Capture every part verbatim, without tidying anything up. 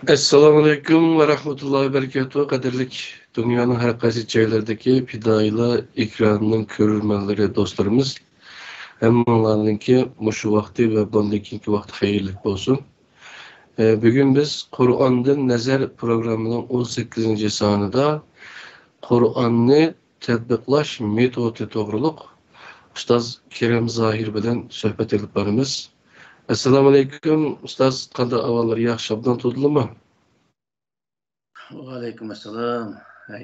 ئەسسالامۇئەلەيكۇم ۋە رەھمەتۇللاھى ۋە بەرىكاتۇھۇ. قەدىرلىك دۇنيانىڭ ھەر قايسى جايلىرىدىكى پىدائىيلار ئېكرانىنىڭ كۆرۈرمەنلىرى، دوستلىرىمىز، ھەممىڭلارنىڭكى مۇشۇ ۋاقتى ۋە بۇندىن كېيىنكى ۋاقتى خەيرلىك بولسۇن. ئە، بۈگۈن بىز قۇرئاندىن نەزەر پروگراممىنىڭ ئون سەككىزىنچى سانىدا قۇرئاننى تەتبىقلاش مېتودى توغرۇلۇق ئۇستاز كېرەم زاھىر بىلەن سۆھبەت ئېلىپ بارىمىز. ئەسسالامۇئەلەيكۇم ئۇستاز، قانداق ئەھۋاللار؟ ياخشى، ئوبدان تۇردىلىمۇ؟ ۋەئەلەيكۇم ئەسسالام.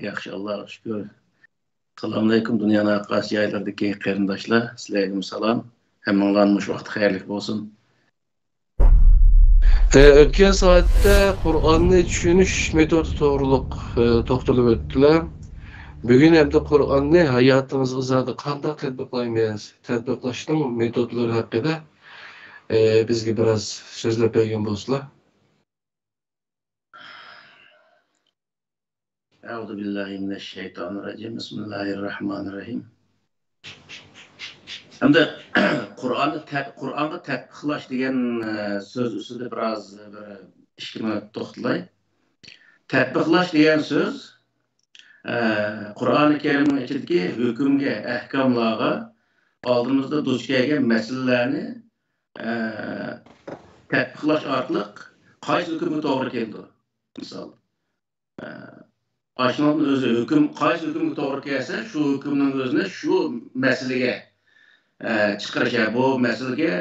ياخشى، ئاللاغا شۈكۈر. ئەسسالامۇئەلەيكۇم دۇنيانىڭ ھەر قايسى جايلىرىدىكى قېرىنداشلار، سىلەرگىمۇ سالام. ھەممىڭلارنىڭ مۇشۇ ۋاقتى خەيرلىك بولسۇن. ئۆتكەن سائەتتە قۇرئاننى چۈشىنىش مېتودى توغرۇلۇق توختىلىپ ئۆتتىلەر. بۈگۈن ئەمدى قۇرئاننى ھاياتىمىزغا زادى قانداق تەتبىقلايمىز؟ تەتبىقلاشنىڭ مېتودلىرى ھەققىدە بىزگە بىراز سۆزلەپ بەرگەن بولسىلا. ئەئۇزۇ بىللاھى مىنەششەيتانىررەجىم. بىسمىللاھىررەھمانىررەھىم. ئەمدى قۇرئاننى تە-، قۇرئانغا تەتبىقلاش دېگەن، ئە، سۆز ئۈستىدە بىراز بىر ئىككى مىنۇت توختىلاي. تەتبىقلاش دېگەن سۆز، ئە، قۇرئانى كەرىمنىڭ ئىچىدىكى ھۆكۈمگە، ئەھكاملارغا، ئالدىمىزدا دۇچ كەلگەن مەسىلىلەرنى، ئە، تەتبىقلاش ئارقىلىق قايسى ھۆكۈمگە توغرا كېلىدۇ. مىسال، ئاشۇنىڭ ئۆزى ھۆكۈم، قايسى ھۆكۈمگە توغرا كەلسە، شۇ ھۆكۈمنىڭ ئۆزىنى شۇ مەسىلىگە، ئە، چىقىرىش، ھە، بۇ مەسىلىگە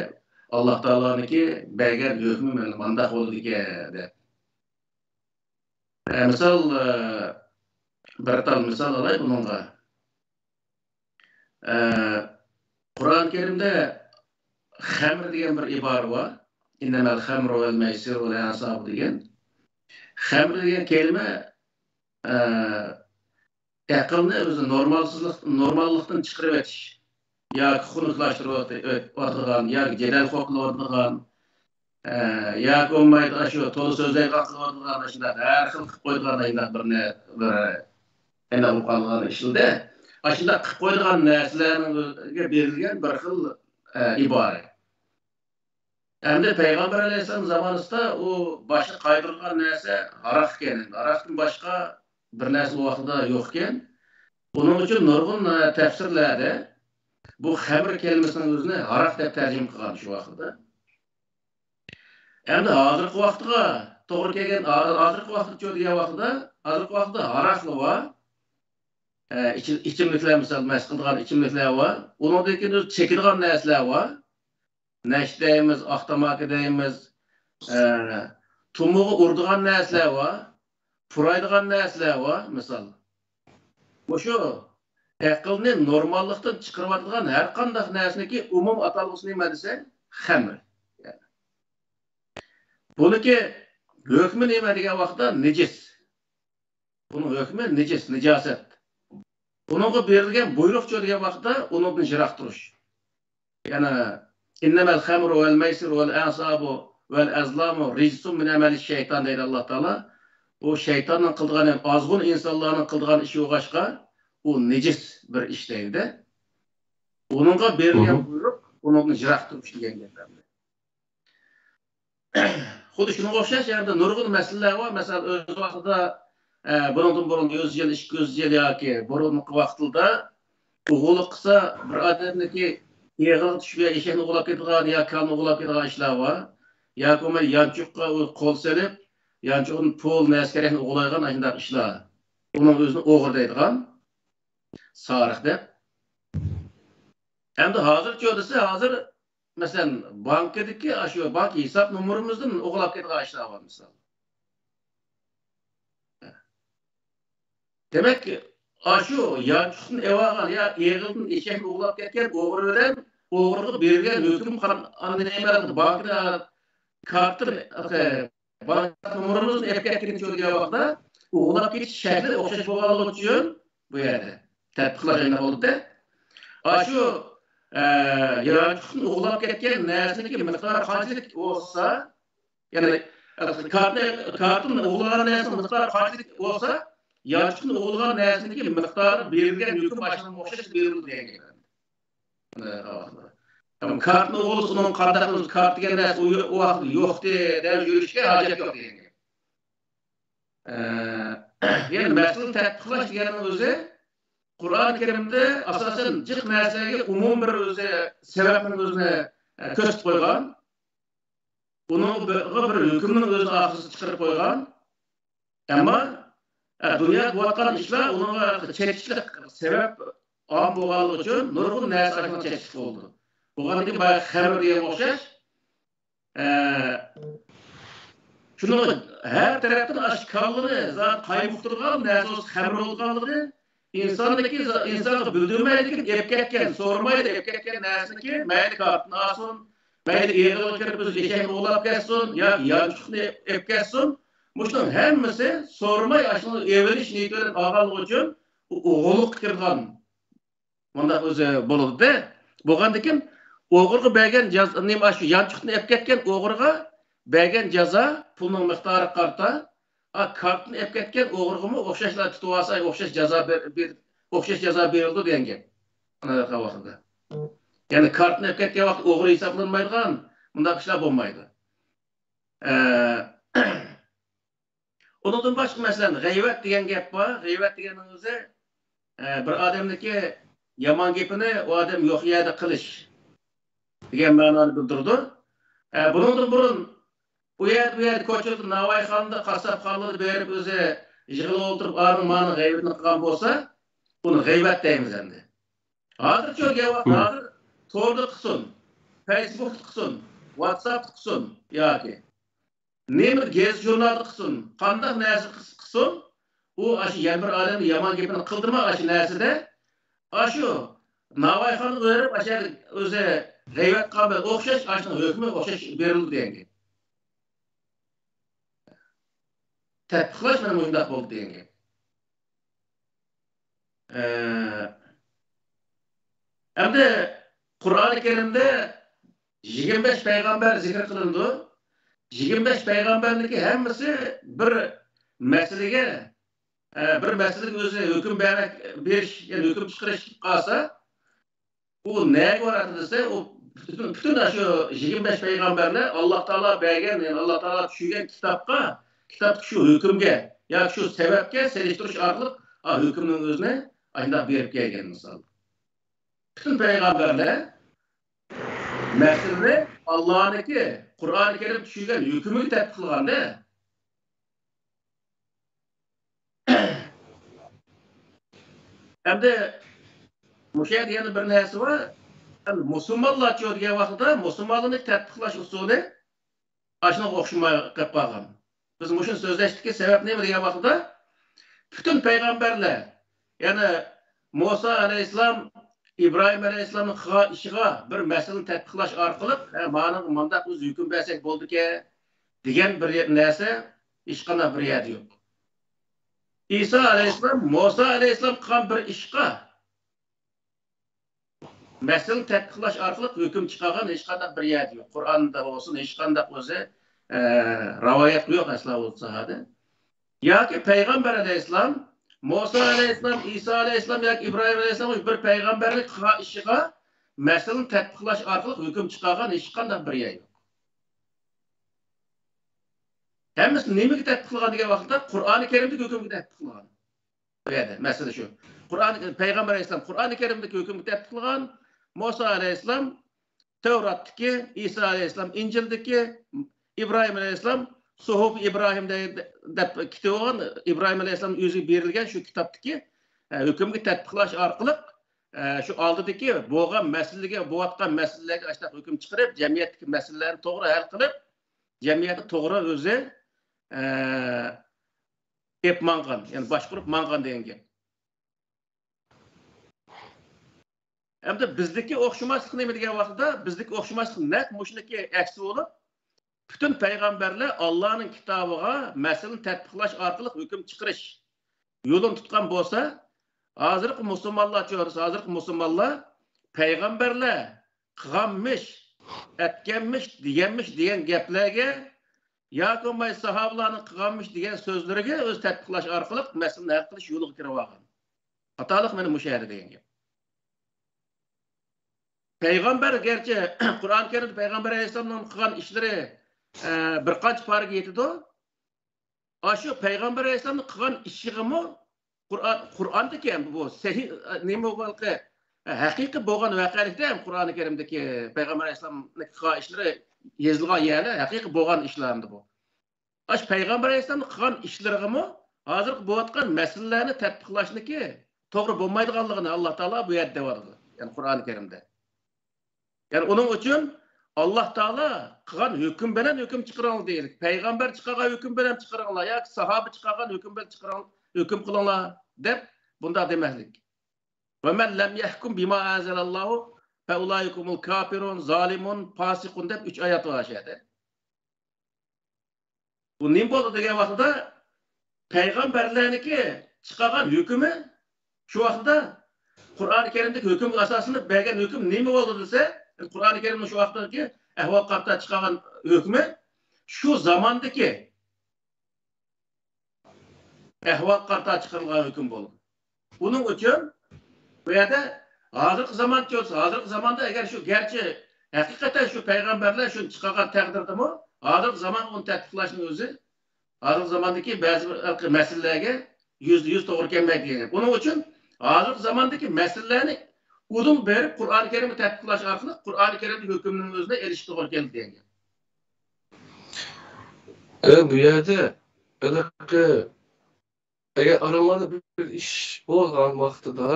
ئاللا تائالانىڭكى بەرگەن ھۆكمى مانداق بولىدىكەن دەپ. ئە، مىسال، ئە، بىر تال مىسال ئالاي بۇنىڭغا. ئە، قۇرئان كەرىمدە خەمر دېگەن بىر ئىبارە بار. «ئىننەمەل خەمرۇ ۋەل مەيسىر ۋەل ئەنسابۇ» دېگەن. خەمر دېگەن كەلىمە، ئە، ئەقىلنى ئۆزى نورمالسىزلىق، نورماللىقتىن چىقىرىۋېتىش ياكى خۇنۈكلەشتۈرۈۋېتىدىغان ياكى جېدەل قوپۇلۇۋېتىدىغان، ئە، ياكى بولمايدۇ، ئاشۇ تولا سۆزلەيدىغان قىلىۋېتىدىغان، ئاشۇنداق ھەر خىل قىلىپ قويىدىغان، ئاشۇنداق بىر نە-، بىر ئەنە بولۇپ قالغان ئىشلىدە، ئاشۇنداق قىلىپ قويىدىغان نەرسىلەرگە بېرىلگەن بىر خىل، ئە، ئىبارە. ئەمدى پەيغەمبەر ئەلەيھىسسالام زامانىسىدا ئۇ باشقا قايتۇرۇلغان نەرسە ھاراق ئىكەن. ھاراقتىن باشقا بىر نەرسە ئۇ ۋاقتىدا يوق ئىكەن. ئۇنىڭ ئۈچۈن نۇرغۇن، ئە، تەپسىرلەردە بۇ خەمر كەلىمىسىنىڭ ئۆزىنى ھاراق دەپ تەرجىمە قىلغان شۇ ۋاقتىدا. ئەمدى ھازىرقى ۋاقىتقا توغرا كەلگەن، ھازىرقى ۋاقىتقىچۇ دېگەن ۋاقىتتا، ھازىرقى ۋاقىتتا ھاراقلا بار، ئە، ئىچ-، ئىچىملىكلەر، مىسال، مەست قىلىدىغان ئىچىملىكلەر بار. ئۇنىڭدىن كېيىن ئۆزى چېكىدىغان نەرسىلەر بار. نەشە دەيمىز، ئاق تاماكا دەيمىز، ئە، تۇمۇغا ئۇرىدىغان نەرسىلەر بار، پۇرايدىغان نەرسىلەر بار، مىسال. مۇشۇ ئەقىلنى نورماللىقتىن چىقىرىۋاتىدىغان ھەر قانداق نەرسىنىڭكى ئومۇم ئاتالغۇسى نېمە دېسەك، خەمر. بۇنىڭكى ھۆكمى نېمە دېگەن ۋاقىتتا نىجىس. بۇنىڭ ھۆكمى نىجىس، نىجاسەت. ئۇنىڭغا بېرىلگەن بۇيرۇقچۇ دېگەن ۋاقىتتا ئۇنىڭدىن يىراق تۇرۇش. يەنە «ئىننەمەل خەمرۇ ۋەل مەيسىرۇ ۋەل ئەنسابۇ ۋەل ئەزلامۇ رىجسۇن مىن ئەمەلى شەيتان» دەيدۇ ئاللا تائالا. بۇ شەيتاننىڭ قىلىدىغان، يەنى ئازغۇن ئىنسانلارنىڭ قىلىدىغان ئىشى بولغاچقا، ئۇ نىجىس بىر ئىش دەيدۇ. ئۇنىڭغا بېرىلگەن بۇيرۇق، ئۇنىڭدىن يىراق تۇرۇش دېگەن گەپ. خۇددى شۇنىڭغا ئوخشاش يەنە نۇرغۇن مەسىلىلەر بار. مەسىلەن، ئۆز ۋاقتىدا، ئە، بۇنىڭدىن بۇرۇن يۈز يىل، ئىككى يۈز يىل ياكى بۇرۇنقى ۋاقىتلاردا ئوغرىلىق قىلسا، بىر ئادەمنىڭكى ئېغىلغا چۈشۈپ يا ئېشەكنى ئوغرىلاپ كېتىدىغان، يا كالىنى ئوغرىلاپ كېتىدىغان ئىشلار بار. ياكى بولمىسا يانچۇققا ئۇ قول سېلىپ، يانچۇقىدىن پۇل، نەرسە كېرەكنى ئوغرىلايدىغان ئاشۇنداق ئىشلار. ئۇنىڭ ئۆزىنى ئوغرى دەيدىغان، سارىق دەپ. ئەمدى ھازىرچۇ دېسە، ھازىر مەسىلەن، بانكىدىكى ئاشۇ بانكا ھېساب نومۇرىمىزدىن ئوغرىلاپ كېتىدىغان ئىشلار بار، مىسال. دېمەك، ئاشۇ يانچۇقتىن ئېلىۋالغان يا ئېغىلدىن ئېشەكنى ئوغرىلاپ كەتكەن ئوغرى بىلەن ئوغرىغا بېرىلگەن ھۆكۈم قان-، ئاندىن نېمە بانكىدا كارتىدىن، بانكا نومۇرىمىزنى ئېلىپ كەتكىنىچۇ دېگەن ۋاقىتتا، ئوغرىلاپ كېتىش شەكلى ئوخشاش بولغانلىقى ئۈچۈن بۇ يەردە تەتبىقلاش ئاينى بولدى. ئاشۇ، ئە، يانچۇقتىن ئوغرىلاپ كەتكەن نەرسىنىڭكى مىقدارى قانچىلىك بولسا، يەنى كارتىنى، كارتىدىن ئوغرىلىغان نەرسىنىڭ مىقدارى قانچىلىك بولسا، يانچۇقتىن ئوغرىلىغان نەرسىنىڭكى مىقدارى بېرىلگەن ھۆكۈم ئاشۇنىڭغا ئوخشاش بېرىلىدۇ دېگەن گەپ. ئەمما كارتىنى ئوغرىلىسا، ئۇنىڭ قانداق قىلىمىز؟ كارت دېگەن نەرسە ئۇ، ئۇ ۋاقىتتا يوقتى دەپ يۈرۈشكە ھاجەت يوق دېگەن گەپ. ئە، يەنى مەسىلىنى تەتبىقلاش دېگەننىڭ ئۆزى قۇرئان كەرىمدە ئاساسەن جىق نەرسىلەرگە ئومۇمىي بىر ئۆزى سەۋەبنىڭ ئۆزىنى، ئە، كۆرسىتىپ قويغان. ئۇنىڭغا بىر، بىر ھۆكۈمنىڭ ئۆزىنى ئاخىرسىدا چىقىرىپ قويغان. ئەمما، ئە، دۇنيادا بولۇۋاتقان ئىشلار ئۇنىڭغا چېتىشلىق سەۋەب ئام بولغانلىقى ئۈچۈن نۇرغۇن نەرسە ئاشۇنداق چېتىشلىق بولىدۇ. بولغاندىكىن بايا خەمىر دېگەنگە ئوخشاش، ئە، شۇنىڭغا ھەر تەرەپتىن ئاشۇ كاللىنى زادى قايمۇقتۇرغان نەرسە بولسا خەمىر بولغانلىقى، ئىنساننىڭكى، ئىنسانغا بىلدۈرمەيدىكىن ئېلىپ كەتكەن، سورىمايدۇ ئېلىپ كەتكەن نەرسىنىكى، مەيلى كارتىنى ئالسۇن، مەيلى ئېغىلغا كىرىپ ئۆز ئېشەكنى ئوغرىلاپ كەتسۇن ياكى يانچۇقنى ئېلىپ كەتسۇن، مۇشۇنىڭ ھەممىسى سورىماي ئاشۇنى ئېلىش نىيىتى بىلەن ئالغانلىقى ئۈچۈن ئۇ ئوغرىلىققا كىرىدىغان. مۇنداق ئۆزى بولىدۇ. بولغاندىكىن ئوغرىغا بەرگەن جازا، نېمە، ئاشۇ يانچۇقنى ئېلىپ كەتكەن ئوغرىغا بەرگەن جازا پۇلنىڭ مىقدارىغا قارىتا، ئا، كارتىنى ئېلىپ كەتكەن ئوغرىغىمۇ ئوخشاشلا تۇتۇۋالسا، ئوخشاش جازا بېر-، بېر-، ئوخشاش جازا بېرىلىدۇ دېگەن گەپ. ئانداق ۋاقىتتا. يەنى كارتىنى ئېلىپ كەتكەن ۋاقىت ئوغرى ھېسابلانمايدىغان، مۇنداق ئىشلار بولمايدۇ. ئە، ئۇنىڭدىن باشقا، مەسىلەن، غەيۋەت دېگەن گەپ بار. غەيۋەت دېگەننىڭ ئۆزى، ئە، بىر ئادەمنىڭكى يامان گېپىنى ئۇ ئادەم يوق يەردە قىلىش دېگەن مەنانى بىلدۈرىدۇ. ئە، بۇنىڭدىن بۇرۇن ئۇ يەردە، بۇ يەردە كوچىلاردا، ناۋايخانىدا، قاسساپخانىلاردا بېرىپ ئۆزى يىغىلىپ ئولتۇرۇپ، ئانىڭ مانىڭ غەيۋىتىنى قىلغان بولسا، ئۇنى غەيۋەت دەيمىز ئەمدى. ھازىرچۇ گەپ ۋاقىت، ھازىر توردا قىلسۇن، فەيسبۇكتا قىلسۇن، ۋاتساپتا قىلسۇن ياكى نېمە گېزىت ژۇرنالدا قىلسۇن، قانداق نەرسە قىلسا قىلسۇن، ئۇ ئاشۇ يەنە بىر ئادەمنىڭ يامان گېپىنى قىلدىمۇ ئاشۇ نەرسىدە، ئاشۇ ناۋايخانىغا بېرىپ، ئاشۇ يەردە ئۆزى غەيۋەت قىلغان بىلەن ئوخشاش، ئاشۇنىڭ ھۆكمى ئوخشاش بېرىلىدۇ دېگەن گەپ. تەتبىقلاش مانا مۇشۇنداق بولدى دېگەن گەپ. ئە، ئەمدى قۇرئانى كەرىمدە يىگىرمە بەش پەيغەمبەر زىكىر قىلىنىدۇ. يىگىرمە بەش پەيغەمبەرنىڭكى ھەممىسى بىر مەسىلىگە، ئە، بىر مەسىلىگە ئۆزى ھۆكۈم بەرمەك، بېرىش، يەنى ھۆكۈم چىقىرىش قىلىپ قالسا، ئۇ نەگە باراتتى دېسە، ئۇ پۈتۈن، پۈتۈن شۇ يىگىرمە بەش پەيغەمبەرلەر ئاللا تائالا بەرگەن، يەنى ئاللا تائالا چۈشۈرگەن كىتابقا، كىتابتىكى شۇ ھۆكۈمگە ياكى شۇ سەۋەبكە سېلىشتۇرۇش ئارقىلىق، ئا، ھۆكۈمنىڭ ئۆزىنى ئاشۇنداق بېرىپ كەلگەن مىسال. پۈتۈن پەيغەمبەرلەر مەسىلىنى ئاللانىڭكى قۇرئانى كەرىم چۈشۈرگەن ھۆكمىگە تەتبىق قىلغاندا، ئەمدى مۇشۇ يەردە يەنە بىر نەرسە بار. ئەمدى مۇسۇلمانلارچۇ دېگەن ۋاقىتتا مۇسۇلمانلارنى تەتبىقلاش ئۇسۇلى ئاشۇنىڭغا ئوخشىماي قېلىپ قالغان. بىز مۇشۇنى سۆزلەشتىكى سەۋەب نېمە دېگەن ۋاقىتتا، پۈتۈن پەيغەمبەرلەر، يەنى مۇسا ئەلەيھىسسالام، ئىبراھىم ئەلەيھىسسالامنىڭ قىلغان ئىشىغا بىر مەسىلىنى تەتبىقلاش ئارقىلىق، ھە، مانىڭغا مانداق ئۆزى ھۆكۈم بەرسەك بولىدىكەن دېگەن بىر نەرسە ھېچقانداق بىر يەردە يوق. ئىسا ئەلەيھىسسالام، مۇسا ئەلەيھىسسالام قىلغان بىر ئىشقا مەسىلىنى تەتبىقلاش ئارقىلىق ھۆكۈم چىقارغان ھېچقانداق بىر يەردە يوق. قۇرئاندا بولسۇن، ھېچقانداق ئۆزى، ئە، رىۋايەت يوق ئەسلا بولسا ھەدە. ياكى پەيغەمبەر ئەلەيھىسسالام، مۇسا ئەلەيھىسسالام، ئىسا ئەلەيھىسسالام ياكى ئىبراھىم ئەلەيھىسسالام بىر پەيغەمبەرنىڭ قىلغان ئىشىغا مەسىلىنى تەتبىقلاش ئارقىلىق ھۆكۈم چىقارغان ھېچقانداق بىر يەر يوق. ھەممىسى نېمىگە تەتبىق قىلغان دېگەن ۋاقىتتا، قۇرئانى كەرىمدىكى ھۆكۈمگە تەتبىق قىلغان. بۇ يەردە مەسىلە شۇ. قۇرئان، پەيغەمبەر ئەلەيھىسسالام قۇرئانى كەرىمدىكى ھۆكۈمگە تەتبىق قىلغان، مۇسا ئەلەيھىسسالام تەۋراتتىكى، ئىسا ئەلەيھىسسالام ئىنجىلدىكى، ئىبراھىم ئەلەيھىسسالام سۇھۇف ئىبراھىم دە-، دەپ كىتابى بولغان، ئىبراھىم ئەلەيھىسسالام ئۆزىگە بېرىلگەن شۇ كىتابتىكى، ئە، ھۆكۈمگە تەتبىقلاش ئارقىلىق، ئە، شۇ ئالدىدىكى بولغان مەسىلىگە، بولۇۋاتقان مەسىلىلەرگە ئاشۇنداق ھۆكۈم چىقىرىپ، جەمئىيەتتىكى مەسىلىلەرنى توغرا ھەل قىلىپ، جەمئىيەتنى توغرا ئۆزى، ئە، ئېلىپ ماڭغان، يەنى باشقۇرۇپ ماڭغان دېگەن گەپ. ئەمدى بىزدىكى ئوخشىماسلىق نېمە دېگەن ۋاقىتتا، بىزدىكى ئوخشىماسلىق نەق مۇشۇنىڭكى ئەكسى بولۇپ، پۈتۈن پەيغەمبەرلەر ئاللانىڭ كىتابىغا مەسىلىنى تەتبىقلاش ئارقىلىق ھۆكۈم چىقىرىش يولىنى تۇتقان بولسا، ھازىرقى مۇسۇلمانلارچۇ، ھازىرقى مۇسۇلمانلار پەيغەمبەرلەر قىلغانمىش، ئەتكەنمىش، دېگەنمىش دېگەن گەپلەرگە ياكى بولماي ساھابىلارنىڭ قىلغانمىش دېگەن سۆزلىرىگە ئۆزى تەتبىقلاش ئارقىلىق مەسىلىنى ھەل قىلىش يولىغا كىرىۋالغان. خاتالىق مانا مۇشۇ يەردە دېگەن گەپ. پەيغەمبەر گەرچە قۇرئان كەرىمدە پەيغەمبەر ئەلەيھىسسالامنىڭ قىلغان ئىشلىرى، ئە، بىر قانچە پارىگە يېتىدۇ. ئاشۇ پەيغەمبەر ئەلەيھىسسالامنىڭ قىلغان ئىشىغىمۇ قۇرئان، قۇرئاندىكى ھەم بۇ سەھىھ، نېمە بولغانلىقى، ھەقىقىي بولغان ۋەقەلىكتە ھەم قۇرئانى كەرىمدىكى پەيغەمبەر ئەلەيھىسسالامنىڭ قىلغان ئىشلىرى يېزىلغان يەرلەر ھەقىقىي بولغان ئىشلار ئەمدى بۇ. ئاشۇ پەيغەمبەر ئەلەيھىسسالامنىڭ قىلغان ئىشلىرىغىمۇ ھازىرقى بولۇۋاتقان مەسىلىلەرنى تەتبىقلاشنىكى توغرا بولمايدىغانلىقىنى ئاللا تائالا بۇ يەردە دەۋاتىدۇ. يەنى قۇرئانى كەرىمدە. يەنى ئۇنىڭ ئۈچۈن ئاللا تائالا قىلغان ھۆكۈم بىلەن ھۆكۈم چىقىرىڭلار دېيىلدى. پەيغەمبەر چىقارغان ھۆكۈم بىلەن چىقىرىڭلار ياكى ساھابە چىقارغان ھۆكۈم بىلەن چىقىرىڭ، ھۆكۈم قىلىڭلار دەپ بۇنداق دېمەسلىك. وَمَنْ لَمْ يَحْكُمْ بِمَا أَنْزَلَ اللَّهُ فَأُولَٰئِكَ هُمُ الْكَافِرُونَ، ظالمون، فاسقون دەپ ئۈچ ئايەت بار شۇ يەردە. بۇ نېمە بولدى دېگەن ۋاقتىدا پەيغەمبەرلەرنىڭكى چىقارغان ھۆكمى شۇ ۋاقتىدا قۇرئانى كەرىمدىكى ھۆكۈمگە ئاساسلىنىپ بەرگەن ھۆكۈم نېمە بولدى دېسە، قۇرئانى كەرىمنىڭ شۇ ۋاقىتتىكى ئەھۋالغا قارىتا چىقارغان ھۆكمى شۇ زاماندىكى ئەھۋالغا قارىتا چىقىرىلغان ھۆكۈم بولىدۇ. بۇنىڭ ئۈچۈن بۇ يەردە ھازىرقى زامانچە بولسا، ھازىرقى زاماندا ئەگەر شۇ گەرچە ھەقىقەتەن شۇ پەيغەمبەرلەر شۇنى چىقارغان تەقدىردىمۇ، ھازىرقى زامان ئۇنى تەتبىقلاشنىڭ ئۆزى ھازىرقى زاماندىكى بەزى بىر مەسىلىلەرگە يۈزدە يۈز توغرا كەلمەيدۇ دېگەن گەپ. بۇنىڭ ئۈچۈن ھازىرقى زاماندىكى مەسىلىلەرنى ئۇدۇل بېرىپ قۇرئانى كەرىمنى تەتبىقلاش ئارقىلىق قۇرئانى كەرىمدىكى ھۆكۈمنىڭ ئۆزىنى ئېلىشقا توغرا كەلدى دېگەن گەپ. ئە، بۇ يەردە ھېلىقى، ئەگەر ئارىڭلاردا بىر ئىش بولغان ۋاقتىدا،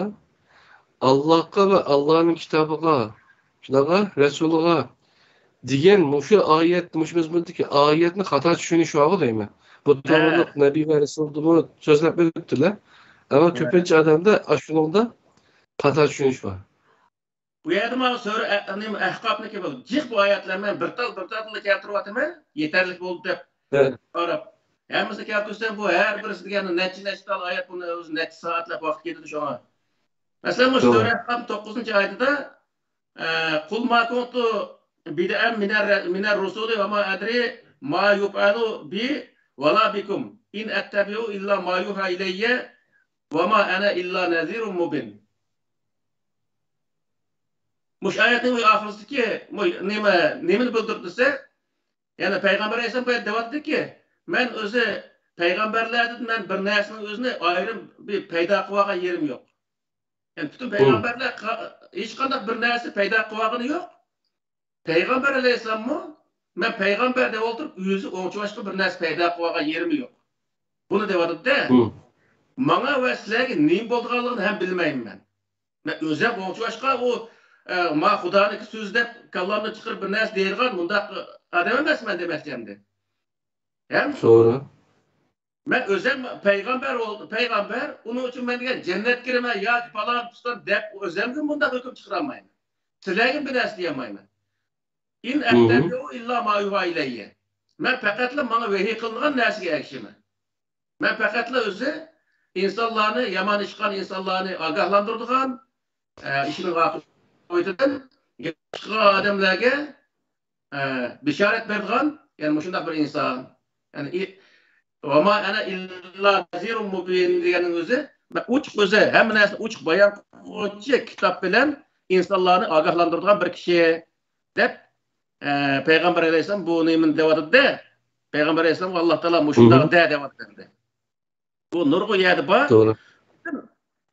ئاللاھقا ۋە ئاللانىڭ كىتابىغا، شۇنداقلا رەسۇلىغا دېگەن مۇشۇ ئايەت، مۇشۇ مەزمۇندىكى ئايەتنى خاتا چۈشىنىش بارغۇ دەيمەن. بۇ توغرىلىق نەبىي ۋە رەسۇلدىمۇ سۆزلەپ ئۆتتىلە. ئەمما كۆپىنچە ئادەمدە ئاشۇنىڭدا خاتا چۈشىنىش بار. بۇ يەردە مانا سۈرە ئە-، نېمە، ئەھقاپنىكى بۇ جىق بۇ ئايەتلەر، مەن بىر تال، بىر تالدىنلا كەلتۈرۈۋاتىمەن، يېتەرلىك بولدى دەپ قاراپ. ھەممىسىنى كەلتۈرسەم، بۇ ھەر بىرسى دېگەننى نەچچە، نەچچە تال ئايەت، بۇنى ئۆزى نەچچە سائەتلەپ ۋاقىت كېتىدۇ شۇڭا. مەسىلەن، مۇشۇ سۈرە ئەھقاپنىڭ توققۇزىنچى ئايىتىدە، ئە، قۇل ما كۇنتۇ بِدْعًا مِنَ الرُّسُلِ وَمَا أَدْرِي مَا يُفْعَلُ بِي وَلَا بِكُمْ إِنْ أَتَّبِعُ إِلَّا مَا يُوحَى إِلَيَّ وَمَا أَنَا إِلَّا نَذِيرٌ مُّبِينٌ. مۇشۇ ئايەتنىڭ ئاخىرىدىكى نېمە، نېمىنى بىلدۈرىدۇ دېسە، يەنى پەيغەمبەر ئەلەيھىسسالام بۇ يەردە دەۋاتىدۇكى، مەن ئۆزى پەيغەمبەرلەردىن مەن بىر نەرسىنىڭ ئۆزىنى ئايرىم بىر پەيدا قىلىۋالغان يېرىم يوق. يەنى پۈتۈن پەيغەمبەرلەر ھېچقانداق بىر نەرسە پەيدا قىلىۋالغىنى يوق. پەيغەمبەر ئەلەيھىسسالاممۇ مەن پەيغەمبەر دەپ ئولتۇرۇپ ئۆزى ئوڭچىۋاشقا بىر نەرسە پەيدا قىلىۋالغان يېرىمۇ يوق. بۇنى دەۋاتىدۇ-دە. ماڭا ۋە سىلەرگە نېمە بولىدىغانلىقىنى ھەم بىلمەيمەن مەن. مەن ئۆزۈم ئوڭچىۋاشقا ئۇ، ئە، ما خۇدانىڭكى سۆزى دەپ كاللامدىن چىقىرىپ بىر نەرسە دەيدىغان مۇنداق ئادەم ئەمەسمەن دېمەكچى ئەمدى. ھەم توغرا. مەن ئۆزۈم پەيغەمبەر بولدۇم، پەيغەمبەر، ئۇنىڭ ئۈچۈن مەن دېگەن جەننەتكە كىرىمەن ياكى پالان پۇستان دەپ ئۆزۈمگە مۇنداق ھۆكۈم چىقىرالمايمەن. سىلەرگە بىر نەرسە دېيەلمەيمەن. إِنْ أَتَّبِعُ إِلَّا مَا يُوحَى إِلَيَّ. مەن پەقەتلا ماڭا ۋەھىي قىلىنغان نەرسىگە ئەگىشىمەن. مەن پەقەتلا ئۆزى ئىنسانلارنى، يامان ئىش قىلغان ئىنسانلارنى ئاگاھلاندۇرىدىغان، ئە، ئىشنىڭ ئاقىۋىتىدىن، ياخشى قىلغان ئادەملەرگە، ئە، بېشارەت بېرىدىغان، يەنى مۇشۇنداق بىر ئىنسان. يەنى، وَمَا أَنَا إِلَّا نَذِيرٌ مُّبِينٌ دېگەننىڭ ئۆزى، مەن ئوچۇق ئۆزى، ھەممە نەرسىنى ئوچۇق بايان قىلغۇچى كىتاب بىلەن ئىنسانلارنى ئاگاھلاندۇرىدىغان بىر كىشى دەپ، ئە، پەيغەمبەر ئەلەيھىسسالام بۇ نېمىنى دەۋاتىدۇ-دە. پەيغەمبەر ئەلەيھىسسالامغا ئاللا تائالا مۇشۇنداق دە دەۋاتىدۇ. بۇ نۇرغۇن يەردە بار. توغرا.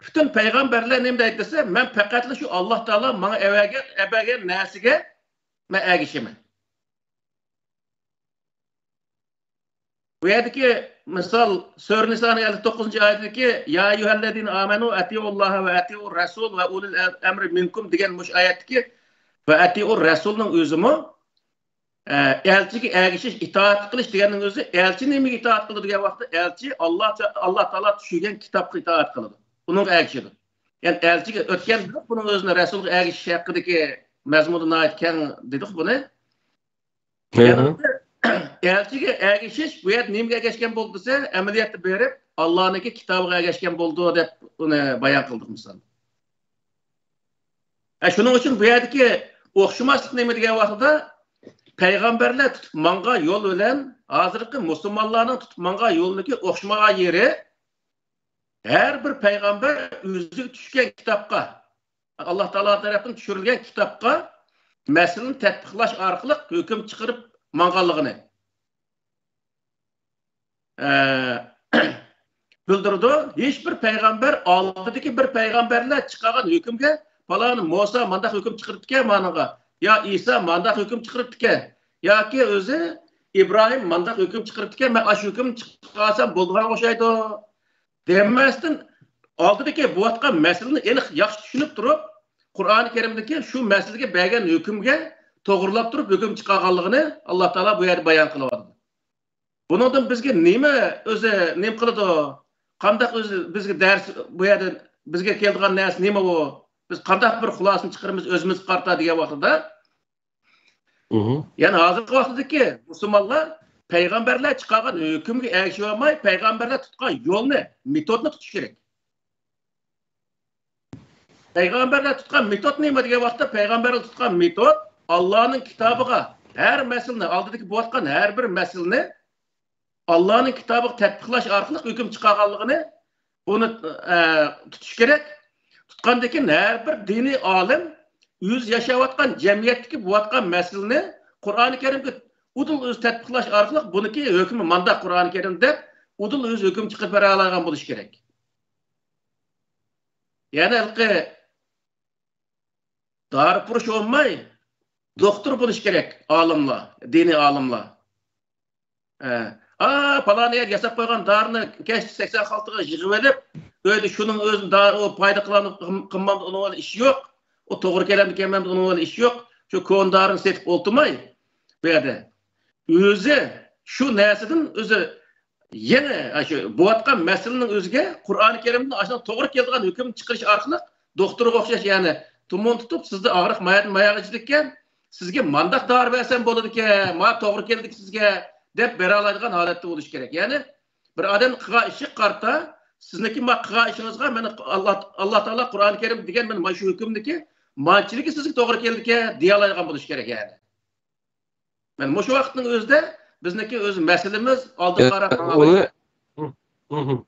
پۈتۈن پەيغەمبەرلەر نېمە دەيدۇ دېسە، مەن پەقەتلا شۇ ئاللا تائالا ماڭا ئەۋەگەن، ئەبەرگەن نەرسىگە مەن ئەگىشىمەن. بۇ يەردىكى مىسال، سۈرە نىسانىڭ ئەللىك توققۇزىنچى ئايىتىدىكى، يا أيها الذين آمنوا أطيعوا الله وأطيعوا الرسول وأولي الأمر منكم دېگەن مۇشۇ ئايەتتىكى ۋە ئەتىئۇر رەسۇلنىڭ ئۆزىمۇ، ئە، ئەلچىگە ئەگىشىش، ئىتائەت قىلىش دېگەننىڭ ئۆزى، ئەلچى نېمىگە ئىتائەت قىلىدۇ دېگەن ۋاقىتتا، ئەلچى ئاللا، ئاللا تائالا چۈشۈرگەن كىتابقا ئىتائەت قىلىدۇ. ئۇنىڭغا ئەگىشىدۇ. يەنى ئەلچىگە ئۆتكەن بۇنىڭ ئۆزىنى رەسۇلغا ئەگىشىش ھەققىدىكى مەزمۇنى ناھايىتى كەڭ دېدۇق بۇنى. يەنى ئەلچىگە ئەگىشىش بۇ يەردە نېمىگە ئەگەشكەن بولدى دېسە، ئەمەلىيەتتە بېرىپ ئاللانىڭكى كىتابىغا ئەگەشكەن بولىدۇ دەپ ئۇنى بايان قىلدۇق مىسال. ھە، شۇنىڭ ئۈچۈن بۇ يەردىكى ئوخشىماسلىق نېمە دېگەن ۋاقتىدا، پەيغەمبەرلەر تۇتۇپ ماڭغان يول بىلەن ھازىرقى مۇسۇلمانلارنىڭ تۇتۇپ ماڭغان يولىنىڭكى ئوخشىمىغان يېرى، ھەر بىر پەيغەمبەر ئۆزىگە چۈشكەن كىتابقا، ئاللا تائالا تەرەپتىن چۈشۈرۈلگەن كىتابقا مەسىلىنى تەتبىقلاش ئارقىلىق ھۆكۈم چىقىرىپ ماڭغانلىقىنى. ئە، بىلدۈرىدۇ. ھېچ بىر پەيغەمبەر ئالدىدىكى بىر پەيغەمبەرلەر چىقارغان ھۆكۈمگە، پالان مۇسا مانداق ھۆكۈم چىقىرىپتىكەن مانىڭغا، يا ئىسا مانداق ھۆكۈم چىقىرىپتىكەن، ياكى ئۆزى ئىبراھىم مانداق ھۆكۈم چىقىرىپتىكەن، مەن ئاشۇ ھۆكۈمنى چىقارسام بولىدىغان ئوخشايدۇ دېمەستىن، ئالدىدىكى بولۇۋاتقان مەسىلىنى ئېنىق ياخشى چۈشىنىپ تۇرۇپ، قۇرئانى كەرىمدىكى شۇ مەسىلىگە بەرگەن ھۆكۈمگە توغرىلاپ تۇرۇپ ھۆكۈم چىقارغانلىقىنى ئاللا تائالا بۇ يەردە بايان قىلىۋاتىدۇ. بۇنىڭدىن بىزگە نېمە ئۆزى، نېمە قىلىدۇ؟ قانداق ئۆزى بىزگە دەرس، بۇ يەردە بىزگە كېلىدىغان نەرسە نېمە ئۇ؟ بىز قانداق بىر خۇلاسىنى چىقىرىمىز ئۆزىمىزگە قارىتا دېگەن ۋاقتىدا، مھم. يەنى ھازىرقى ۋاقىتتىكى مۇسۇلمانلار پەيغەمبەرلەر چىقارغان ھۆكۈمگە ئەگىشىۋالماي، پەيغەمبەرلەر تۇتقان يولنى، مېتودنى تۇتۇش كېرەك. پەيغەمبەرلەر تۇتقان مېتود نېمە دېگەن ۋاقىتتا، پەيغەمبەرلەر تۇتقان مېتود ئاللانىڭ كىتابىغا ھەر مەسىلىنى، ئالدىدىكى بولۇۋاتقان ھەر بىر مەسىلىنى ئاللانىڭ كىتابىغا تەتبىقلاش ئارقىلىق ھۆكۈم چىقارغانلىقىنى، بۇنى، ئە، تۇتۇش كېرەك. تۇتقاندىن كېيىن ھەر بىر دىنىي ئالىم ئۆزى ياشاۋاتقان جەمئىيەتتىكى بولۇۋاتقان مەسىلىنى قۇرئانى كەرىمگە ئۇدۇل ئۆزى تەتبىقلاش ئارقىلىق بۇنىڭكى ھۆكمى مانداق قۇرئانى كەرىم دەپ ئۇدۇل ئۆزى ھۆكۈم چىقىرىپ بېرەلەيدىغان بولۇشى كېرەك. يەنى ھېلىقى دارىپۇرۇش بولماي، دوختۇر بولۇش كېرەك ئالىملار، دىنىي ئالىملار. ھە. ئا، پالان يەر ياساپ قويغان دارىنى كەچتە سەكسەن خالتىغا يىغىۋېلىپ، ئۆيدە شۇنىڭ ئۆزىنى دارى، ئۇ پايدا قىلامدۇ، قىلمامدۇ، ئۇنىڭ بىلەن ئىشى يوق. ئۇ توغرا كېلەمدۇ، كەلمەمدۇ، ئۇنىڭ بىلەن ئىشى يوق. شۇ كونا دارىنى سېتىپ ئولتۇرماي، بۇ يەردە ئۆزى شۇ نەرسىدىن ئۆزى يەنە، ئاشۇ بولۇۋاتقان مەسىلىنىڭ ئۆزىگە قۇرئانى كەرىمدىن ئاشۇنىڭ توغرا كېلىدىغان ھۆكۈمنى چىقىرىش ئارقىلىق دوختۇرغا ئوخشاش، يەنى تۇمۇن تۇتۇپ، سىزدە ئاغرىق ماياقتىن ماياققىچىدىكەن، سىزگە مانداق دارى بەرسەم بولىدىكەن، ما توغرا كەلدىكى سىزگە، دەپ بېرەلەيدىغان ھالەتتە بولۇش كېرەك. يەنى بىر ئادەم قىلغان ئىشىغا قارىتا، سىزنىڭكى ما قىلغان ئىشىڭىزغا مانا ئاللا، ئاللا تائالا قۇرئانى كەرىم دېگەن مانا شۇ ھۆكۈمدىكى مانچىلىكى سىزگە توغرا كېلىدىكەن دېيەلەيدىغان بولۇش كېرەك يەنى. مانا مۇشۇ ۋاقىتنىڭ ئۆزىدە بىزنىڭكى ئۆز مەسىلىمىز ئالدىغا قاراپ ماڭالايدۇ. ئۇنى، ھىم، ھىم.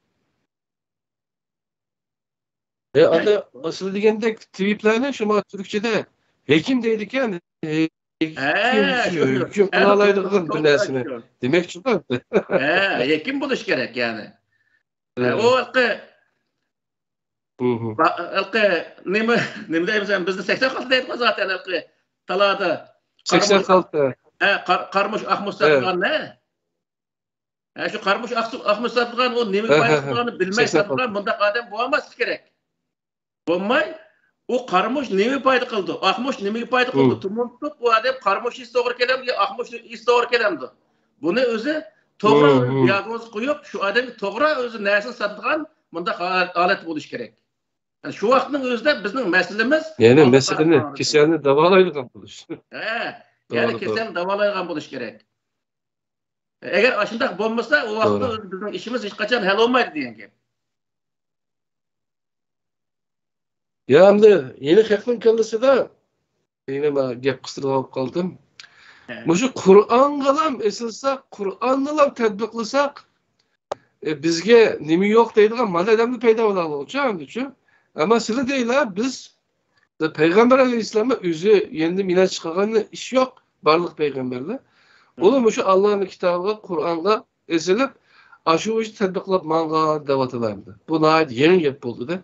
ئە، ئەمدى مەسىلە دېگەندەك تېۋىپلەرنى شۇما تۈركچىدە ھېكىم دەيدىكەن. ھېكىم ھە، شۇ، شۇ، ھۆكۈم ھە، قىلالايدىغان بىر نەرسىنى دېمەكچىغۇ. ھە، ھېكىم بولۇش كېرەك يەنى. ھە، ھە. ئۇ ھېلىقى، ھىم. ھېلىقى نېمە، نېمە دەيمىز، بىزدە سەكسەن خالتا دەيدىغۇ زاتەن ھېلىقى تالادا. سەكسەن خالتا. ھە، قار-، قارىمۇچ ئاقمۇچ ساتىدىغان ھە. ھە، شۇ قارىمۇچ ئاقسۇ-، ئاقمۇچ ساتىدىغان، ئۇ نېمىگە ھە، ھە، پايدىلىق ھە. تۇرغانىنى بىلمەي سەكسەن ساتىدىغان مۇنداق ئادەم بولماسلىقى كېرەك. بولماي، ئۇ قارىمۇچ نېمىگە پايدا قىلىدۇ؟ ئاقمۇچ نېمىگە پايدا قىلىدۇ؟ ھىم. تۇمۇن تۇتۇپ، ئۇ ئادەم قارىمۇچ ئىسى توغرا كېلەمدۇ يا ئاقمۇچ ئىسى توغرا كېلەمدۇ؟ بۇنى ئۆزى توغرا ھىم، ھىم. دىئاگنوز قويۇپ، شۇ ئادەمگە توغرا ئۆزى نەرسىنى ساتىدىغان مۇنداق ھالەت بولۇش كېرەك. يەنى شۇ ۋاقىتنىڭ ئۆزىدە بىزنىڭ مەسىلىمىز يەنى مەسىلىنى، كېسەلنى داۋالايدىغان بولۇش. ھە، يەنى كېسەلنى داۋالايدىغان بولۇش كېرەك. ئەگەر ئاشۇنداق بولمىسا، ئۇ ۋاقىتتا بىزنىڭ ئىشىمىز ھېچقاچان ھەل بولمايدۇ دېگەن گەپ. يا ئەمدى يەنە خەقنىڭ كاللىسىدا يەنە مەن گەپ قىستۇرۇپ قالدىم. ھە. مۇشۇ قۇرئانغىلام ئېسىلساق، قۇرئاننىلام تەتبىقلىساق، ئە، بىزگە نېمە يوق دەيدىغان مانا ئادەمنى پەيدا بولالىغۇچۇ ئەمدىچۇ. ئەمما سىلە دەيلا، بىز پەيغەمبەر ئەلەيھىسسالاممۇ ئۆزى يەنىدىن مىراج چىقارغان ئىش يوق، بارلىق پەيغەمبەرلەر. ئۇلار مۇشۇ ئاللانىڭ كىتابىغا، قۇرئانغا ئېسىلىپ، ئاشۇ ئىشنى تەتبىقلاپ ماڭغان دەۋاتىدۇ ئەمدى. بۇ ناھايىتى يېڭى گەپ بولدى-دە.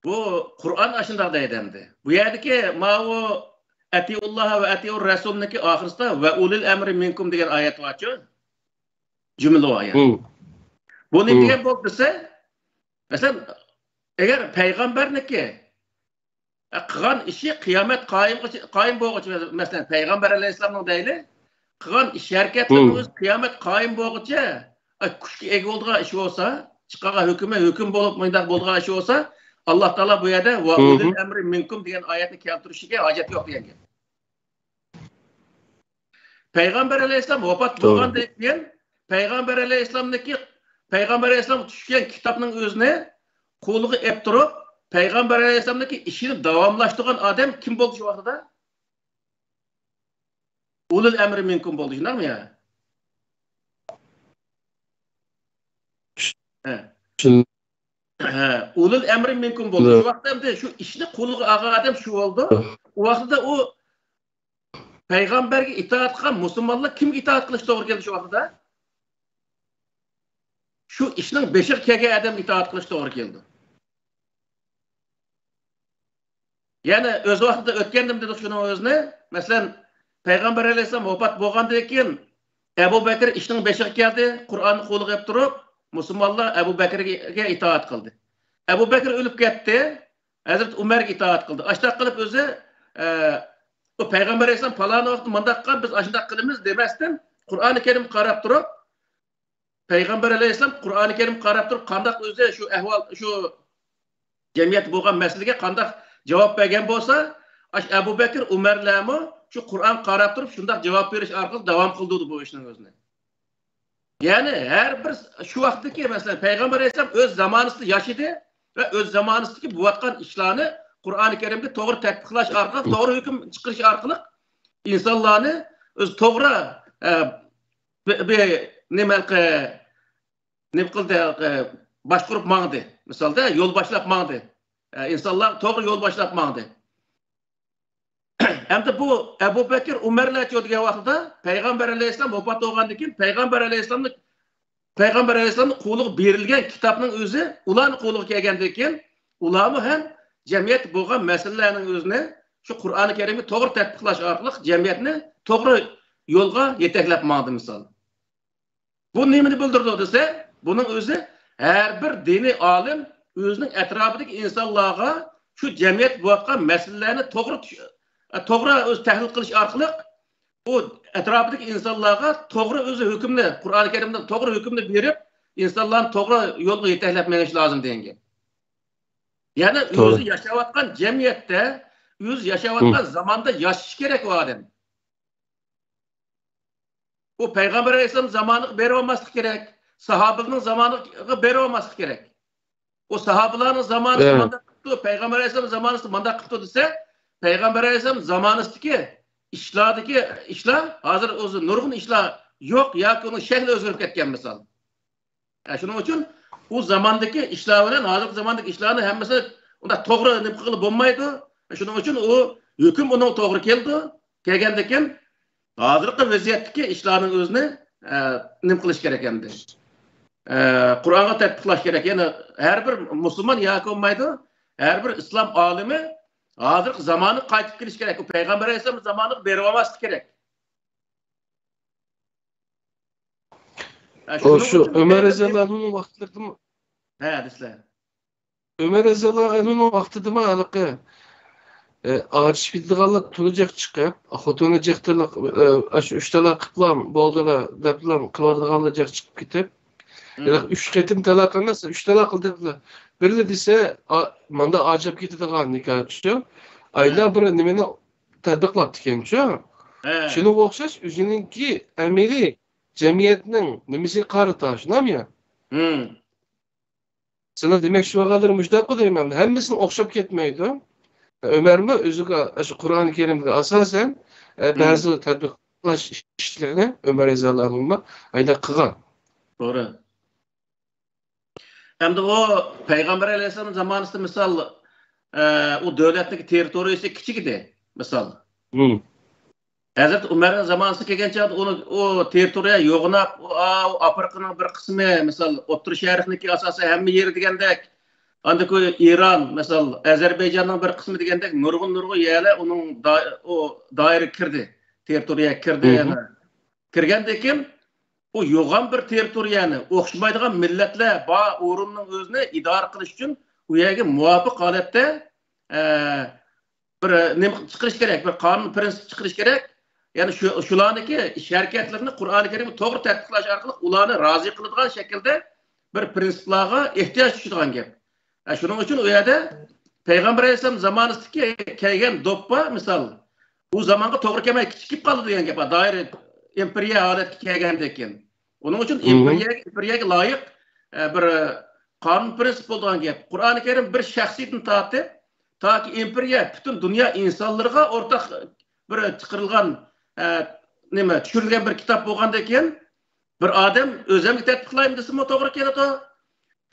بۇ قۇرئان ئاشۇنداق دەيدۇ ئەمدى. بۇ يەردىكى ماۋۇ ئەتىئۇللاھ ۋە ئەتىئۇر رەسۇلنىڭكى ئاخىرىسىدا ۋە ئۇلىل ئەمرى مىنكۇم دېگەن ئايەت بارچۇ؟ جۈملە ئايەت. بۇ نېمە دېگەن بولدى دېسە، مەسىلەن، ئەگەر پەيغەمبەرنىڭكى، ئە، قىلغان ئىشى قىيامەت قايىمغىچە، قايىم بولغۇچە، مەسىلەن، پەيغەمبەر ئەلەيھىسسالامنىڭ دەيلى، قىلغان ئىش ھەرىكەتلىرىنىڭ ئۆزى قىيامەت قايىم بولغۇچە، ئە، كۈچكە ئىگە بولىدىغان ئىش بولسا، چىقارغان ھۆكمى ھۆكۈم بولۇپ، مۇنداق بولىدىغان ئىش بولسا، ئاللا تائالا بۇ يەردە ۋە ئۇلىل ئەمرى مىنكۇم دېگەن ئايەتنى كەلتۈرۈشىگە ھاجەت يوق دېگەن گەپ. پەيغەمبەر ئەلەيھىسسالام ۋاپات بولغاندىن كېيىن، پەيغەمبەر ئەلەيھىسسالامنىڭكى، پەيغەمبەر ئەلەيھىسسالامغا چۈشكەن كىتابنىڭ ئۆزىنى قولىغا ئېلىپ تۇرۇپ، پەيغەمبەر ئەلەيھىسسالامنىڭكى ئىشىنى داۋاملاشتۇرغان ئادەم كىم بولدى شۇ ۋاقتىدا؟ ئۇلۇل ئەمرى مىنكۇم بولدى، شۇنداقمۇ يا؟ ھە. ھە، ئۇلۇل ئەمرى مىنكۇم بولدى. شۇ ۋاقىتتا ئەمدى شۇ ئىشنى قولىغا ئالغان ئادەم شۇ بولدى. ئۇ ۋاقتىدا ئۇ پەيغەمبەرگە ئىتائەت قىلغان مۇسۇلمانلار كىمگە ئىتائەت قىلىش توغرا كەلدى شۇ ۋاقتىدا؟ شۇ ئىشنىڭ بېشىغا كەلگەن ئادەمگە ئىتائەت قىلىش توغرا كېلىدۇ. يەنى ئۆز ۋاقتىدا ئۆتكەندىمۇ دېدۇق شۇنىڭ ئۆزىنى. مەسىلەن، پەيغەمبەر ئەلەيھىسسالام ۋاپات بولغاندىن كېيىن ئەبۇ بەكرى ئىشنىڭ بېشىغا كەلدى، قۇرئاننى قولىغا ئېلىپ تۇرۇپ، مۇسۇلمانلار ئەبۇ بەكرىگە ئىتائەت قىلدى. ئەبۇ بەكرى ئۆلۈپ كەتتى، ھەزرىتى ئۆمەرگە ئىتائەت قىلدى. ئاشۇنداق قىلىپ ئۆزى، ئە، ئۇ پەيغەمبەر ئەلەيھىسسالام پالان ۋاقىتتا مۇنداق قىلغان، بىز ئاشۇنداق قىلىمىز دېمەستىن، قۇرئانى كەرىمگە قاراپ تۇرۇپ، پەيغەمبەر ئەلەيھىسسالام قۇرئانى كەرىمگە قاراپ تۇرۇپ، قانداق ئۆزى شۇ ئەھۋال، شۇ جەمئىيەتتە بولغان مەسىلىگە قانداق جاۋاب بەرگەن بولسا، ئاشۇ ئەبۇ بەكىر، ئۆمەرلەرمۇ شۇ قۇرئانغا قاراپ تۇرۇپ شۇنداق جاۋاب بېرىش ئارقىلىق داۋام قىلدۇردى بۇ ئىشنىڭ ئۆزىنى. يەنى ھەر بىر شۇ ۋاقىتتىكى، مەسىلەن، پەيغەمبەر ئەلەيھىسسالام ئۆز زامانىسىدا ياشىدى ۋە ئۆز زامانىسىدىكى بولۇۋاتقان ئىشلارنى قۇرئانى كەرىمگە توغرا تەتبىقلاش ئارقىلىق، توغرا ھۆكۈم چىقىرىش ئارقىلىق ئىنسانلارنى ئۆزى توغرا، ئە، بى-، بى-، نېمە، نېمە قىلدى، ئە، باشقۇرۇپ ماڭدى. مىسالدا، يول باشلاپ ماڭدى. ئە، ئىنسانلار توغرا يول باشلاپ ماڭدى. ئەمدى بۇ ئەبۇ بەكىر، ئۆمەرلەرچۇ دېگەن ۋاقتىدا پەيغەمبەر ئەلەيھىسسالام ۋاپات بولغاندىن كېيىن پەيغەمبەر ئەلەيھىسسالامنى، پەيغەمبەر ئەلەيھىسسالامنىڭ قولىغا بېرىلگەن كىتابنىڭ ئۆزى ئۇلارنىڭ قولىغا كەلگەندىن كېيىن ئۇلارمۇ ھەم جەمئىيەتتە بولغان مەسىلىلەرنىڭ ئۆزىنى شۇ قۇرئانى كەرىمگە توغرا تەتبىقلاش ئارقىلىق جەمئىيەتنى توغرا يولغا يېتەكلەپ ماڭدى مىسال. بۇ نېمىنى بىلدۈرىدۇ دېسە، بۇنىڭ ئۆزى ھەر بىر دىنىي ئالىم ئۆزىنىڭ ئەتراپىدىكى ئىنسانلارغا شۇ جەمئىيەت بولۇۋاتقان مەسىلىلەرنى توغرا چۈش-، توغرا ئۆزى تەھلىل قىلىش ئارقىلىق، ئۇ ئەتراپىدىكى ئىنسانلارغا توغرا ئۆزى ھۆكۈمنى، قۇرئانى كەرىمدىن توغرا ھۆكۈمنى بېرىپ، ئىنسانلارنى توغرا يولغا يېتەكلەپ مېڭىش لازىم دېگەن گەپ. يەنى توغرا. ئۆزى ياشاۋاتقان جەمئىيەتتە، ئۆزى ياشاۋاتقان زاماندا ياشىشى كېرەك ئۇ ئادەم. ئۇ پەيغەمبەر ئەلەيھىسسالام زامانىغا بېرىۋالماسلىق كېرەك. ساھابىلەرنىڭ زامانىغا بېرىۋالماسلىق كېرەك. ئۇ ساھابىلەرنىڭ زامانىسىدا مانداق قىپتۇ، پەيغەمبەر ئەلەيھىسسالام زامانىسىدا مانداق قىپتۇ دېسە، پەيغەمبەر ئەلەيھىسسالام زامانىسىدىكى ئىشلاردىكى ئىشلار، ھازىر ئۆزى نۇرغۇن ئىشلار يوق ياكى ئۇنىڭ شەكلى ئۆزگىرىپ كەتكەن مىسال. ئە، شۇنىڭ ئۈچۈن ئۇ زاماندىكى ئىشلار بىلەن ھازىرقى زاماندىكى ئىشلارنى ھەممىسى ئۇنداق توغرا نېمە قىلغىلى بولمايدۇ. شۇنىڭ ئۈچۈن ئۇ ھۆكۈم ئۇنىڭغا توغرا كېلىدۇ. كەلگەندىن كېيىن ھازىرقى ۋەزىيەتتىكى ئىشلارنىڭ ئۆزىنى، ئە، نېمە قىلىش كېرەك ئەمدى؟ ئە، قۇرئانغا تەتبىقلاش كېرەك. يەنى ھەر بىر مۇسۇلمان ياكى بولمايدۇ، ھەر بىر ئىسلام ئالىمى ھازىرقى زامانغا قايتىپ كېلىش كېرەك. ئۇ پەيغەمبەر ئەلەيھىسسالام زامانىغا بېرىۋالماسلىق كېرەك. ھە، ئۇ شۇنىڭ شۇ ئۈچۈن ئۆمەر رەزىياللاھۇ ئەنھۇنىڭ ۋاقتىلىرىدىمۇ؟ ھە، دېسىلە. ئۆمەر رەزىياللاھۇ ئەنھۇنىڭ ۋاقتىدىمۇ ھېلىقى، ئە، ئاجىشىپ كېتىدىغانلار تولا جىق چىقىپ، خوتۇنى جىق تىللىق، ئە، ئاشۇ ئۈچ تالاق قىپلام بولدىلا دەپلا قىلىۋاتىدىغانلار جىق چىقىپ كېتىپ، ھېلىقى ئۈچ قېتىم تالاق ئەمەس، ئۈچ تالاق قىلدى. بىرلا دېسە، ئا-، ماندا ئاجىپ كېتىدىغان نىكاھچۇ. ئايلا بىر نېمىنى تەتبىقلاپتىكەنچۇ. ھە. شۇنىڭغا ئوخشاش ئۆزىنىڭكى ئەمەلىي جەمئىيەتنىڭ نېمىسىگە قارىتا، شۇنداقمۇ يا؟ ھىم. سېنىڭ دېمەكچى بولغانلىرىڭ مۇشۇنداققۇ دەيمەن. ھەممىسىنىڭ ئوخشاپ كەتمەيدۇ. ئۆمەرمۇ ئۆزىگە، شۇ قۇرئان كەرىمگە ئاساسەن، ئە، بەزى تەتبىقلاش ئىشلىرىنى ئۆمەر رەزىياللاھۇ ئەنھۇمۇ ئايدا قىلغان. توغرا. ئەمدى ئۇ پەيغەمبەر ئەلەيھىسسالام زامانىسىدا مىسال، ئە، ئۇ دۆلەتنىڭ تېررىتورىيىسى كىچىك ئىدى، مىسال. ھىم. ھەزرەت ئۆمەرنىڭ زامانىسىغا كەلگەن چاغدا ئۇنى، ئۇ تېررىتورىيە يوغىناپ، ئۇ، ئا-، ئۇ ئافرىقىنىڭ بىر قىسمى، مىسال، ئوتتۇرا شەرقنىڭكى ئاساسەن ھەممە يېرى دېگەندەك، ئاندىن كېيىن ئىران، مىسال، ئەزەربەيجاننىڭ بىر قىسمى دېگەندەك نۇرغۇن، نۇرغۇن يەرلەر ئۇنىڭ دا-، ئۇ دائىرىگە كىردى، تېررىتورىيەگە كىردى. مم. يەنە كىرگەندىن كېيىن ئۇ يوغان بىر تېررىتورىيەنى، ئوخشىمايدىغان مىللەتلەر بار ئورۇننىڭ ئۆزىنى ئىدارە قىلىش ئۈچۈن ئۇ يەرگە مۇۋاپىق ھالەتتە، ئە، بىر نېمە چىقىرىش كېرەك، بىر قانۇن پرىنسىپ چىقىرىش كېرەك. يەنى شۇ، شۇلارنىڭكى ئىش ھەرىكەتلىرىنى قۇرئانى كەرىمگە توغرا تەتبىقلاش ئارقىلىق ئۇلارنى رازى قىلىدىغان شەكىلدە بىر پرىنسىپلارغا ئېھتىياج چۈشىدىغان گەپ. ئە، شۇنىڭ ئۈچۈن ئۇ يەردە پەيغەمبەر ئەلەيھىسسالام زامانىسىدىكى كەلگەن دوپپا، مىسال، ئۇ زامانغا توغرا كەلمەي كىچىكىپ قالىدۇ دېگەن گەپ، دائىرە ئىمپېرىيە ھالەتكە كەلگەندىن كېيىن. ئۇنىڭ ئۈچۈن ئىمپېرىيەگە، ئىمپېرىيەگە لايىق، ئە، بىر قانۇن پرىنسىپ بولىدىغان گەپ. قۇرئانى كەرىم بىر شەخسىيدىن تارتىپ، تاكى ئىمپېرىيە پۈتۈن دۇنيا ئىنسانلىرىغا ئورتاق بىر چىقىرىلغان، ئە، نېمە، چۈشۈرۈلگەن بىر كىتاب بولغاندىن كېيىن، بىر ئادەم ئۆزۈمگە تەتبىقلايمەن دېسىمۇ توغرا كېلىدۇ.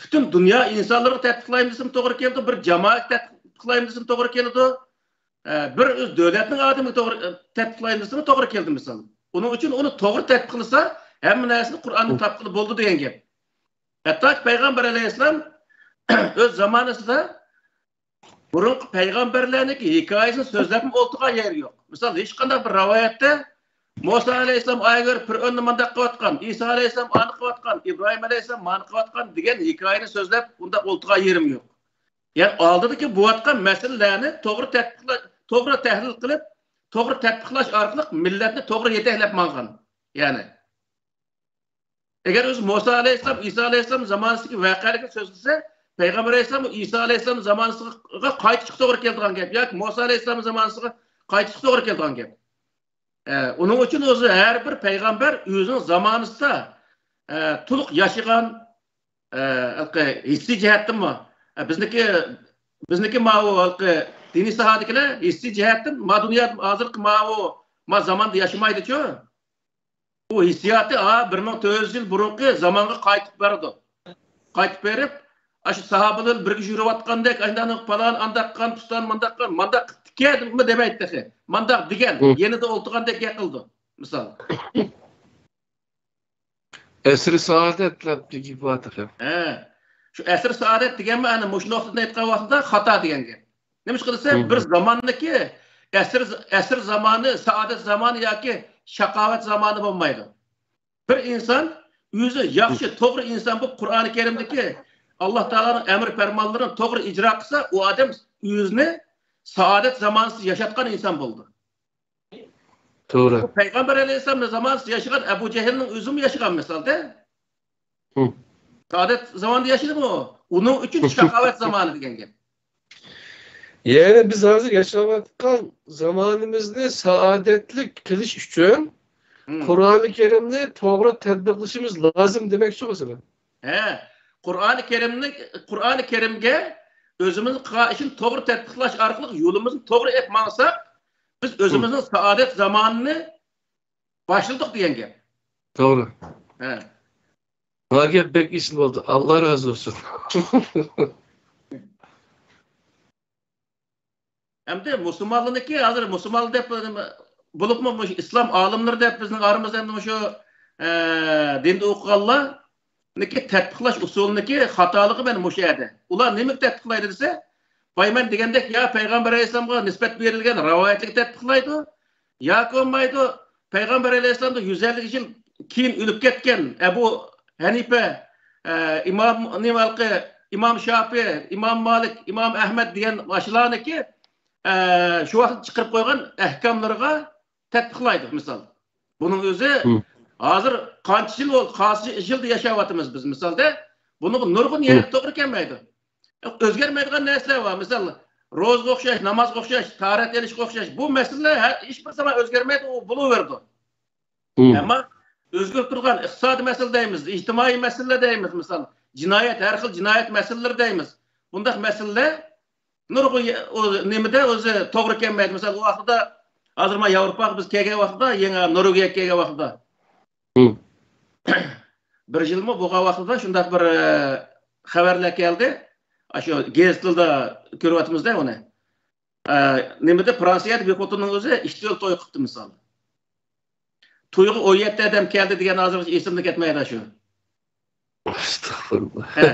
پۈتۈن دۇنيا ئىنسانلىرىغا تەتبىقلايمەن دېسىمۇ توغرا كېلىدۇ. بىر جامائەتكە تەتبىقلايمەن دېسىمۇ توغرا كېلىدۇ. ئە، بىر ئۆز دۆلەتنىڭ ئادىمىگە توغرا، ئە، تەتبىقلايمىز دېسىمۇ توغرا كەلدى مىسال. ئۇنىڭ ئۈچۈن ئۇنى توغرا تەتبىقلىسا، ھەممە نەرسىنى قۇرئاندىن تاپقىلى بولىدۇ دېگەن گەپ. ھەتتاكى پەيغەمبەر ئەلەيھىسسالام ئۆز زامانىسىدا بۇرۇنقى پەيغەمبەرلەرنىڭكى ھېكايىسىنى سۆزلەپمۇ ئولتۇرغان يېرى يوق. مىسال، ھېچقانداق بىر رىۋايەتتە مۇسا ئەلەيھىسسالام ئايىغى بېرىپ پىرئۆننى مانداق قىلىۋاتقان، ئىسا ئەلەيھىسسالام ئانى قىلىۋاتقان، ئىبراھىم ئەلەيھىسسالام مانى قىلىۋاتقان دېگەن ھېكايىنى سۆزلەپ ئۇنداق ئولتۇرغان يېرىم يوق. يەنى ئالدىدىكى بولۇۋاتقان مەسىلىلەرنى توغرا تەتبىقلا-، توغرا تەھلىل قىلىپ، توغرا تەتبىقلاش ئارقىلىق مىللەتنى توغرا يېتەكلەپ ماڭغان. يەنى ئەگەر ئۆزى مۇسا ئەلەيھىسسالام، ئىسا ئەلەيھىسسالام زامانىسىدىكى ۋەقەلىكنى سۆزلىسە، پەيغەمبەر ئەلەيھىسسالام ئىسا ئەلەيھىسسالام زامانىسىغا قايتىشقا توغرا كېلىدىغان گەپ ياكى مۇسا ئەلەيھىسسالام زامانىسىغا قايتىشقا توغرا كېلىدىغان گەپ. ئە، ئۇنىڭ ئۈچۈن ئۆزى ھەر بىر پەيغەمبەر ئۆزىنىڭ زامانىسىدا، ئە، تولۇق ياشىغان، ئە، ھېلىقى ھېسسىي جەھەتتىنمۇ، ئە، بىزنىكى، بىزنىكى ماۋۇ ھېلىقى دىنىي ساھەدىكىلەر ھېسسىي جەھەتتىن ما دۇنيا ھازىرقى ماۋۇ ما زاماندا ياشىمايدىچۇ. ئۇ ھېسسىياتى، ھا، بىر مىڭ تۆت يۈز يىل بۇرۇنقى زامانغا قايتىپ بارىدۇ. قايتىپ بېرىپ، ئاشۇ ساھابىلەر بىلەن بىرگە يۈرۈۋاتقاندەك، ئانداق پالان، ئانداق قىلغان، پۇستان مانداق قىلغان، مانداق قىپتىكەن دېمەي ئېيتتى تېخى. مانداق دېگەن، ھە. يېنىدا ئولتۇرغاندەك گەپ قىلىدۇ، مىسال. ئەسرى سائادەت دەپ گېپى بار تېخى. ھە. شۇ ئەسرى سائادەت دېگەنمۇ ئەنە مۇشۇ نۇقتىدىن ئېيتقان ۋاقتىدا خاتا دېگەن گەپ. نېمىشقا دېسە، بىر زاماننىكى ئەسىر، ئەسىر زامانى، سائادەت زامانى ياكى شاقاۋەت زامانى بولمايدۇ. بىر ئىنسان ئۆزى ياخشى، توغرا ئىنسان بولۇپ، قۇرئانى كەرىمدىكى ئاللا تائالانىڭ ئەمر پەرمانلىرىنى توغرا ئىجرا قىلسا، ئۇ ئادەم ئۆزىنى سائادەت زامانىسىدا ياشاتقان ئىنسان بولىدۇ. توغرا. بۇ پەيغەمبەر ئەلەيھىسسالام زامانىسىدا ياشىغان ئەبۇ جەھىلنىڭ ئۆزىمۇ ياشىغان مىسالدا. ھە. سائادەت زامانىدا ياشىدىمۇ؟ ئۇنىڭ ئۈچۈن شاقاۋەت زامانى دېگەن گەپ. يەنى بىز ھازىر ياشاۋاتقان زامانىمىزنى سائادەتلىك قىلىش ئۈچۈن ھە. قۇرئانى كەرىمنى توغرا تەتبىقلىشىمىز لازىم دېمەكچىغۇ سىلەر. ھە، قۇرئانى كەرىمنى، قۇرئانى كەرىمگە ئۆزىمىزنىڭ قىلغان ئىشىنى توغرا تەتبىقلاش ئارقىلىق يولىمىزنى توغرا ئېلىپ ماڭساق، بىز ئۆزىمىزنىڭ سائادەت زامانىنى باشلىدۇق دېگەن گەپ. توغرا. ھە. بۇ گەپ بەك ئېسىل بولدى. ئاللا رازى بولسۇن. ئەمدى مۇسۇلمانلارنىڭكى، ھازىر مۇسۇلمانلار دەپ، بولۇپمۇ مۇشۇ ئىسلام ئالىملىرى دەپ بىزنىڭ ئارىمىزدا ئەمدى مۇشۇ، ئە، دىندا ئوقۇغانلارنىڭكى تەتبىقلاش ئۇسۇلىنىڭكى خاتالىقى مانا مۇشۇ يەردە. ئۇلار نېمىگە تەتبىقلايدۇ دېسە، بايا مەن دېگەندەك يا پەيغەمبەر ئەلەيھىسسالامغا نىسبەت بېرىلگەن رىۋايەتلەرگە تەتبىقلايدۇ، ياكى بولمايدۇ، پەيغەمبەر ئەلەيھىسسالامدىن يۈز ئەللىك يىل كېيىن ئۆلۈپ كەتكەن ئەبۇ ھەنىپە، ئە، ئىمام، نېمە ھېلىقى، ئىمام شافىئى، ئىمام مالىك، ئىمام ئەھمەد دېگەن ئاشۇلارنىڭكى، ئە، شۇ ۋاقىت چىقىرىپ قويغان ئەھكاملىرىغا تەتبىقلايدۇ، مىسال. بۇنىڭ ئۆزى ھازىر قانچە يىل بولدى، قانچە يىلدا ياشاۋاتىمىز بىز، مىسالدا. بۇنىڭغا نۇرغۇن يەردە توغرا كەلمەيدۇ. ئۆزگەرمەيدىغان نەرسىلەر بار. مىسال، روزىغا ئوخشاش، نامازغا ئوخشاش، تاھارەت ئېلىشقا ئوخشاش. بۇ مەسىلىلەر ھە-، ھېچبىر زامان ئۆزگەرمەيدۇ، ئۇ بولۇۋېرىدۇ. ئەمما ئۆزگىرىپ تۇرغان ئىقتىسادىي مەسىلە دەيمىز، ئىجتىمائىي مەسىلىلەر دەيمىز، مىسال، جىنايەت، ھەر خىل جىنايەت مەسىلىلىرى دەيمىز. بۇنداق مەسىلىلەر نۇرغۇن يە-، ئۇ نېمىدە ئۆزى توغرا كەلمەيدۇ. مىسال، ئۇ ۋاقتىدا، ھازىر مانا ياۋروپاغا بىز كەلگەن ۋاقتىدا، يېڭى نورۋېگىيەگە كەلگەن ۋاقتىدا، بىر يىلمۇ بولغان ۋاقتىدا شۇنداق بىر، ئە، خەۋەرلەر كەلدى. ئاشۇ گېزىتلەردە كۆرۈۋاتىمىز-دە ئۇنى. ئە، نېمىدە، فرانسىيەدە بىر خوتۇننىڭ ئۆزى ئىككى يىل توي قىپتۇ، مىسال. تويغا ئون يەتتە ئادەم كەلدى دېگەن ھازىرغىچە ئېسىمدىن كەتمەيدۇ شۇ. ئەستەغپۇرۇللا. ھە.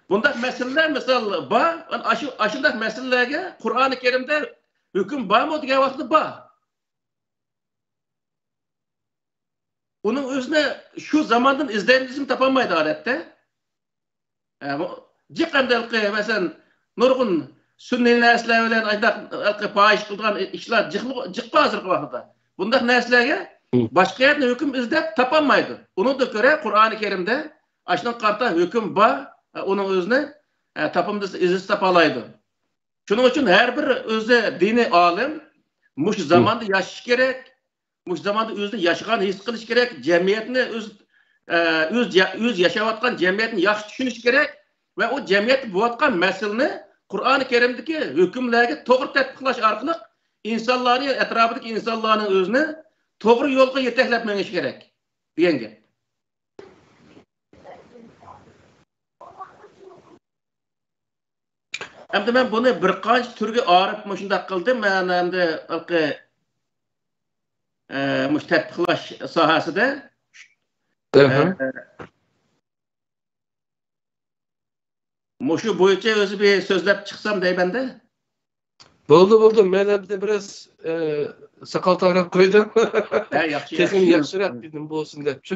بۇنداق مەسىلىلەر، مىسال، بار. ئاشۇ، ئاشۇنداق مەسىلىلەرگە قۇرئانى كەرىمدە ھۆكۈم بارمۇ دېگەن ۋاقىتتا بار. ئۇنىڭ ئۆزىنى شۇ زاماندىن ئىزدەيمىز دېسىمۇ تاپالمايدۇ ئادەتتە. ئە، بۇ جىق ئەمدى ھېلىقى، مەسىلەن، نۇرغۇن سۈنئىي نەرسىلەر بىلەن ئانداق ھېلىقى پاھىشە قىلىدىغان ئىشلار جىق، جىق بار ھازىرقى ۋاقىتتا. بۇنداق نەرسىلەرگە باشقا يەردىن ھۆكۈم ئىزدەپ تاپالمايدۇ. ئۇنىڭدىن كۆرە قۇرئانى كەرىمدە ئاشۇنىڭغا قارىتا ھۆكۈم بار، ئۇنىڭ ئۆزىنى، ئە، تاپىمىز دېسە ئىزدىسە تاپالايدۇ. شۇنىڭ ئۈچۈن ھەر بىر ئۆزى دىنىي ئالىم مۇشۇ زاماندا ياشىشى كېرەك، مۇشۇ زاماندا ئۆزىنى ياشىغان ھېس قىلىش كېرەك، جەمئىيەتنى ئۆز، ئە، ئۆز يا-، ئۆز ياشاۋاتقان جەمئىيەتنى ياخشى چۈشىنىش كېرەك ۋە ئۇ جەمئىيەتتە بولۇۋاتقان مەسىلىنى قۇرئانى كەرىمدىكى ھۆكۈملەرگە توغرا تەتبىقلاش ئارقىلىق ئىنسانلارنى، ئەتراپىدىكى ئىنسانلارنىڭ ئۆزىنى توغرا يولغا يېتەكلەپ مېڭىشى كېرەك دېگەن گەپ. ئەمدى مەن بۇنى بىر قانچە تۈرگە ئايرىپ مۇشۇنداق قىلدىم. مەن ئەمدى ھېلىقى، ئە، مۇشۇ تەتبىقلاش ساھەسىدە، ئەھە، ئە، مۇشۇ بويىچە ئۆزى بىر سۆزلەپ چىقسام دەيمەندە. بولدى، بولدى. مەن ئەمدى بىراز، ئە، ساقال تارىپ قويدۇم. ھە، ياخشى، تېخىمۇ ياخشى. ياخشىراق دېدىم، بولسۇن دەپ شۇ.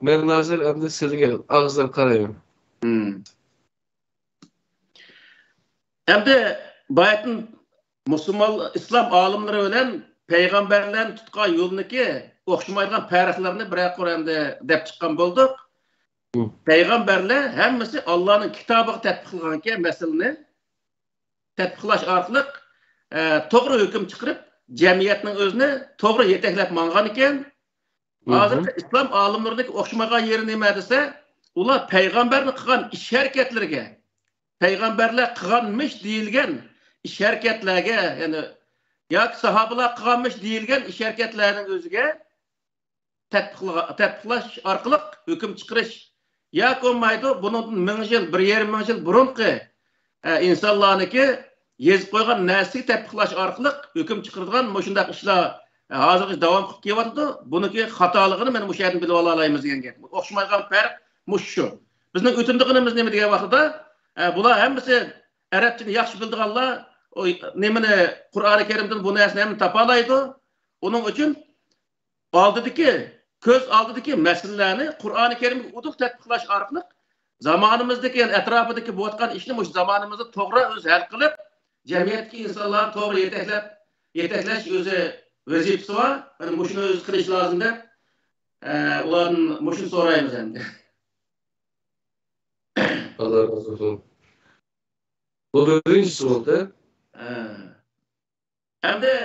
مەن ھازىر ئەمدى سىزگە ئاغزىدىن قارايمەن. ئەمدى بايىتىن مۇسۇلمان، ئىسلام ئالىملىرى بىلەن پەيغەمبەرلەرنى تۇتقان يولىنىڭكى ئوخشىمايدىغان پەرقلىرىنى بىرەر قۇر ئەمدى دەپ چىققان بولدۇق. مم. پەيغەمبەرلەر ھەممىسى ئاللانىڭ كىتابىغا تەتبىقلىغانكەن مەسىلىنى. تەتبىقلاش ئارقىلىق، ئە، توغرا ھۆكۈم چىقىرىپ، جەمئىيەتنىڭ ئۆزىنى توغرا يېتەكلەپ ماڭغانىكەن. مم. ھازىرقى ئىسلام ئالىملىرىنىڭكى ئوخشىمىغان يېرى نېمە دېسە، ئۇلار پەيغەمبەرنىڭ قىلغان ئىش ھەرىكەتلىرىگە، پەيغەمبەرلەر قىلغانمىش دېيىلگەن ئىش ھەرىكەتلەرگە، يەنى ياكى ساھابىلار قىلغانمىش دېيىلگەن ئىش ھەرىكەتلەرنىڭ ئۆزىگە تەتبىقلىغا-، تەتبىقلاش ئارقىلىق ھۆكۈم چىقىرىش ياكى بولمايدۇ، بۇنىڭدىن مىڭ يىل، بىر يېرىم مىڭ يىل بۇرۇنقى، ئە، ئىنسانلارنىڭكى يېزىپ قويغان نەرسىگە تەتبىقلاش ئارقىلىق ھۆكۈم چىقىرىدىغان مۇشۇنداق ئىشلار، ئە، ھازىرغىچە داۋام قىلىپ كېلىۋاتىدۇ. بۇنىڭكى خاتالىقىنى مانا مۇشۇ يەردىن بىلىپ ئالالايمىز دېگەن گەپ. ئوخشىمايدىغان پەرق مۇشۇ شۇ. بىزنىڭ ئۆتۈنىدىغىنىمىز نېمە دېگەن ۋاقىتتا، ئە، بۇلار ھەممىسى ئەرەبچىنى ياخشى بىلىدىغانلار، ئۇ نېمىنى، قۇرئانى كەرىمدىن بۇ نەرسىنى ھەممە تاپالايدۇ. ئۇنىڭ ئۈچۈن ئالدىدىكى، كۆز ئالدىدىكى مەسىلىلەرنى قۇرئانى كەرىمگە ئۇدۇق تەتبىقلاش ئارقىلىق زامانىمىزدىكى، يەنى ئەتراپىدىكى بولۇۋاتقان ئىشنى مۇشۇ زامانىمىزدا توغرا ئۆزى ھەل قىلىپ، جەمئىيەتتىكى ئىنسانلارنى توغرا يېتەكلەپ، يېتەكلەش ئۆزى ۋەزىپىسى بار. مانا مۇشۇنى ئۆزى قىلىش لازىم دەپ، ئە، ئۇلاردىن مۇشۇنى سورايمىز ئەمدى. ئاللا رازى بولسۇن. بۇ بىرىنچىسى بولدى. ئە. ئەمدى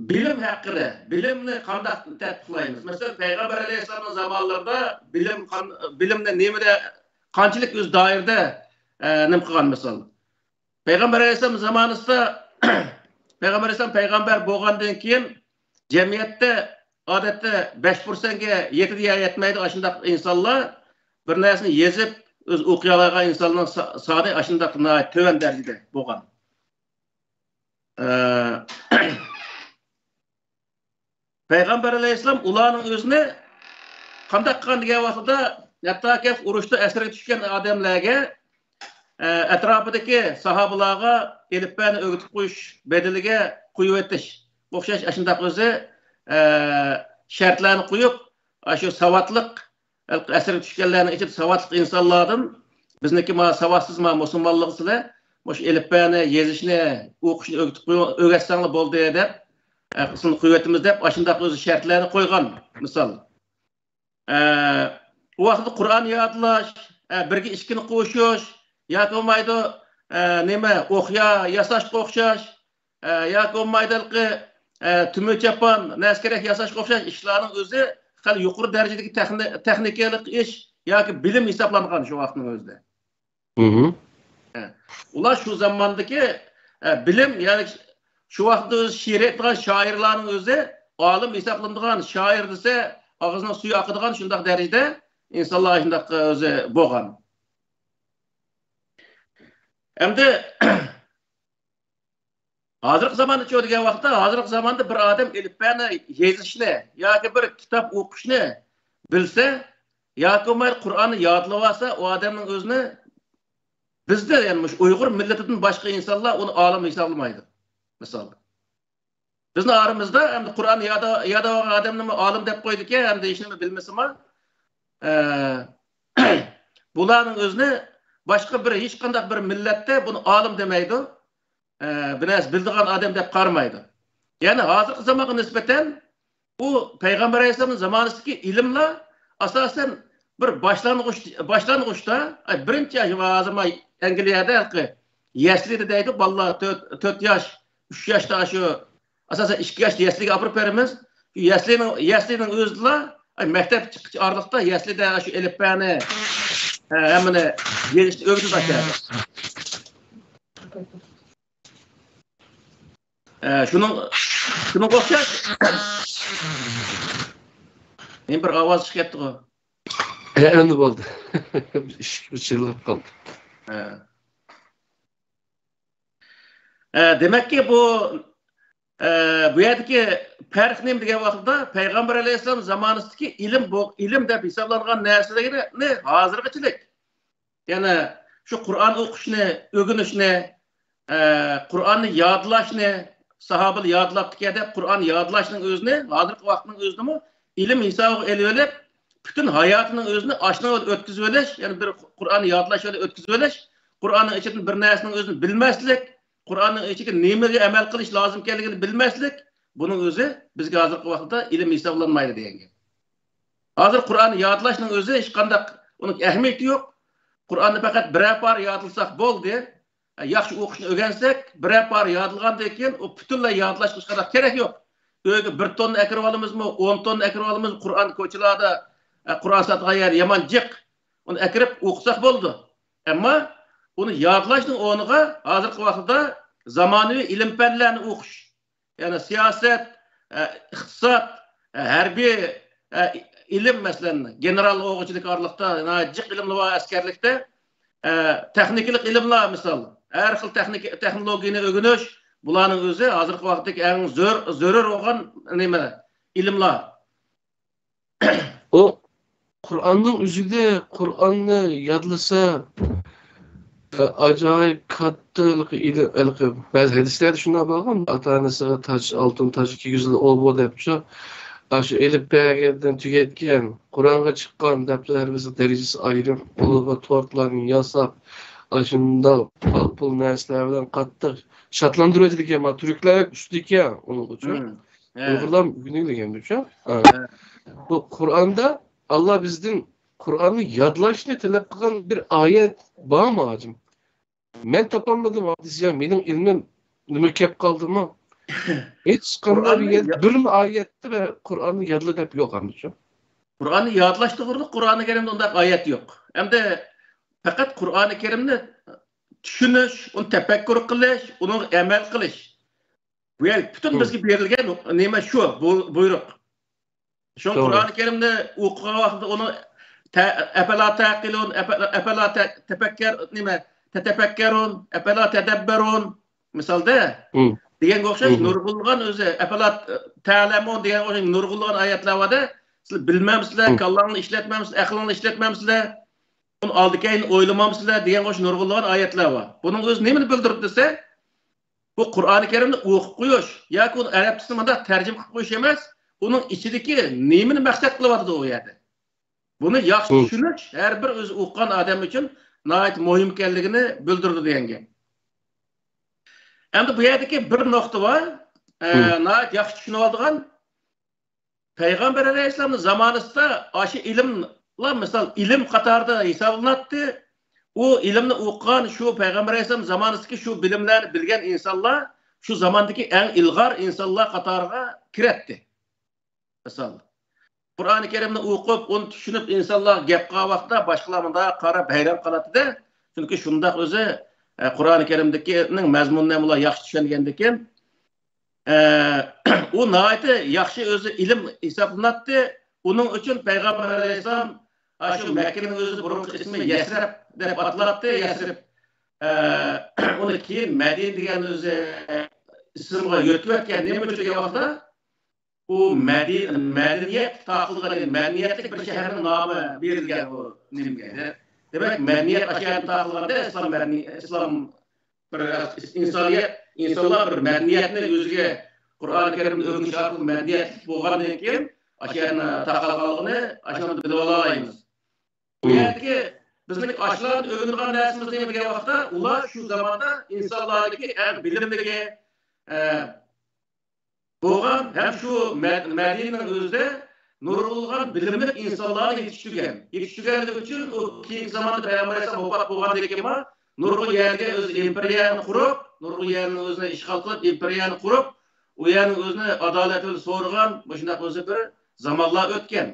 بىلىم ھەققىدە، بىلىمنى قانداق تەتبىقلايمىز؟ مەسىلەن، پەيغەمبەر ئەلەيھىسسالامنىڭ زامانلىرىدا بىلىم قان-، بىلىمنى نېمىدە، قانچىلىك ئۆز دائىرىدە، ئە، نېمە قىلغان مىسال؟ پەيغەمبەر ئەلەيھىسسالام زامانىسىدا، پەيغەمبەر ئەلەيھىسسالام پەيغەمبەر بولغاندىن كېيىن جەمئىيەتتە ئادەتتە بەش پىرسەنتكە يېتىدۇ يا يەتمەيدۇ، ئاشۇنداق ئىنسانلار بىر نەرسىنى يېزىپ، ئۆزى ئوقۇيالايدىغان ئىنساننىڭ سا-، سانى ئاشۇنداق ناھايىتى تۆۋەن دەرىجىدە بولغان. ئە، پەيغەمبەر ئەلەيھىسسالام ئۇلارنىڭ ئۆزىنى قانداق قىلغان دېگەن ۋاقتىدا، ھەتتاكى ئۇرۇشتا ئەسىرگە چۈشكەن ئادەملەرگە، ئە، ئەتراپىدىكى ساھابىلارغا ئېلىپبەنى ئۆگىتىپ قويۇش بەدىلىگە قويۇۋېتىش ئوخشاش ئاشۇنداق ئۆزى، ئە، شەرتلەرنى قويۇپ، ئاشۇ ساۋاتلىق، ئەسىرگە چۈشكەنلەرنىڭ ئىچىدە ساۋاتلىق ئىنسانلاردىن، بىزنىڭكى ما ساۋاتسىز، ما مۇسۇلمانلىقسىلەر، مۇشۇ ئېلىپبەنى يېزىشنى، ئوقۇشنى ئۆگىتىپ قويۇڭ، ئۆگەتسەڭلار بولدى دەپ، ئە، قىسمىنى قويۇۋېتىمىز دەپ، ئاشۇنداق ئۆزى شەرتلەرنى قويغان، مىسال. ئە، ئۇ ۋاقىتتا قۇرئان يادلاش، ئە، بىرگە ئىككىنى قوشۇش، ياكى بولمايدۇ، ئە، نېمە، ئوقيا ياساشقا ئوخشاش، ئە، ياكى بولمايدۇ ھېلىقى، ئە، تۈمۈر چاپان، نەرسە كېرەك ياساشقا ئوخشاش ئىشلارنىڭ ئۆزى خېلى يۇقىرى دەرىجىدىكى تېخنى-، تېخنىكىلىق ئىش ياكى بىلىم ھېسابلانغان شۇ ۋاقىتنىڭ ئۆزىدە. مم. ئە، ئۇلار شۇ زاماندىكى، ئە، بىلىم، يەنى شۇ ۋاقىتتا ئۆزى شېئىر ئېيتىدىغان شائىرلارنىڭ ئۆزى ئالىم ھېسابلىنىدىغان، شائىر دېسە ئاغزىنىڭ سۈيى ئاقىدىغان شۇنداق دەرىجىدە ئىنسانلار شۇنداق ئۆزى بولغان. ئەمدى ھازىرقى زاماندا چۇ دېگەن ۋاقىتتا، ھازىرقى زاماندا بىر ئادەم ئېلىپبەنى يېزىشنى ياكى بىر كىتاب ئوقۇشنى بىلسە، ياكى بولمايدۇ قۇرئاننى يادلىۋالسا، ئۇ ئادەمنىڭ ئۆزىنى بىزدە، يەنى مۇشۇ ئۇيغۇر مىللىتىدىن باشقا ئىنسانلار ئۇنى ئالىم ھېسابلىمايدۇ. مىسال، بىزنىڭ ئارىمىزدا ئەمدى قۇرئان يادا-، ياداۋالغان ئادەمنىمۇ ئالىم دەپ قويىدىكەن، ئەمدى ھېچنېمە بىلمىسىمۇ، ئە، بۇلارنىڭ ئۆزىنى باشقا بىر، ھېچقانداق بىر مىللەتتە بۇنى ئالىم دېمەيدۇ. ئە، بىر نەرسە بىلىدىغان ئادەم دەپ قارىمايدۇ. يەنى ھازىرقى زامانغا نىسبەتەن بۇ پەيغەمبەر ئەلەيھىسسالامنىڭ زامانىسىدىكى ئىلىملار ئاساسەن بىر باشلانغۇچ-، باشلانغۇچتا، ئە، بىرىنچى، ھازىر ما ئەنگلىيەدە ھېلىقى يەسلىدە دەيدۇ، بالىلار تۆت، تۆت ياش، ئۈچ ياشتا شۇ، ئاساسەن ئىككى ياشتا يەسلىگە ئاپىرىپ بېرىمىز. شۇ يەسلىنىڭ، يەسلىنىڭ ئۆزىدىلا، ئە، مەكتەپ چىققۇچە ئارىلىقتا يەسلىدە شۇ ئېلىپبەنى، ئە، ھەممىنى يېزىشنى ئۆگىتىدۇ ئاشۇ يەردە. ئە، شۇنىڭ، شۇنىڭغا ئوخشاش. مېنىڭ بىر ئاۋاز چىقىپ كەتتىغۇ. ھە، ئەمدى بولدى. ئىشىك ئېچىلىپ قالدى. ھە. ئە، دېمەككى، بۇ، ئە، بۇ يەردىكى پەرق نېمە دېگەن ۋاقىتتا، پەيغەمبەر ئەلەيھىسسالام زامانىسىدىكى ئىلىم، بۇ ئىلىم دەپ ھېسابلانغان نەرسىلەرنى ھازىرغىچىلىك يەنە شۇ قۇرئان ئوقۇشنى، ئۆگىنىشنى، ئە، قۇرئاننى يادلاشنى، ساھابىلەر يادلاپتىكەن دەپ، قۇرئان يادلاشنىڭ ئۆزىنى ھازىرقى ۋاقىتنىڭ ئۆزىدىمۇ ئىلىم ھېسابىغا ئېلىۋېلىپ، پۈتۈن ھاياتىنىڭ ئۆزىنى ئاشۇنىڭ بىلەن ئۆتكۈزۈۋېلىش، يەنى بىر قۇرئاننى يادلاش بىلەن ئۆتكۈزۈۋېلىش، قۇرئاننىڭ ئىچىدىن بىر نەرسىنىڭ ئۆزىنى بىلمەسلىك، قۇرئاننىڭ ئىچىگە نېمىگە ئەمەل قىلىش لازىم ئىكەنلىكىنى بىلمەسلىك، بۇنىڭ ئۆزى بىزگە ھازىرقى ۋاقىتتا ئىلىم ھېسابلانمايدۇ دېگەن گەپ. ھازىر قۇرئاننى يادلاشنىڭ ئۆزى ھېچقانداق ئۇنىڭ ئەھمىيىتى يوق. قۇرئاننى پەقەت بىرەر پارە يادلىساق بولدى. ياخشى ئوقۇشنى ئۆگەنسەك، بىرەر پارە يادلىغاندىن كېيىن ئۇ پۈتۈنلەي يادلاشقا ھېچقانداق كېرەك يوق. ئۆيگە بىر توننا ئەكىرىۋالىمىزمۇ، ئون توننا ئەكىرىۋالىمىز، قۇرئان كوچىلاردا، ئە، قۇرئان ساتىدىغان يەر يامان جىق. ئۇنى ئەكىرىپ ئوقۇساق بولىدۇ. ئەمما ئۇنى يادلاشنىڭ ئورنىغا ھازىرقى ۋاقىتتا زامانىۋى ئىلىم-پەنلەرنى ئوقۇش، يەنى سىياسەت، ئە، ئىقتىساد، ئە، ھەربىي، ئە، ئىلىم، مەسىلەن، گېنېرال ئوقۇغۇچىلىك ئارىلىقتا ناھايىتى جىق ئىلىملار بار ئەسكەرلىكتە. ئە، تېخنىكىلىق ئىلىملار، مىسال، ھەر خىل تېخنىك-، تېخنولوگىيەنى ئۆگىنىش، بۇلارنىڭ ئۆزى ھازىرقى ۋاقىتتىكى ئەڭ زۆر-، زۆرۈر بولغان نېمە، ئىلىملار. ئۇ قۇرئاننىڭ ئۆزىدە، قۇرئاننى يادلىسا، ئاجايىپ كاتتا ھېلىقى ئىلىم، ھېلىقى بەزى ھەدىسلەردە شۇنداق بارغان، ئاتا-ئانىسىغا تاج، ئالتۇن تاج كىيگۈزدى، ئۇ بۇ دەپ شۇ، ئاشۇ ئېلىپ بەرگەندىن تۈگەتكەن، قۇرئانغا چىققان دەپلەر بىزنىڭ دەرىجىسى ئايرىم، ئۇلارغا تورتلارنى ياساپ، ئاشۇنداق پال-پۇل نەرسىلەر بىلەن قاتتىق شادلاندۇرۇۋېتىدىكەن، مانا تۈركلەر ئۈستىدىكەن ئۇنىڭ ئۈچۈن. ئۇيغۇرلار ئۆگىنىۋالغان بىچا. بۇ قۇرئاندا ئاللا بىزدىن قۇرئاننى يادلاشنى تەلەپ قىلغان بىر ئايەت بارمۇ، ھاجىم؟ مەن تاپالمىدىم، ھادىسە، مېنىڭ ئىلمىم نېمە كەپ قالدىمۇ؟ ھېچقانداق بىر يەر، بىرمۇ ئايەتتە قۇرئاننى يادلا دەپ يوق، ھەمدىچۇ؟ قۇرئاننى يادلاش توغرىلىق قۇرئانى كەرىمدە ئۇنداق ئايەت يوق. ئەمدى پەقەت قۇرئانى كەرىمنى چۈشىنىش، ئۇنى تەپەككۇر قىلىش، ئۇنىڭغا ئەمەل قىلىش. بۇ يەر پۈتۈن بىزگە بېرىلگەن نېمە شۇ، بۇ بۇيرۇق. شۇڭا قۇرئانى كەرىمنى ئوقۇغان ۋاقتىدا ئۇنى تە-، ئەپەلا تەقىلۇن، ئەپە-، ئەپەلا تە-، تەپەككەر، نېمە، تەتەپەككەرۇن، ئەپەلا تەدەببەرۇن. مىسالدا، دېگەنگە ئوخشاش نۇرغۇنلىغان ئۆزى، ئەپەلا تەلەمۇن دېگەنگە ئوخشاش نۇرغۇنلىغان ئايەتلەر باردا، سىلەر بىلمەمسىلەر، كاللاڭلارنى ئىشلەتمەمسىلەر، ئەقلىڭلارنى ئىشلەتمەمسىلەر، ئۇنى ئالدى-كەينىنى ئويلىمامسىلەر دېگەنگە ئوخشاش نۇرغۇنلىغان ئايەتلەر بار. بۇنىڭ ئۆزى نېمىنى بىلدۈرىدۇ دېسە، بۇ قۇرئانى كەرىمنى ئوقۇپ قويۇش ياكى ئۇنى ئەرەبچىسىنى مۇنداق تەرجىمە قىلىپ قويۇش ئەمەس، ئۇنىڭ ئىچىدىكى نېمىنى مەقسەت قىلىۋاتىدۇ ئۇ يەردە. بۇنى ياخشى چۈشىنىش ھەر بىر ئۆزى ئوقۇغان ئادەم ئۈچۈن ناھايىتى مۇھىم ئىكەنلىكىنى بىلدۈرىدۇ دېگەن گەپ. ئەمدى بۇ يەردىكى بىر نۇقتا بار، ئە، ناھايىتى ياخشى چۈشىنىۋالىدىغان. پەيغەمبەر ئەلەيھىسسالامنىڭ زامانىسىدا ئاشۇ ئىلىملار، مىسال، ئىلىم قاتارىدا ھېسابلىناتتى. ئۇ ئىلىمنى ئوقۇغان شۇ پەيغەمبەر ئەلەيھىسسالام زامانىسىدىكى شۇ بىلىملەرنى بىلگەن ئىنسانلار شۇ زاماندىكى ئەڭ ئىلغار ئىنسانلار قاتارىغا كىرەتتى. مىسال، قۇرئانى كەرىمنى ئوقۇپ، ئۇنى چۈشىنىپ، ئىنسانلار گەپ قىلغان ۋاقىتتا باشقىلار مۇنداق قاراپ ھەيران قالاتتى-دە. چۈنكى شۇنداق ئۆزى، ئە، قۇرئانى كەرىمدىكىنىڭ مەزمۇنىنى ھەم ئۇلار ياخشى چۈشەنگەندىكىن، ئە، ئۇ ناھايىتى ياخشى ئۆزى ئىلىم ھېسابلىناتتى. ئۇنىڭ ئۈچۈن پەيغەمبەر ئەلەيھىسسالام، ئاشۇ مەككىنىڭ ئۆزى بۇرۇنقى ئىسمى يەسرەب دەپ ئاتىلاتتى. يەسرىب، ئە، ئۇنى كېيىن مەدىنە دېگەن ئۆزى ئىسىمغا يۆتكىۋەتكەن. نېمە ئۈچۈن دېگەن ۋاقىتتا، ئۇ مەدىنە، مەدەنىيەت تاقىلغان، مەدەنىيەتلىك بىر شەھەرنىڭ نامى بېرىلگەن ئۇ نېمىگە. دېمەك، مەدەنىيەت ئاشۇ يەردىن تاقىلغاندا ئىسلام مەدەنىي-، ئىسلام بىر ئىنسانىيەت، ئىنسانلار بىر مەدەنىيەتنى ئۆزىگە قۇرئانى كەرىمنى ئۆگىنىش ئارقىلىق مەدەنىيەتلىك بولغاندىن كېيىن ئاشۇ يەرنى تاقالغانلىقىنى ئاشۇندىن بىلىۋالالايمىز. بۇ يەردىكى بىزنىڭ ئاشۇلارنى ئۆگىنىدىغان نەرسىمىز نېمە دېگەن ۋاقىتتا، ئۇلار شۇ زاماندا ئىنسانلاردىكى ئەڭ بىلىملىكى، ئە، بولغان ھەم شۇ مە-، مەدىنىنىڭ ئۆزىدە نۇرغۇنلىغان بىلىملىك ئىنسانلارنى يېتىشتۈرگەن. يېتىشتۈرگەنلىكى ئۈچۈن ئۇ كېيىنكى زاماندا پەيغەمبەر ئەلەيھىسسالام ۋاپات بولغاندىن كېيىن نۇرغۇن يەرگە ئۆزى ئىمپېرىيەنى قۇرۇپ، نۇرغۇن يەرنى ئۆزىنى ئىشغال قىلىپ، ئىمپېرىيەنى قۇرۇپ، ئۇ يەرنىڭ ئۆزىنى ئادالەت بىلەن سورىغان، مۇشۇنداق ئۆزى بىر زامانلار ئۆتكەن.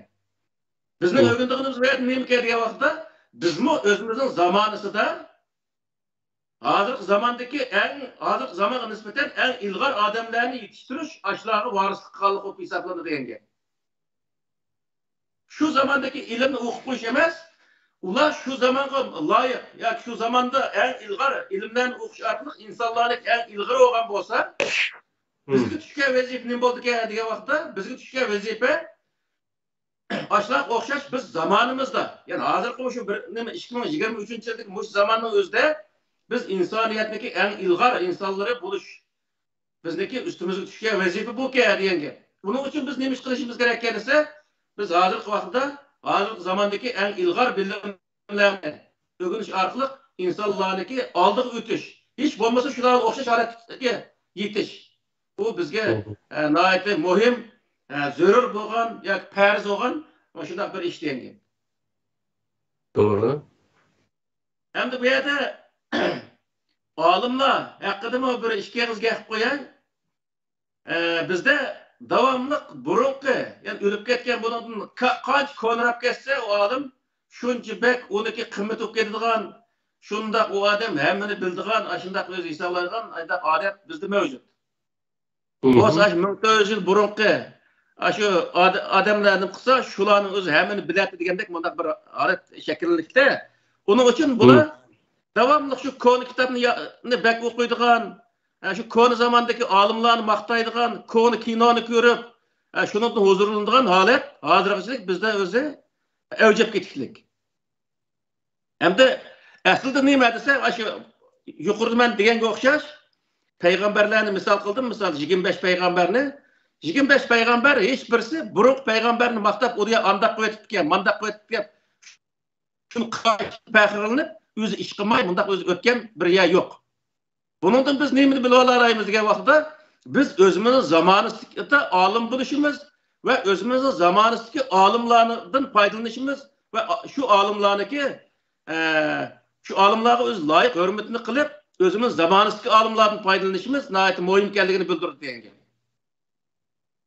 بىزنىڭ ئۆگىنىدىغىنىمىز بۇ يەردە نېمىكەن دېگەن ۋاقىتتا، بىزمۇ ئۆزىمىزنىڭ زامانىسىدا ھازىرقى زاماندىكى ئەڭ، ھازىرقى زامانغا نىسبەتەن ئەڭ ئىلغار ئادەملەرنى يېتىشتۈرۈش، ئاشۇلارغا ۋارىسلىق قىلغانلىق بولۇپ ھېسابلىنىدۇ دېگەن گەپ. شۇ زاماندىكى ئىلىمنى ئوقۇپ قويۇش ئەمەس، ئۇلار شۇ زامانغا لايىق ياكى شۇ زاماندا ئەڭ ئىلغار ئىلىملەرنى ئوقۇش ئارقىلىق ئىنسانلاردىكى ئەڭ ئىلغىرى بولغان بولسا، بىزگە چۈشكەن ۋەزىپە نېمە بولىدىكەن دېگەن ۋاقىتتا، بىزگە چۈشكەن ۋەزىپە ئاشۇلارغا ئوخشاش بىز زامانىمىزدا، يەنى ھازىرقى مۇشۇ بىر نېمە، ئىككى مىڭ يىگىرمە ئۈچىنچى يىلدىكى مۇشۇ زاماننىڭ ئۆزىدە بىز ئىنسانىيەتنىڭكى ئەڭ ئىلغار ئىنسانلىرى بولۇش، بىزنىڭكى ئۈستىمىزگە چۈشكەن ۋەزىپە بۇكەن دېگەن گەپ. بۇنىڭ ئۈچۈن بىز نېمە ئىش قىلىشىمىز كېرەككەن دېسە، بىز ھازىرقى ۋاقىتتا، ھازىرقى زاماندىكى ئەڭ ئىلغار بىلىملەرنى ئۆگىنىش ئارقىلىق ئىنسانلارنىڭكى ئالدىغا ئۆتۈش، ھېچ بولمىسا شۇلارغا ئوخشاش ھالەتكە يېتىش. بۇ بىزگە، ئە، ناھايىتى مۇھىم، ئە، زۆرۈر بولغان ياكى پەرز بولغان مۇشۇنداق بىر ئىش دېگەن گەپ. توغرا. ئەمدى بۇ يەردە ئالىملار ھەققىدىمۇ بىر ئىككى ئېغىز گەپ قوياي. ئە، بىزدە داۋاملىق بۇرۇنقى، يەنى ئۆلۈپ كەتكەن، بۇنىڭدىن قا-، قانچە كونىراپ كەتسە ئۇ ئالىم، شۇنچە بەك ئۇنىڭكى قىممىتى بولۇپ كېتىدىغان، شۇنداق ئۇ ئادەم ھەممىنى بىلىدىغان، ئاشۇنداق ئۆزى ھېسابلايدىغان ئانداق ئادەت بىزدە مەۋجۇت. بولسا ئاشۇ مىڭ تۆت يۈز يىل بۇرۇنقى ئاشۇ ئاد-، ئادەملەر نېمە قىلسا، شۇلارنىڭ ئۆزى ھەممىنى بىلەتتى دېگەندەك مۇنداق بىر ھالەت شەكىللىنىپتۇ. ئۇنىڭ ئۈچۈن بۇلار داۋاملىق شۇ كونا كىتابنى يا-، نى بەك ئوقۇيدىغان، ھە، شۇ كونا زاماندىكى ئالىملارنى ماختايدىغان، كونا كىنونى كۆرۈپ، ھە، شۇنىڭدىن ھۇزۇرلىنىدىغان ھالەت ھازىرغىچىلىك بىزدە ئۆزى ئەۋج ئېلىپ كېتىشلىك. ھەمدە ئەسلىدە نېمە دېسە، ئاشۇ يۇقىرىدا مەن دېگەنگە ئوخشاش، پەيغەمبەرلەرنى مىسال قىلدىم، مىسال، يىگىرمە بەش پەيغەمبەرنى. يىگىرمە بەش پەيغەمبەر ھېچ بىرسى بۇرۇنقى پەيغەمبەرنى ماختاپ، ئۇ يەر ئانداق قىلىۋېتىپتىكەن، مانداق قىلىۋېتىپتىكەن، شۇنى قىلىپ پەخىرلىنىپ، ئۆزى ئىش قىلماي، مۇنداق ئۆزى ئۆتكەن بىر يەر يوق. بۇنىڭدىن بىز نېمىنى بىلىۋالالايمىز دېگەن ۋاقىتتا، بىز ئۆزىمىزنىڭ زامانىسىدا ئالىم بولۇشىمىز ۋە ئۆزىمىزنىڭ زامانىسىدىكى ئالىملاردىن پايدىلىنىشىمىز ۋە شۇ ئالىملارنىڭكى، ئە، شۇ ئالىملارغا ئۆز لايىق ھۆرمىتىنى قىلىپ، ئۆزىمىز زامانىسىدىكى ئالىملاردىن پايدىلىنىشىمىز ناھايىتى مۇھىم ئىكەنلىكىنى بىلدۈرىدۇ دېگەن گەپ.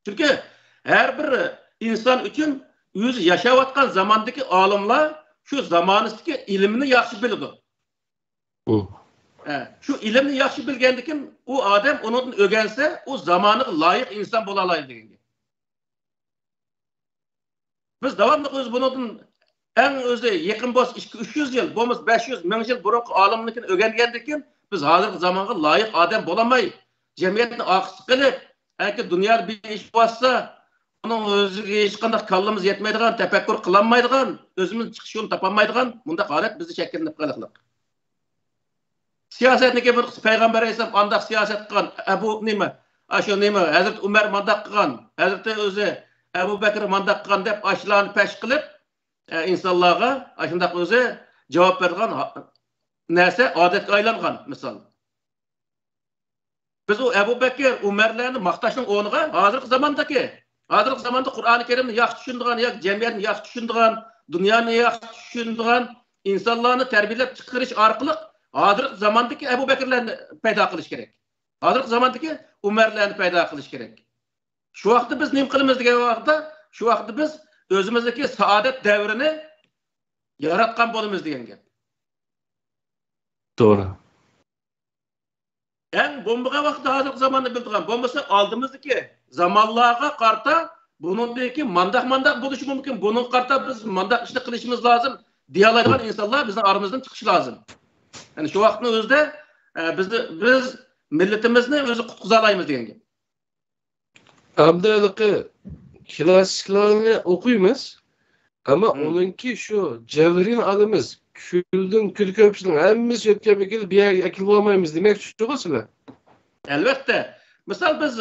چۈنكى ھەر بىر ئىنسان ئۈچۈن ئۆزى ياشاۋاتقان زاماندىكى ئالىملار شۇ زامانىسىدىكى ئىلىمنى ياخشى بىلىدۇ. ھە، شۇ ئىلىمنى ياخشى بىلگەندىكىن ئۇ ئادەم ئۇنىڭدىن ئۆگەنسە، ئۇ زامانىغا لايىق ئىنسان بولالايدۇ دېگەن گەپ. بىز داۋاملىق ئۆزى بۇنىڭدىن ئەڭ ئۆزى يېقىن بولسا ئىككى، ئۈچ يۈز يىل، بولمىسا بەش يۈز، مىڭ يىل بۇرۇنقى ئالىمنىڭكىنى ئۆگەنگەندىكىن، بىز ھازىرقى زامانغا لايىق ئادەم بولالماي، جەمئىيەتنى ئارقىسىغا قېلىپ، ئەنكى دۇنيادا بىر ئىش بولسا، ئۇنىڭ ئۆزىگە ھېچقانداق كاللىمىز يەتمەيدىغان، تەپەككۇر قىلالمايدىغان، ئۆزىمىز چىقىش يولىنى تاپالمايدىغان مۇنداق ھالەت بىزدە شەكىللىنىپ قېلىقلىق. سىياسەتنىكى بىر قىسمى پەيغەمبەر ئەلەيھىسسالام ئانداق سىياسەت قىلغان، ئەبۇ نېمە، ئاشۇ نېمە، ھەزرىتى ئۆمەر مانداق قىلغان، ھەزرىتى ئۆزى ئەبۇ بەكرى مانداق قىلغان دەپ ئاشۇلارنى پەش قىلىپ، ئە، ئىنسانلارغا ئاشۇنداق ئۆزى جاۋاب بېرىدىغان ھا-، نەرسە ئادەتكە ئايلانغان مىسال. بىز ئۇ ئەبۇ بەكىر، ئۆمەرلەرنى ماختاشنىڭ ئورنىغا ھازىرقى زاماندىكى، ھازىرقى زاماندا قۇرئانى كەرىمنى ياخشى چۈشىنىدىغان ياكى جەمئىيەتنى ياخشى چۈشىنىدىغان، دۇنيانى ياخشى چۈشىنىدىغان ئىنسانلارنى تەربىيەلەپ چىقىرىش ئارقىلىق ھازىرقى زاماندىكى ئەبۇ بەكىرلەرنى پەيدا قىلىش كېرەك. ھازىرقى زاماندىكى ئۆمەرلەرنى پەيدا قىلىش كېرەك. شۇ ۋاقىتتا بىز نېمە قىلىمىز دېگەن ۋاقىتتا، شۇ ۋاقىتتا بىز ئۆزىمىزدىكى سائادەت دەۋرىنى ياراتقان بولىمىز دېگەن گەپ. توغرا. ئەڭ بولمىغان ۋاقىتتا ھازىرقى زاماننى بىلىدىغان، بولمىسا ئالدىمىزدىكى زامانلارغا قارىتا بۇنىڭدىن كېيىن مانداق، مانداق بولۇشى مۇمكىن، بۇنىڭغا قارىتا بىز مانداق ئىشنى قىلىشىمىز لازىم دېيەلەيدىغان ئىنسانلار بىزنىڭ ئارىمىزدىن چىقىشى لازىم. يەنى شۇ ۋاقىتنىڭ ئۆزىدە، ئە، بىز، بىز مىللىتىمىزنى ئۆزى قۇتقۇزالايمىز دېگەن گەپ. ئەمدى ھېلىقى كلاسسىكلارنى ئوقۇيمىز. ئەمما ئۇنىڭكى شۇ جەۋھىرىنى ئالىمىز. كۈلدىن كۈل كۆپۈشنىڭ ھەممىسى يۆتكەپ ئەكېلىپ، بۇ يەرگە ئەكېلىپ بولمايمىز دېمەكچىغۇ سىلەر. ئەلۋەتتە. مىسال، بىز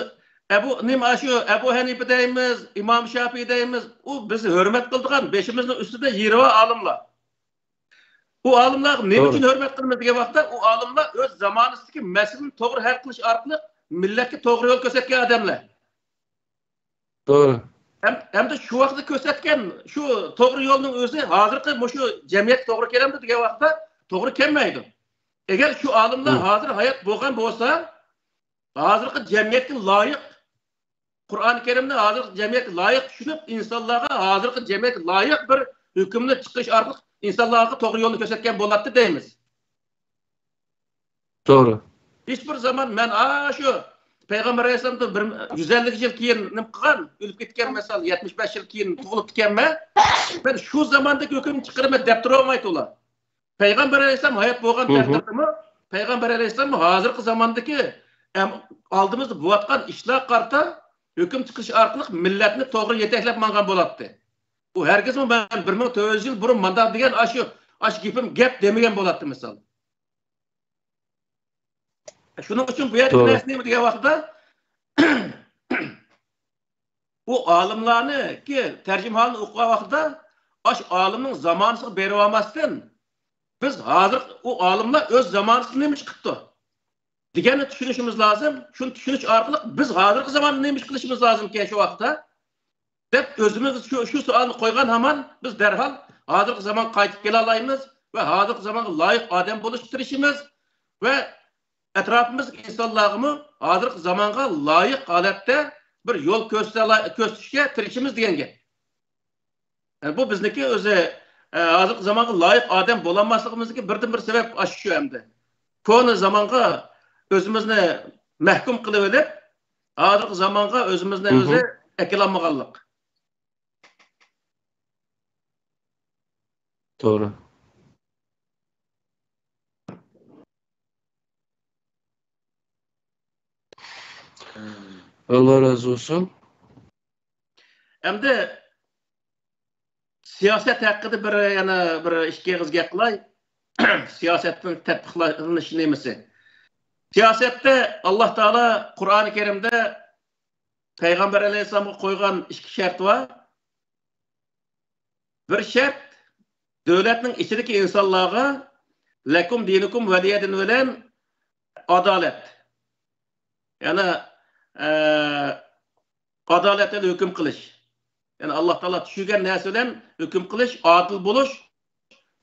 ئەبۇ نېمە، شۇ ئەبۇ ھەنىپە دەيمىز، ئىمام شاپىي دەيمىز. ئۇ بىز ھۆرمەت قىلىدىغان، بېشىمىزنىڭ ئۈستىدە يېرى بار ئالىملار. ئۇ ئالىملارغا نېمە ئۈچۈن ھۆرمەت قىلىمىز دېگەن ۋاقىتتا، ئۇ ئالىملار ئۆز زامانىسىدىكى مەسىلىنى توغرا ھەل قىلىش ئارقىلىق مىللەتكە توغرا يول كۆرسەتكەن ئادەملەر. توغرا. ھەم، ھەمدە شۇ ۋاقىتتا كۆرسەتكەن شۇ توغرا يولنىڭ ئۆزى ھازىرقى مۇشۇ جەمئىيەتكە توغرا كېلەمدۇ دېگەن ۋاقىتتا توغرا كەلمەيدۇ. ئەگەر شۇ ئالىملار ھازىر ھايات بولغان بولسا، ھازىرقى جەمئىيەتكە لايىق، قۇرئان كەرىمنى ھازىرقى جەمئىيەتكە لايىق چۈشىنىپ، ئىنسانلارغا ھازىرقى جەمئىيەتكە لايىق بىر ھۆكۈمنى چىقىرىش ئارقىلىق ئىنسانلارغا توغرا يولنى كۆرسەتكەن بولاتتى دەيمىز. توغرا. ھېچ بىر زامان مەن ئاشۇ پەيغەمبەر ئەلەيھىسسالامدىن بىر يۈز ئەللىك يىل كېيىن نېمە قىلغان، ئۆلۈپ كەتكەن، مەسىلەن، يەتمىش بەش يىل كېيىن تۇغۇلۇپتىكەنمەن، مەن شۇ زاماندىكى ھۆكۈمنى چىقىرىمەن دەپ تۇرالمايدۇ ئۇلار. پەيغەمبەر ئەلەيھىسسالام ھايات بولغان تەقدىردىمۇ، پەيغەمبەر ئەلەيھىسسالام ھازىرقى زاماندىكى ئەم-، ئالدىمىزدا بولۇۋاتقان ئىشلارغا قارىتا ھۆكۈم چىقىرىش ئارقىلىق مىللەتنى توغرا يېتەكلەپ ماڭغان بولاتتى. ئۇ ھەرگىزمۇ مەن بىر مىڭ تۆت يۈز يىل بۇرۇن مانداق دېگەن ئاشۇ، ئاشۇ گېپىم گەپ دېمىگەن بولاتتى مىسال. شۇنىڭ ئۈچۈن بۇ يەردىكى توغرا. نەرسە نېمە دېگەن ۋاقىتتا، ئۇ ئالىملارنىڭكى تەرجىمىھالىنى ئوقۇغان ۋاقتىدا ئاشۇ ئالىمنىڭ زامانىسىغا بېرىۋالماستىن، بىز ھازىر ئۇ ئالىملار ئۆز زامانىسىدا نېمە ئىش قىپتۇ دېگەننى چۈشىنىشىمىز لازىم. شۇنى چۈشىنىش ئارقىلىق بىز ھازىرقى زاماندا نېمە ئىش قىلىشىمىز لازىمكەن شۇ ۋاقىتتا دەپ ئۆزىمىز شۇ، شۇ سوئالنى قويغان ھامان بىز دەرھال ھازىرقى زامانغا قايتىپ كېلالايمىز ۋە ھازىرقى زامانغا لايىق ئادەم بولۇشقا تىرىشىمىز ۋە ئەتراپىمىزدىكى ئىنسانلارغىمۇ ھازىرقى زامانغا لايىق ھالەتتە بىر يول كۆرسىتەلا-، كۆرسىتىشكە تىرىشىمىز دېگەن گەپ. يەنى بۇ بىزنىڭكى ئۆزى، ئە، ھازىرقى زامانغا لايىق ئادەم بولالماسلىقىمىزدىكى بىردىنبىر سەۋەب ئاشۇ شۇ ئەمدى. كونا زامانغا ئۆزىمىزنى مەھكۇم قىلىۋېلىپ، ھازىرقى زامانغا ئۆزىمىزنى مھم. ئۆزى ئەكىلالمىغانلىق. توغرا. ئاللا رازى بولسۇن. ئەمدى سىياسەت ھەققىدە بىر، يەنە بىر ئىككى ئېغىز گەپ قىلاي. سىياسەتنىڭ تەتبىقلىنىش نېمىسى؟ سىياسەتتە ئاللا تائالا قۇرئانى كەرىمدە پەيغەمبەر ئەلەيھىسسالامغا قويغان ئىككى شەرت بار. بىر شەرت، دۆلەتنىڭ ئىچىدىكى ئىنسانلارغا لەكۇم دىنۇكۇم ۋەلىيەدىن بىلەن ئادالەت. يەنى، ئە، ئادالەت بىلەن ھۆكۈم قىلىش. يەنى ئاللا تائالا چۈشۈرگەن نەرسە بىلەن ھۆكۈم قىلىش، ئادىل بولۇش.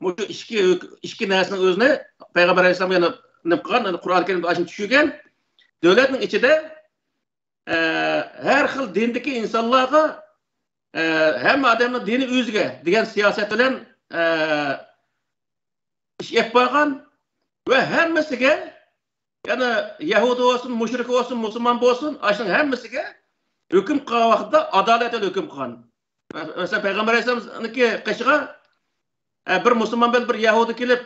مۇشۇ ئىككى ھۆك-، ئىككى نەرسىنىڭ ئۆزىنى پەيغەمبەر ئەلەيھىسسالام يەنە نېمە قىلغان؟ يەنى قۇرئان كەرىمدە ئاشۇنى چۈشۈرگەن. دۆلەتنىڭ ئىچىدە ئە، ھەر خىل دىندىكى ئىنسانلارغا، ئە، ھەممە ئادەمنىڭ دىنى ئۆزىگە دېگەن سىياسەت بىلەن، ئە، ئىش ئېلىپ بارغان ۋە ھەممىسىگە، يەنى يەھۇدىي بولسۇن، مۇشرىك بولسۇن، مۇسۇلمان بولسۇن، ئاشۇنىڭ ھەممىسىگە ھۆكۈم قىلغان ۋاقىتتا ئادالەت بىلەن ھۆكۈم قىلغان. مەسىلەن، پەيغەمبەر ئەلەيھىسسالامنىڭكى قېشىغا، ئە، بىر مۇسۇلمان بىلەن بىر يەھۇدىي كېلىپ،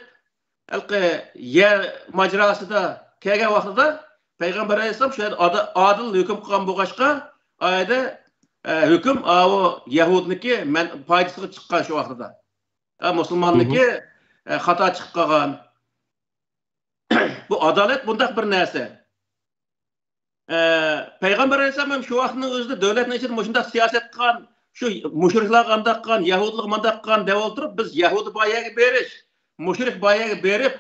ھېلىقى يەر ماجىراسىدا كەلگەن ۋاقتىدا پەيغەمبەر ئەلەيھىسسالام شۇ يەردە ئادا-، ئادىل ھۆكۈم قىلغان بولغاچقا، ئايەدە، ئە، ھۆكۈم ئاۋۇ يەھۇدنىڭكى مەن-، پايدىسىغا چىققان شۇ ۋاقتىدا. ئە، مۇسۇلماننىڭكى، ئە، خاتا چىقىپ قالغان. بۇ ئادالەت بۇنداق بىر نەرسە. ئە، پەيغەمبەر ئەلەيھىسسالام ھەم شۇ ۋاقىتنىڭ ئۆزىدە دۆلەتنىڭ ئىچىدە مۇشۇنداق سىياسەت قىلغان، شۇ مۇشرىكلارغا ئانداق قىلغان، يەھۇدىيلارغا مانداق قىلغان دەپ ئولتۇرۇپ، بىز يەھۇدىي بار يەرگە بېرىش، مۇشرىك بار يەرگە بېرىپ،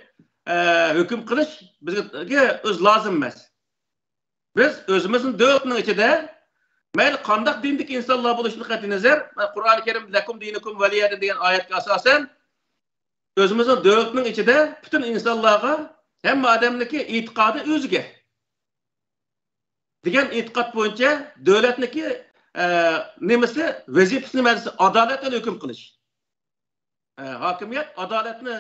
ئە، ھۆكۈم قىلىش بىزگە ئۆزى لازىم ئەمەس. بىز ئۆزىمىزنىڭ دۆلىتىنىڭ ئىچىدە مەيلى قانداق دىندىكى ئىنسانلار بولۇشىدىن قەتئىينەزەر، قۇرئانى كەرىم لەكۇم دىنۇكۇم ۋەلىيەدىن دېگەن ئايەتكە ئاساسەن، ئۆزىمىزنىڭ دۆلىتىنىڭ ئىچىدە پۈتۈن ئىنسانلارغا ھەممە ئادەمنىڭكى ئېتىقادى ئۆزىگە دېگەن ئېتىقاد بويىچە دۆلەتنىڭكى، ئە، نېمىسى، ۋەزىپىسى نېمە دېسە، ئادالەت بىلەن ھۆكۈم قىلىش. ئە، ھاكىمىيەت ئادالەتنى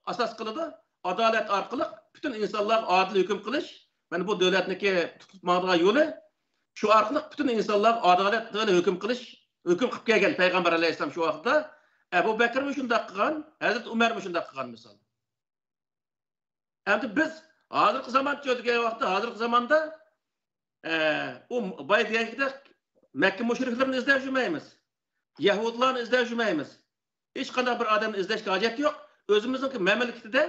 ئاساس قىلىدۇ. ئادالەت ئارقىلىق پۈتۈن ئىنسانلارغا ئادىل ھۆكۈم قىلىش، مانا بۇ دۆلەتنىڭكى تۇتۇپ ماڭىدىغان يولى. شۇ ئارقىلىق پۈتۈن ئىنسانلارغا ئادالەت بىلەن ھۆكۈم قىلىش، ھۆكۈم قىلىپ كەلگەن پەيغەمبەر ئەلەيھىسسالام شۇ ۋاقىتتا. ئەبۇ بەكرمۇ شۇنداق قىلغان، ھەزرىتى ئۆمەرمۇ شۇنداق قىلغان مىسال. ئەمدى بىز ھازىرقى زامان چۆتكەن ۋاقىتتا، ھازىرقى زاماندا، ئە، ئۇ بايا دېگەندەك مەككە مۇشرىكلىرىنى ئىزدەپ يۈرمەيمىز. يەھۇدىيلارنى ئىزدەپ يۈرمەيمىز. ھېچقانداق بىر ئادەمنى ئىزدەشكە ھاجەت يوق. ئۆزىمىزنىڭكى مەملىكىتىدە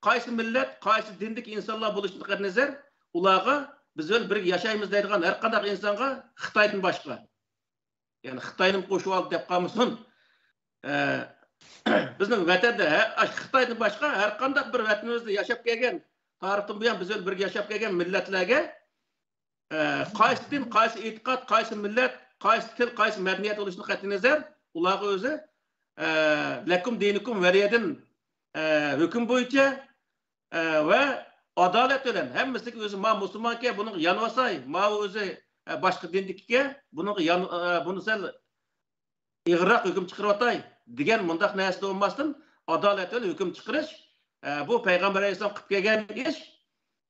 قايسى مىللەت، قايسى دىندىكى ئىنسانلار بولۇشىدىن قەتئىينەزەر، ئۇلارغا بىز بىلەن بىرگە ياشايمىز دەيدىغان ھەر قانداق ئىنسانغا خىتايدىن باشقا. يەنى خىتاينىمۇ قوشۇۋالدى دەپ قالمىسۇن. ئە، بىزنىڭ ۋەتەندە ھە-، ئاشۇ خىتايدىن باشقا ھەر قانداق بىر ۋەتىنىمىزدە ياشاپ كەلگەن، تارىختىن بۇيان بىز بىلەن بىرگە ياشاپ كەلگەن مىللەتلەرگە، ئە، قايسى دىن، قايسى ئېتىقاد، قايسى مىللەت، قايسى تىل، قەيسى مەدەنىيەت بولۇشىدىن قەتئىينەزەر، ئۇلارغا ئۆزى، ئە، لەكۇم دىنۇكۇم ۋەلىيەدىن، ئە، ھۆكۈم بويىچە، ئە، ۋە ئادالەت بىلەن ھەممىسىگە ئۆزى، ما مۇسۇلمانكەن، بۇنىڭغا يانۋاساي، ماۋۇ ئۆزى، ئە، باشقا دىندىكىكەن، بۇنىڭغا يان-، ئە، بۇنى سەل ئېغىرراق ھۆكۈم چىقىرىۋاتاي دېگەن مۇنداق نەرسىدە بولماستىن، ئادالەت بىلەن ھۆكۈم چىقىرىش، ئە، بۇ پەيغەمبەر ئەلەيھىسسالام قىلىپ كەلگەن ئىش.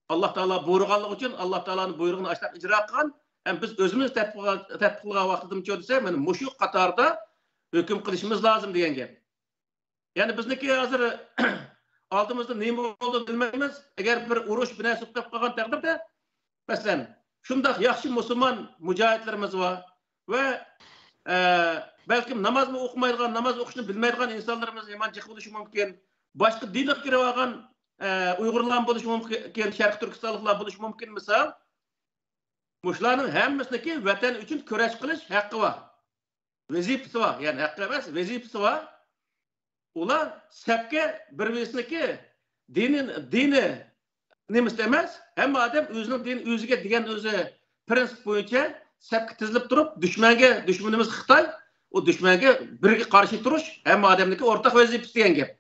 ئاللا تائالا بۇيرۇغانلىقى ئۈچۈن، ئاللا تائالانىڭ بۇيرۇغىنى ئاشۇنداق ئىجرا قىلغان. ھەم بىز ئۆزىمىز تەتبىق-، تەتبىقلىغان ۋاقتىدىمۇچۇ دېسە، مانا مۇشۇ قاتاردا ھۆكۈم قىلىشىمىز لازىم دېگەن گەپ. يەنى بىزنىڭكى ھازىر ئالدىمىزدا نېمە بولدى بىلمەيمىز. ئەگەر بىر ئۇرۇش، بىر نەرسە توختاپ قالغان تەقدىردە، مەسىلەن، شۇنداق ياخشى مۇسۇلمان مۇجاھىدلىرىمىز بار ۋە، ئە، بەلكىم نامازمۇ ئوقۇمايدىغان، ناماز ئوقۇشنى بىلمەيدىغان ئىنسانلىرىمىز يامان جىق بولۇشى مۇمكىن. باشقا دىنغا كىرىۋالغان، ئە، ئۇيغۇرلارمۇ بولۇشى مۇمكىن، شەرقىي تۈركىستانلىقلار بولۇشى مۇمكىن. مىسال، مۇشۇلارنىڭ ھەممىسىنىڭكى ۋەتەن ئۈچۈن كۈرەش قىلىش ھەققى بار. ۋەزىپىسى بار. يەنى ھەققى ئەمەس، ۋەزىپىسى بار. ئۇلار سەپكە بىر-بىرسىنىڭكى دىنى، دىنى نېمىسى ئەمەس، ھەممە ئادەم ئۆزىنىڭ دىنى ئۆزىگە دېگەن ئۆزى پىرىنسىپ بويىچە سەپكە تىزىلىپ تۇرۇپ، دۈشمەنگە، دۈشمىنىمىز خىتاي، ئۇ دۈشمەنگە بىرگە قارشى تۇرۇش ھەممە ئادەمنىڭكى ئورتاق ۋەزىپىسى دېگەن گەپ.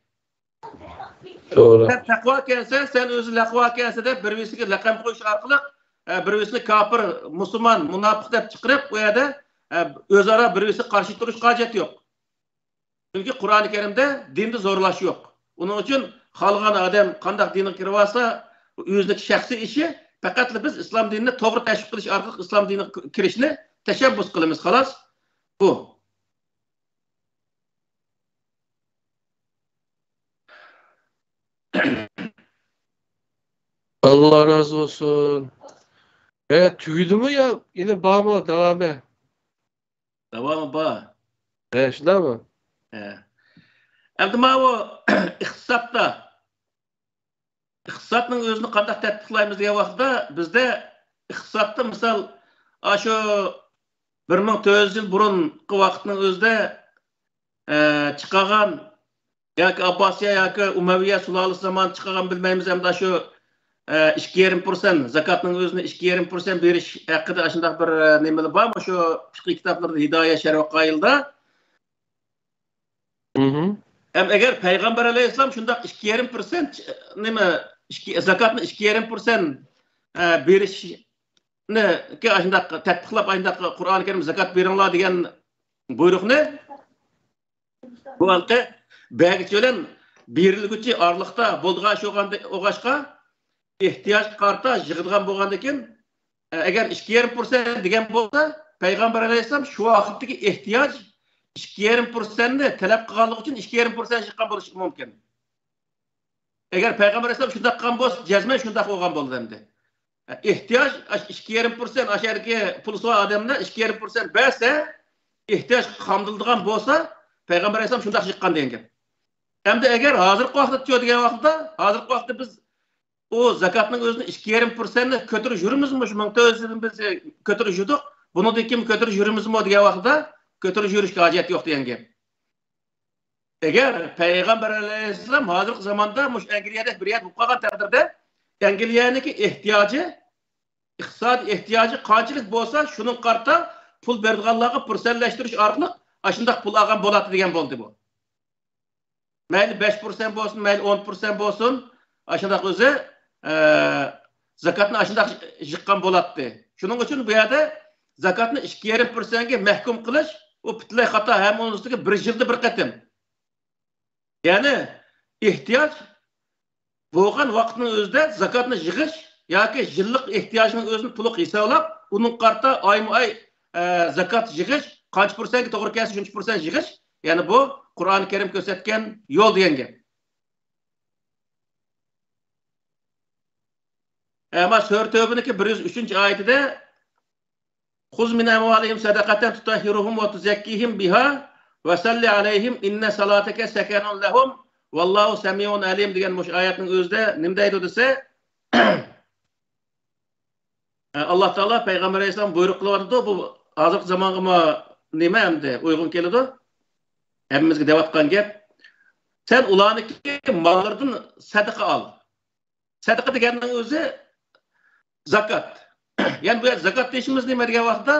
توغرا. سەن تەقۋا ئىكەنسەن، سەن ئۆزى لەقۋا ئىكەنسەن دەپ بىر-بىرسىگە لەقەم قويۇش ئارقىلىق، ئە، بىر-بىرسىنى كاپىر، مۇسۇلمان، مۇناپىق دەپ چىقىرىپ، ئۇ يەردە، ئە، ئۆزئارا بىر-بىرسىگە قارشى تۇرۇشقا ھاجەت يوق. چۈنكى قۇرئانى كەرىمدە دىندا زورلاش يوق. ئۇنىڭ ئۈچۈن خالىغان ئادەم قانداق دىنغا كىرىۋالسا، ئۆزىنىڭ شەخسىي ئىشى، پەقەتلا بىز ئىسلام دىنىنى توغرا تەشۋىق قىلىش ئارقىلىق ئىسلام دىنىغا كىرىشنى تەشەببۇس قىلىمىز، خالاس. بۇ. ئاللا رازى بولسۇن. ئە، تۈگىدىمۇ يا يەنە بارمۇ داۋامى؟ داۋامى بار. ئە، شۇنداقمۇ؟ ئە. ئەمدى ماۋۇ ئىقتىسادتا، ئىقتىسادنىڭ ئۆزىنى قانداق تەتبىقلايمىز دېگەن ۋاقىتتا، بىزدە ئىقتىسادتا، مىسال، ئاشۇ بىر مىڭ تۆت يۈز يىل بۇرۇنقى ۋاقىتنىڭ ئۆزىدە، ئە، چىقارغان ياكى ئابباسىيە ياكى ئۇمەۋىيە سۇلالىسى زامانىدا چىقارغان بىلمەيمىز، ئەمدى شۇ، ئە، ئىككى يېرىم پىرسەنت، زاكاتنىڭ ئۆزىنى ئىككى يېرىم پىرسەنت بېرىش ھەققىدە ئاشۇنداق بىر، ئە، نېمىلەر بارمۇ شۇ پىقىي كىتابلىرىدا، ھىدايە، شەرۋ قايىلدا؟ مھم. ھەم ئەگەر پەيغەمبەر ئەلەيھىسسالام شۇنداق ئىككى يېرىم پىرسەنت، نېمە، ئىككى، زاكاتنى ئىككى يېرىم پىرسەنت، ئە، بېرىشنى، ئاشۇنداق تەتبىقلاپ، ئاشۇنداق قۇرئانى كەرىم زاكات بېرىڭلار دېگەن بۇيرۇقنى بۇ ھالقى بەرگۈچى بىلەن بېرىلگۈچى ئارىلىقتا بولىدىغان ئىش بولغاندا، بولغاچقا، ئېھتىياجغا قارىتا يىغىدىغان بولغاندىكىن، ئەگەر ئىككى يېرىم پىرسەنت دېگەن بولسا، پەيغەمبەر ئەلەيھىسسالام شۇ ۋاقىتتىكى ئېھتىياج ئىككى يېرىم پىرسەنتنى تەلەپ قىلغانلىقى ئۈچۈن ئىككى يېرىم پىرسەنت يىغقان بولۇشى مۇمكىن. ئەگەر پەيغەمبەر ئەلەيھىسسالام شۇنداق قىلغان بولسا، جەزمەن شۇنداق بولغان بولىدۇ ئەمدى. ئېھتىياج، ئىككى يېرىم پىرسەنت، ئاشۇ يەردىكى پۇلى بار ئادەملەر ئىككى يېرىم پىرسەنت بەرسە، ئېھتىياج قامدىلىدىغان بولسا، پەيغەمبەر ئەلەيھىسسالام شۇنداق يىغقان دېگەن گەپ. ئەمدى ئەگەر ھازىرقى ۋاقىتتا دېگەن ۋاقىتتا، ھازىرقى ۋاقىتتا بىز ئۇ زاكاتنىڭ ئۆزىنى ئىككى يېرىم پىرسەنتنى كۆتۈرۈپ يۈرىمىزمۇ؟ شۇ مىڭ تۆت يۈز يىلدىن بىز كۆتۈرۈپ يۈردۇق. بۇنىڭدىن كېيىن كۆتۈرۈپ يۈرىمىزمۇ دېگەن ۋاقىتتا، كۆتۈرۈپ يۈرۈشكە ھاجەت يوق دېگەن گەپ. ئەگەر پەيغەمبەر ئەلەيھىسسالام ھازىرقى زاماندا مۇشۇ ئەنگلىيەدەك بىر يەردە بولۇپ قالغان تەقدىردە، ئەنگلىيەنىڭكى ئېھتىياجى، ئىقتىسادىي ئېھتىياجى قانچىلىك بولسا، شۇنىڭغا قارىتا پۇل بېرىدىغانلارغا پىرسەنتلەشتۈرۈش ئارقىلىق ئاشۇنداق پۇل ئالغان بولاتتى دېگەن بولدى بۇ. مەيلى بەش پىرسەنت بولسۇن، مەيلى ئون پىرسەنت بولسۇن، ئاشۇنداق ئۆزى، ئە، زاكاتنى ئاشۇنداق يىغقان بولاتتى. شۇنىڭ ئۈچۈن بۇ يەردە زاكاتنى ئىككى يېرىم پىرسەنتكە مەھكۇم قىلىش، ئۇ پۈتۈنلەي خاتا، ھەم ئۇنىڭ ئۈستىگە بىر يىلدا بىر قېتىم. يەنى ئېھتىياج بولغان ۋاقىتنىڭ ئۆزىدە زاكاتنى يىغىش ياكى يىللىق ئېھتىياجنىڭ ئۆزىنى تولۇق ھېسابلاپ، ئۇنىڭغا قارىتا ئايمۇ ئاي، ئە، زاكات يىغىش، قانچە پىرسەنتكە توغرا كەلسە، شۇنچە پىرسەنت يىغىش، يەنى بۇ قۇرئانى كەرىم كۆرسەتكەن يول دېگەن گەپ. ئەمما سۈرە تەۋبىنىڭكى بىر يۈز ئۈچىنچى ئايىتىدە، خذ من أموالهم صدقة تطهرهم وتزكيهم بها وصل عليهم إن صلاتك سكن لهم والله سميع عليم دېگەن مۇشۇ ئايەتنىڭ ئۆزىدە نېمە دەيدۇ دېسە، ئاللا تائالا پەيغەمبەر ئەلەيھىسسالام بۇيرۇق قىلىۋاتىدۇ، بۇ ھازىرقى زامانغىمۇ نېمە ئەمدى ئۇيغۇن كېلىدۇ، ھەممىمىزگە دەۋاتقان گەپ. سەن ئۇلارنىڭكى ماللىرىدىن سەدىقە ئال. سەدىقە دېگەننىڭ ئۆزى زاكات. يەنى بۇ يەردە زاكات دېيىشىمىز نېمە دېگەن ۋاقىتتا،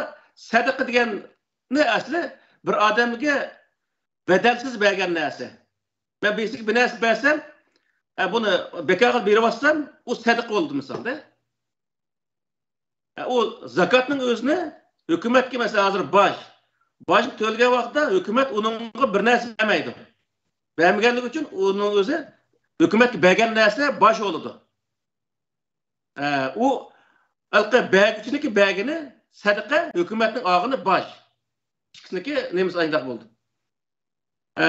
سەدىقە دېگەننى ئەسلى بىر ئادەمگە بەدەلسىز بەرگەن نەرسە. مەن بىرسىگە بىر نەرسە بەرسەم، ئە، بۇنى بىكارغا بېرىۋاتسام، ئۇ سەدىقە بولدى مىسالدا. ئە، ئۇ زاكاتنىڭ ئۆزىنى ھۆكۈمەتكە، مەسىلەن، ھازىر باج. باجنى تۆلىگەن ۋاقىتتا ھۆكۈمەت ئۇنىڭغا بىر نەرسە بەرمەيدۇ. بەرمىگەنلىكى ئۈچۈن ئۇنىڭ ئۆزى ھۆكۈمەتكە بەرگەن نەرسە باج بولىدۇ. ئە، ئۇ ھېلىقى بەرگۈچىنىڭكى بەرگىنى سەدىقە، ھۆكۈمەتنىڭ ئالغىنى باج. ئىككىسىنىڭكى نېمىسى ئاينداق بولدى. ئە،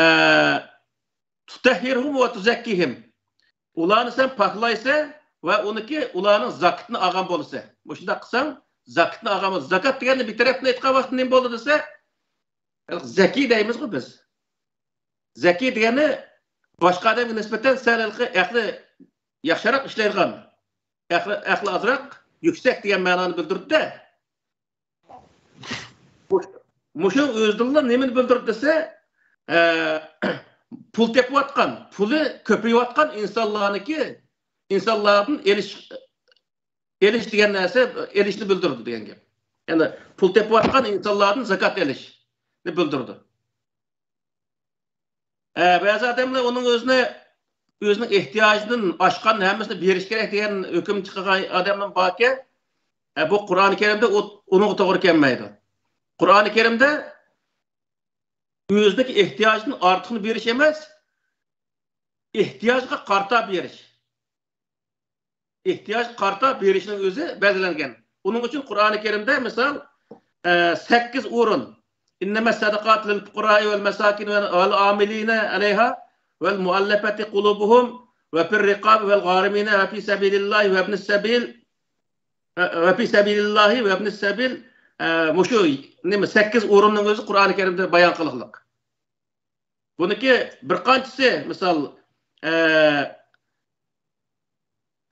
تۇتەھھىرھۇم ۋە تۇزەككىھىم. ئۇلارنى سەن پاكلايسەن ۋە ئۇنىڭكى، ئۇلارنىڭ زاكىتىنى ئالغان بولىسەن. مۇشۇنداق قىلساڭ، زاكىتىنى ئالغان بولىسەن. زاكات دېگەننى بىر تەرەپتىن ئېيتقان ۋاقىتتا نېمە بولدى دېسە، زەكىي دەيمىزغۇ بىز. زەكىي دېگەننى باشقا ئادەمگە نىسبەتەن سەل ھېلىقى ئەقلى ياخشىراق ئىشلەيدىغان، ئەقلى، ئەقلى ئازراق يۈكسەك دېگەن مەنانى بىلدۈرىدۇ-دە. مۇشۇ ئۆزىدىنلا نېمىنى بىلدۈرىدۇ دېسە، ئە، پۇل تېپىۋاتقان، پۇلى كۆپىيىۋاتقان ئىنسانلارنىڭكى، ئىنسانلاردىن ئېلىش، ئېلىش دېگەن نەرسە ئېلىشنى بىلدۈرىدۇ دېگەن گەپ. يەنى پۇل تېپىۋاتقان ئىنسانلاردىن زاكات ئېلىشنى بىلدۈرىدۇ. ئە، بەزى ئادەملەر ئۇنىڭ ئۆزىنى، ئۆزىنىڭ ئېھتىياجىدىن ئاشقان ھەممىسىنى بېرىش كېرەك دېگەن ھۆكۈم چىقارغان ئادەملەر باركەن. ئە، بۇ قۇرئانى كەرىمدە ئۇ-، ئۇنىڭغا توغرا كەلمەيدۇ. قۇرئانى كەرىمدە ئۆزىنىڭكى ئېھتىياجىدىن ئارتۇقنى بېرىش ئەمەس، ئېھتىياجغا قارىتا بېرىش. ئېھتىياجغا قارىتا بېرىشنىڭ ئۆزى بەلگىلەنگەن. ئۇنىڭ ئۈچۈن قۇرئانى كەرىمدە مىسال، ئە، سەككىز ئورۇن. إنما الصدقات للفقراء والمساكين والعاملين عليها والمؤلفة قلوبهم وفي الرقاب والغارمين وفي سبيل الله وابن السبيل، ئە، وفي سبيل الله وابن السبيل، ئە، مۇشۇ نېمە، سەككىز ئورۇننىڭ ئۆزى قۇرئانى كەرىمدە بايان قىلىقلىق. بۇنىڭكى بىر قانچىسى، مىسال، ئە،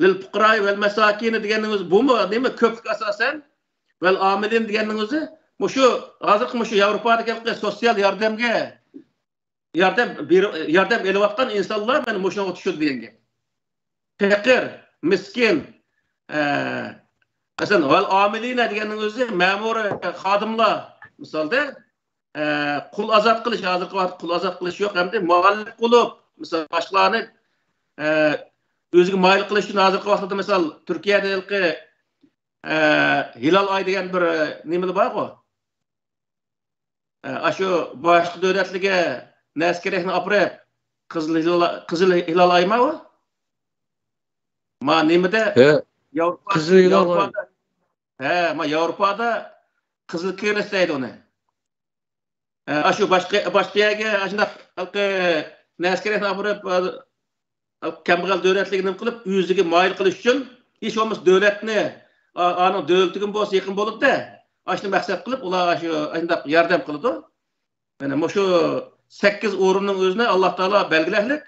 لىل پۇقراي ۋەل مەساكىنى دېگەننىڭ ئۆزى، بۇمۇ نېمە، كۆپلۈك ئاساسەن. ۋەل ئامىلىن دېگەننىڭ ئۆزى، مۇشۇ ھازىرقى مۇشۇ ياۋروپادىكى سوتسىيال ياردەمگە، ياردەم بېرىپ، ياردەم ئېلىۋاتقان ئىنسانلار مانا مۇشۇنىڭغا چۈشىدۇ دېگەن گەپ. پېقىر، مىسكىن، ئە، مەسىلەن، ۋەل ئامىلىنە دېگەننىڭ ئۆزى مەمۇرىي خادىملار، مىسالدا، ئە، قۇل ئازاد قىلىش، ھازىرقى ۋاقىتتا قۇل ئازاد قىلىش يوق، ئەمدى مۇئەللەپ قۇلۇب، مىسال، باشقىلارنى، ئە، ئۆزىگە مايىل قىلىش ئۈچۈن ھازىرقى ۋاقىتتا، مىسال، تۈركىيەدە ھېلىقى، ئە، ھىلال ئاي دېگەن بىر، ئە، نېمىلەر بارغۇ؟ ئە، ئاشۇ باشقا دۆلەتلەرگە نەرسە كېرەكنى ئاپىرىپ، قىزىل ھىلال، قىزىل ھىلال ئايمۇ؟ ما نېمىدە؟ ھە، ياۋروپا، قىزىل ھىلال ئاي. ياۋروپادا، ھە، ما ياۋروپادا قىزىل كرېست دەيدۇ ئۇنى. ئە، ئاشۇ باشقا، باشقا يەرگە ئاشۇنداق ھېلىقى نەرسە كېرەكنى ئاپىرىپ، ئە، كەمبەغەل دۆلەتلىكنى نېمە قىلىپ، ئۆزىگە مايىل قىلىش ئۈچۈن، ھېچ بولمىسا دۆلەتنى، ئا-، ئانىڭ دۆلىتىگىمۇ بولسا يېقىن بولىدۇ-دە، ئاشۇنى مەقسەت قىلىپ، ئۇلار ئاشۇ، ئاشۇنداق ياردەم قىلىدۇ. مانا مۇشۇ سەككىز ئورۇننىڭ ئۆزىنى ئاللا تائالا بەلگىلەكلىك.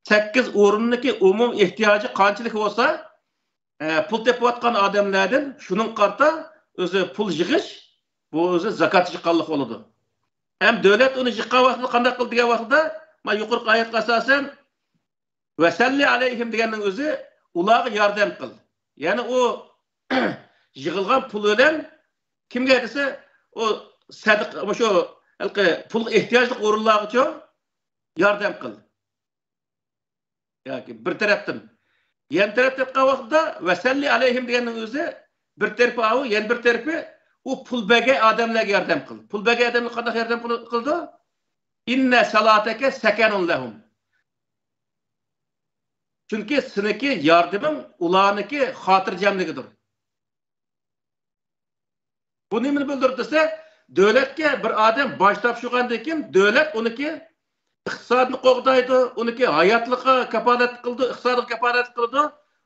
سەككىز ئورۇننىڭكى ئومۇمىي ئېھتىياجى قانچىلىك بولسا، ئە، پۇل تېپىۋاتقان ئادەملەردىن شۇنىڭغا قارىتا ئۆزى پۇل يىغىش، بۇ ئۆزى زاكات يىغقانلىق بولىدۇ. ھەم دۆلەت ئۇنى يىغقان ۋاقتىدا قانداق قىل دېگەن ۋاقتىدا، مانا يۇقىرىقى ئايەتكە ئاساسەن، ۋەسەللى ئەلەيھىم دېگەننىڭ ئۆزى ئۇلارغا ياردەم قىل. يەنى ئۇ يىغىلغان پۇل بىلەن كىمگە دېسە، ئۇ سەدىقە، مۇشۇ ھېلىقى پۇلغا ئېھتىياجلىق ئورۇنلارغىچۇ ياردەم قىل. ياكى بىر تەرەپتىن. يەنە تەرەپتىن ئېيتقان ۋاقىتتا، ۋەسەللى ئەلەيھىم دېگەننىڭ ئۆزى بىر تەرىپى ئاۋۇ، يەنە بىر تەرىپى ئۇ پۇل بەرگەن ئادەملەرگە ياردەم قىل. پۇل بەرگەن ئادەملەرگە قانداق ياردەم قىل-، قىلىدۇ؟ ئىننە سالاتەكە سەكەنۇن لەھۇم. چۈنكى سېنىڭكى ياردىمىڭ ئۇلارنىڭكى خاتىرجەملىكىدۇر. بۇ نېمىنى بىلدۈرىدۇ دېسە، دۆلەتكە بىر ئادەم باج تاپشۇرغاندىن كېيىن، دۆلەت ئۇنىڭكى ئىقتىسادىنى قوغدايدۇ، ئۇنىڭكى ھاياتلىقىغا كاپالەتلىك قىلىدۇ، ئىقتىسادىغا كاپالەتلىك قىلىدۇ،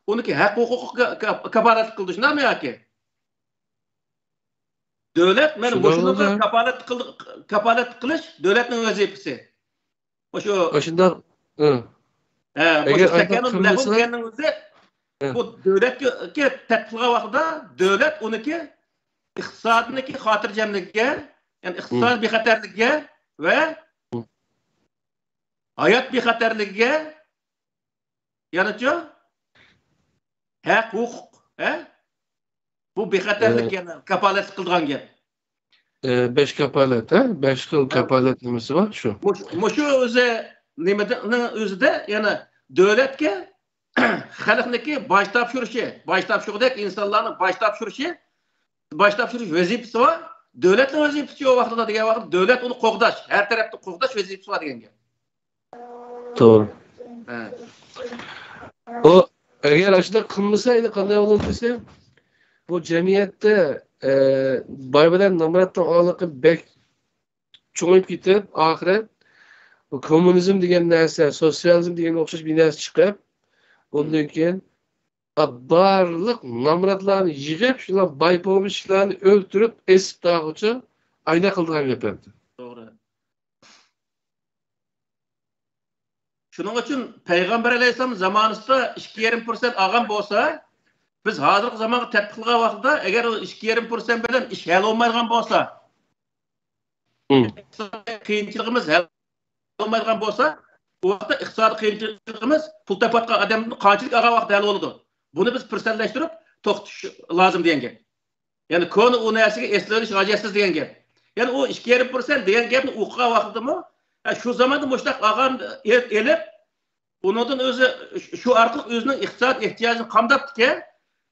ئۇنىڭكى ھەق ھوقۇقىغا كا-، كاپالەتلىك قىلىدۇ، شۇنداقمۇ ياكى؟ دۆلەت مانا مۇشۇنىڭغا كاپالەتلىك قىلدى-، كاپالەتلىك قىلىش دۆلەتنىڭ ۋەزىپىسى. مۇشۇ ئاشۇنداق. ھە، مۇشۇ سەكەنۇن لەھۇم دېگەننىڭ ئۆزى، بۇ دۆلەتكە تەتبىق قىلغان ۋاقتىدا دۆلەت ئۇنىڭكى ئىقتىسادىنىڭكى خاتىرجەملىكىگە، يەنى ئىقتىساد بىخەتەرلىكىگە ۋە ھايات بىخەتەرلىكىگە، يەنىچۇ؟ ھەق، ھوقۇق، ھە؟ بۇ بىخەتەرلىك، ئە، يەنە كاپالەتلىك قىلىدىغان گەپ. ئە، بەش كاپالەت، ھە؟ بەش خىل، ھە، كاپالەت نېمىسى بار شۇ. مۇش-، مۇشۇ ئۆزى نېمىنىڭ ئۆزىدە يەنە دۆلەتكە خەلقنىڭكى باج تاپشۇرۇشى، باج تاپشۇرغۇدەك ئىنسانلارنىڭ باج تاپشۇرۇشى، باج تاپشۇرۇش ۋەزىپىسى بار. دۆلەتنىڭ ۋەزىپىسى شۇ ۋاقتىدا دېگەن ۋاقىت دۆلەت ئۇنى قوغداش، ھەر تەرەپتىن قوغداش ۋەزىپىسى بار دېگەن گەپ. توغرا. ھە. ئۇ ئەگەر ئاشۇنداق قىلمىسا، ئەمدى قانداق بولىدۇ دېسە، بۇ جەمئىيەتتە، ئە، باي بىلەن نامراتنىڭ ئارىلىقى بەك چوڭىيىپ كېتىپ، ئاخىرى بۇ كوممۇنىزم دېگەن نەرسە، سوتسىيالىزم دېگەنگە ئوخشاش بىر نەرسە چىقىپ، ئۇندىن كېيىن بارلىق نامراتلارنى يىغىپ، شۇلار باي بولمىشلارنى ئۆلتۈرۈپ، ئېسىپ تاغىچە ئاينا قىلىدىغان گەپ ئەمدى. توغرا. شۇنىڭ ئۈچۈن پەيغەمبەر ئەلەيھىسسالام زامانىسىدا ئىككى يېرىم پىرسەنت ئالغان بولسا، بىز ھازىرقى زامانغا تەتبىقلىغان ۋاقتىدا، ئەگەر ئۇ ئىككى يېرىم پىرسەنت بىلەن ئىش ھەل بولمايدىغان بولسا، قىيىنچىلىقىمىز ھەل بولمايدىغان بولسا، ئۇ ۋاقىتتا ئىقتىسادىي قىيىنچىلىقىمىز پۇل تاپاتقان ئادەمدىن قانچىلىك ئالغان ۋاقىتتا ھەل بولىدۇ؟ بۇنى بىز پىرسەنتلەشتۈرۈپ توختىتىش لازىم دېگەن گەپ. يەنى كونا ئۇ نەرسىگە ئېسىلىۋېلىش ھاجەتسىز دېگەن گەپ. يەنى ئۇ ئىككى يېرىم پىرسەنت دېگەن گەپنى ئوقۇغان ۋاقتىدىمۇ، ھە، شۇ زاماندا مۇشۇنداق ئالغان ئېلىپ، ئۇنىڭدىن ئۆزى شۇ ئارقىلىق ئۆزىنىڭ ئىقتىساد ئېھتىياجىنى قامداپتىكەن.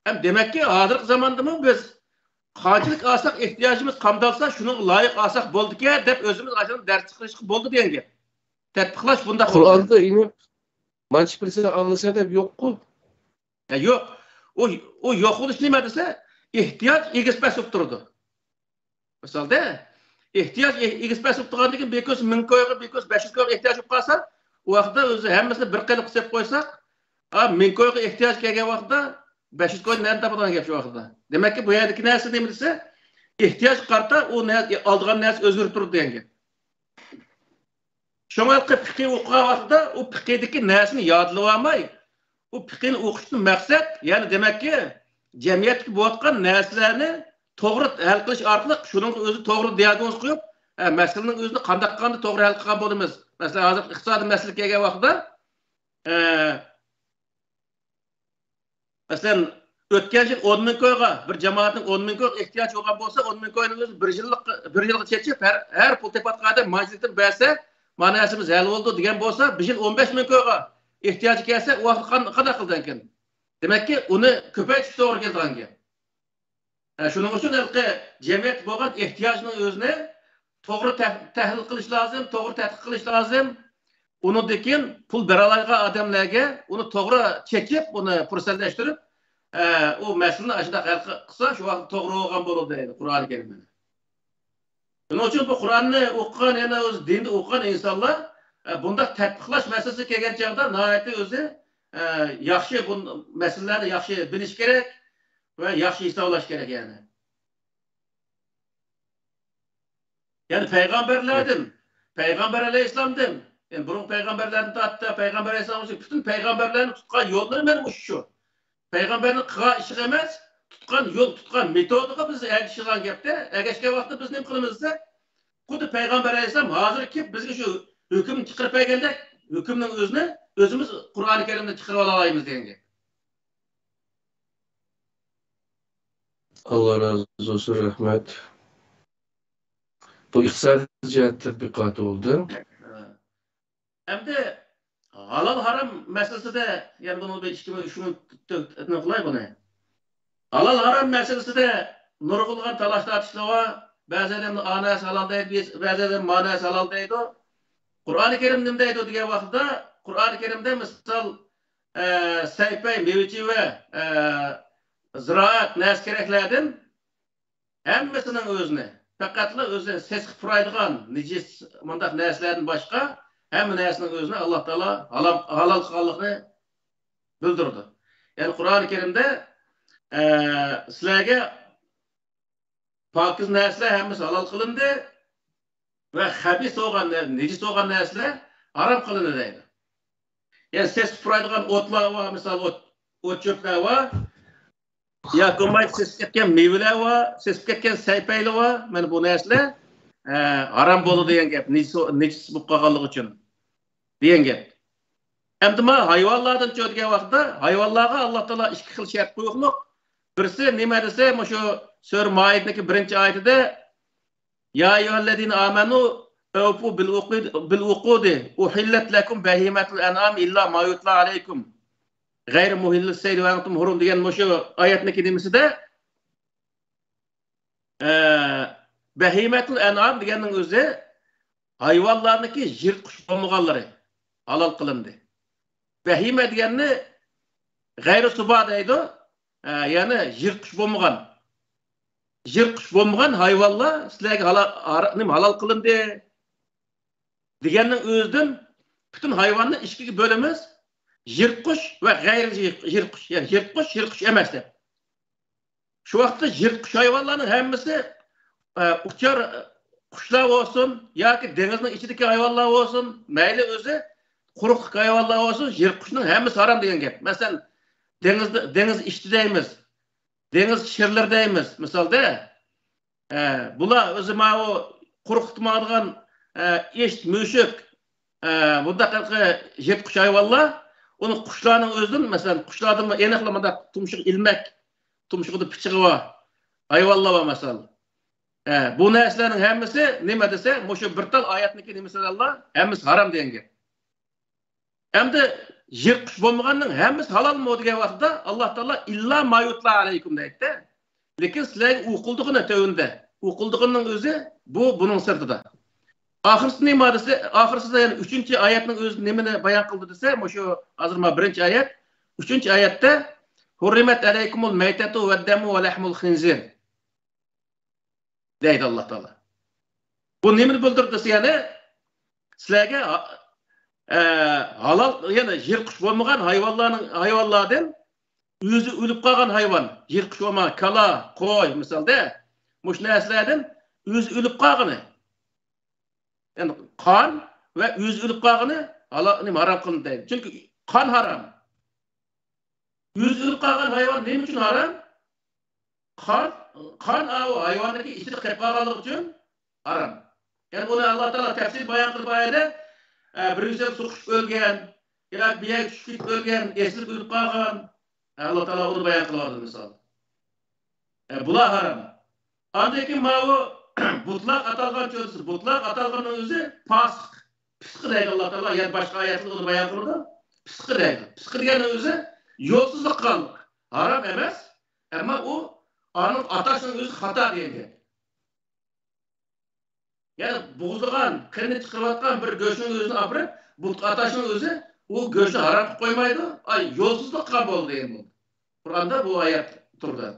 ھەم دېمەككى، ھازىرقى زاماندىمۇ بىز قانچىلىك ئالساق ئېھتىياجىمىز قامدالسا، شۇنىڭغا لايىق ئالساق بولىدىكەن دەپ ئۆزىمىز ئاشۇنى دەرس چىقىرىشقا بولىدۇ دېگەن گەپ. تەتبىقلاش بۇنداق بولىدۇ. قۇرئاندا ئېنىق مانچە پىرسەنت ئالىسەن دەپ يوققۇ. ھە، يوق. ئۇ، ئۇ يوق بولۇش نېمە دېسە، ئېھتىياج ئېگىز پەس بولۇپ تۇرىدۇ. مىسالدا، ئېھتىياج ئېگىز پەس بولۇپ تۇرغاندىن كېيىن، بىر كويسا مىڭ كويغا، بىر كويسا بەش يۈز كويغا ئېھتىياج بولۇپ قالسا، ئۇ ۋاقىتتا ئۆزى ھەممىسىنى بىر قېلىپقا سېلىپ قويساق، ئا، مىڭ كويغا ئېھتىياج كەلگەن ۋاقىتتا بەش يۈز كوينى نەدىن تاپىدىغان گەپ شۇ ۋاقىتتا. دېمەككى، بۇ يەردىكى نەرسە نېمە دېسە، ئېھتىياجغا قارىتا ئۇ نە-، ئالىدىغان نەرسە ئۆزگىرىپ تۇرىدۇ دېگەن گەپ. شۇڭا ھېلىقى پىقىھ ئوقۇغان ۋاقتىدا ئۇ پىقىھدىكى نەرسىنى يادلىۋالماي، ئۇ پىقىھنى ئوقۇشتىن مەقسەت، يەنى دېمەككى، جەمئىيەتتىكى بولۇۋاتقان نەرسىلەرنى توغرا ھەل قىلىش ئارقىلىق شۇنىڭغا ئۆزى توغرا دىياگنوز قويۇپ، ئە، مەسىلىنىڭ ئۆزىنى قانداق قىلغاندا توغرا ھەل قىلغان بولىمىز. مەسىلەن، ھازىر ئىقتىسادىي مەسىلە كەلگەن ۋاقتىدا، ئە، مەسىلەن، ئۆتكەن يىل ئون مىڭ كويغا، بىر جامائەتنىڭ ئون مىڭ كويغا ئېھتىياجى بولغان بولسا، ئون مىڭ كوينى ئۆزى بىر يىللىق، بىر يىلغا چېچىپ، ھەر، ھەر پۇل تېپىۋاتقان ئادەم مانچىلىكتىن بەرسە، مانا نەرسىمىز ھەل بولىدۇ دېگەن بولسا، بىر يىل ئون بەش مىڭ كويغا ئېھتىياجى كەلسە، ئۇ ۋاقىت قان-، قانداق قىلىدىكەن؟ دېمەككى، ئۇنى كۆپەيتىش توغرا كېلىدىغان گەپ. ھە، شۇنىڭ ئۈچۈن ھېلىقى جەمئىيەت بولغان ئېھتىياجنىڭ ئۆزىنى توغرا تەھ-، تەھلىل قىلىش لازىم، توغرا تەتقىق قىلىش لازىم. ئۇنىڭدىن كېيىن پۇل بېرەلەيدىغان ئادەملەرگە ئۇنى توغرا چېچىپ، ئۇنى پۇرسەتلەشتۈرۈپ، ئە، ئۇ مەسىلىنى ئاشۇنداق ھەل قىلسا، شۇ ۋاقىت توغرا بولغان بولىدۇ دەيدۇ قۇرئانى كەرىمدە. شۇنىڭ ئۈچۈن بۇ قۇرئاننى ئوقۇغان، يەنە ئۆز دىندا ئوقۇغان ئىنسانلار، ئە، بۇنداق تەتبىقلاش مەسىلىسى كەلگەن چاغدا ناھايىتى ئۆزى، ئە، ياخشى بۇ مەسىلىلەرنى ياخشى بىلىش كېرەك ۋە ياخشى ھېسابلاش كېرەك يەنى. يەنى پەيغەمبەرلەردىن، پەيغەمبەر ئەلەيھىسسالامدىن، يەنى بۇرۇنقى پەيغەمبەرلەردىن تارتىپ پەيغەمبەر ئەلەيھىسسالامغىچە پۈتۈن پەيغەمبەرلەرنىڭ تۇتقان يوللىرى مانا مۇشۇ شۇ. پەيغەمبەرنىڭ قىلغان ئىشىغا ئەمەس، تۇتقان يول، تۇتقان مېتودىغا بىز ئەگىشىدىغان گەپتە، ئەگەشكەن ۋاقىتتا بىز نېمە قىلىمىز دېسە، خۇددى پەيغەمبەر ئەلەيھىسسالام ھازىر كېلىپ بىزگە شۇ ھۆكۈمنى چىقىرىپ بەرگەندەك، ھۆكۈمنىڭ ئۆزىنى ئۆزىمىز قۇرئانى كەرىمدىن چىقىرىۋالالايمىز دېگەن گەپ. ئاللا رازى بولسۇن، رەھمەت. بۇ ئىقتىسادىي جەھەت تەتبىقاتى بولدى. ئەمدى ھالال ھارام مەسىلىسىدە، يەنە بۇنى بىر ئىككى مىنۇت، ئۈچ مىنۇت قىلاي بۇنى. ھالال ھارام مەسىلىسىدە نۇرغۇنلىغان تالاش تارتىشلار بار. بەزى ئادەملەر ئا نەرسە ھالال دەيدۇ، بەزى ئادەم ما نەرسە ھالال دەيدۇ. قۇرئانى كەرىم نېمە دەيدۇ دېگەن ۋاقىتتا، قۇرئانى كەرىمدە مىسال، ئە، سەيپەي، مېۋە-چېۋە، ئە، زىرائەت نەرسە كېرەكلەردىن ھەممىسىنىڭ ئۆزىنى، پەقەتلا ئۆزى سېسىق پۇرايدىغان نىجىس مۇنداق نەرسىلەردىن باشقا ھەممە نەرسىنىڭ ئۆزىنى ئاللا تائالا ھالال، ھالال قىلغانلىقىنى بىلدۈرىدۇ. يەنى قۇرئانى كەرىمدە، ئە، سىلەرگە پاكىز نەرسىلەر ھەممىسى ھالال قىلىندى ۋە خەبىس بولغان، نىجىس بولغان نەرسىلەر ھارام قىلىندى دەيدۇ. يەنى سېسىق پۇرايدىغان ئوتلار بار، مىسال، ئوت، ئوت-چۆپلەر بار. ياكى بولمايدۇ سېسىپ كەتكەن مېۋىلەر بار، سېسىپ كەتكەن سەيپەيلەر بار. مانا بۇ نەرسىلەر، ئە، ھارام بولىدۇ دېگەن گەپ. نىجىس، نىجىس بولۇپ قالغانلىقى ئۈچۈن دېگەن گەپ. ئەمدى مانا ھايۋانلاردىن چۆ دېگەن ۋاقىتتا، ھايۋانلارغا ئاللا تائالا ئىككى خىل شەرت قويۇقلۇق. بىرسى نېمە دېسە، مۇشۇ سۈرە مائىدىنىڭكى بىرىنچى ئايىتىدە، يا أيها الذين آمنوا أوفوا بالعقود، بالعقود أحلت لكم بهيمة الأنعام إلا ما يتلى عليكم غير محل الصيد وأنتم حرم دېگەن مۇشۇ ئايەتنىڭكى نېمىسىدە، ئە، بەھىمەتۇل ئەنئام دېگەننىڭ ئۆزى ھايۋانلارنىڭكى يىرتقۇچ بولمىغانلىرى ھالال قىلىندى. بەھىمە دېگەننى غەيرۇ سۇبا دەيدۇ. ئە، يەنى يىرتقۇچ بولمىغان، يىرتقۇچ بولمىغان ھايۋانلار سىلەرگە ھالا-، ھار-، نېمە، ھالال قىلىندى دېگەننىڭ ئۆزىدىن پۈتۈن ھايۋاننى ئىككىگە بۆلىمىز. يىرتقۇچ ۋە غەيرىي يىرتقۇچ، يەنى يىرتقۇچ، يىرتقۇچ ئەمەس دەپ. شۇ ۋاقىتتا يىرتقۇچ ھايۋانلارنىڭ ھەممىسى، ئە، ئۇچار، قۇشلار بولسۇن ياكى دېڭىزنىڭ ئىچىدىكى ھايۋانلار بولسۇن، مەيلى ئۆزى قۇرۇقلۇق ھايۋانلار بولسۇن، يىرتقۇچنىڭ ھەممىسى ھارام دېگەن گەپ. مەسىلەن، دېڭىزدا، دېڭىز ئىتى دەيمىز، دېڭىز شىرلىرى دەيمىز، مىسالدا. ئە، بۇلار ئۆزى ماۋۇ قۇرۇقلۇقتا ماڭىدىغان، ئە، ئىت، مۈشۈك، ئە، بۇنداق ھېلىقى يىرتقۇچ ھايۋانلار، ئۇنى قۇشلارنىڭ ئۆزىدىن، مەسىلەن، قۇشلاردىن ئېنىقلا مۇنداق تۇمشۇق ئىلمەك، تۇمشۇقىدا پىچىقى بار ھايۋانلار بار، مەسىلەن. ئە، بۇ نەرسىلەرنىڭ ھەممىسى نېمە دېسە، مۇشۇ بىر تال ئايەتنىڭكى نېمىسى دەللا؟ ھەممىسى ھارام دېگەن گەپ. ئەمدى يىرتقۇچ بولمىغاننىڭ ھەممىسى ھالالمۇ دېگەن ۋاقىتتا، ئاللا تائالا «ئىللا ما يۇتلا ئەلەيكۇم» دەيتتى. لېكىن سىلەرگە ئوقۇلىدىغىنى تۆۋەندە. ئوقۇلىدىغىنىنىڭ ئۆزى بۇ، بۇنىڭ سىرتىدا. ئاخىرسى نېمە دېسە، ئاخىرسىدا يەنە ئۈچىنچى ئايەتنىڭ ئۆزى نېمىنى بايان قىلدى دېسە، مۇشۇ ھازىر ما بىرىنچى ئايەت. ئۈچىنچى ئايەتتە «ھۇررىمەت ئەلەيكۇمۇل مەيتەتۇ ۋەددەمۇ ۋەلەھمۇل خىنزىر» دەيدۇ ئاللا تائالا. بۇ نېمىنى بىلدۈرىدۇ دېسە، يەنى سىلەرگە، ئە، ھالال، يەنى يىرتقۇچ بولمىغان ھايۋانلارنىڭ، ھايۋانلاردىن ئۆزى ئۆلۈپ قالغان ھايۋان، يىرتقۇچ بولمىغان كالا، قوي، مىسالدا، مۇشۇ نەرسىلەردىن ئۆزى ئۆلۈپ قالغىنى، يەنى قان ۋە ئۆزى ئۆلۈپ قالغىنى ھالا-، نېمە، ھارام قىلىندى دەيدۇ. چۈنكى قان ھارام. ئۆزى ئۆلۈپ قالغان ھايۋان نېمە ئۈچۈن ھارام؟ قان، قان ئاۋۇ ھايۋاننىڭكى ئىچىدە قېلىپ قالغانلىقى ئۈچۈن ھارام. يەنى بۇنى ئاللا تائالا تەپسىلىي بايان قىلىپ ئايەتتە، ئە، بىرىنچىسى سۇ قۇچۇپ ئۆلگەن، ياكى بىر يەرگە چۈشۈپ كېتىپ ئۆلگەن، ئېسىلىپ ئۆلۈپ قالغان. ئاللا تائالا ئۇنى بايان قىلىۋاتىدۇ، مىسال. ئە، بۇلار ھارام. ئاندىن كېيىن ماۋۇ بۇتلاق ئاتالغان چۆلىسى، بۇتلاق ئاتالغاننىڭ ئۆزى پاسىق، پىسقى دەيدۇ ئاللا تائالا. يەنە باشقا ئايەتلەردە ئۇنى بايان قىلىدۇ. پىسقى دەيدۇ. پىسقى دېگەننىڭ ئۆزى يولسىزلىق قىلغانلىق. ھارام ئەمەس، ئەمما ئۇ ئانىڭ ئاتاشنىڭ ئۆزى خاتا دېگەن گەپ. يەنى بوغۇزلىغان، قېنىنى چىقىرىۋاتقان بىر گۆشنىڭ ئۆزىنى ئاپىرىپ بۇتقا ئاتاشنىڭ ئۆزى ئۇ گۆشنى ھارام قىلىپ قويمايدۇ. ئاي، يولسىزلىق قىلغان بولدى دېگەن بولدى. قۇرئاندا بۇ ئايەت تۇرىدۇ.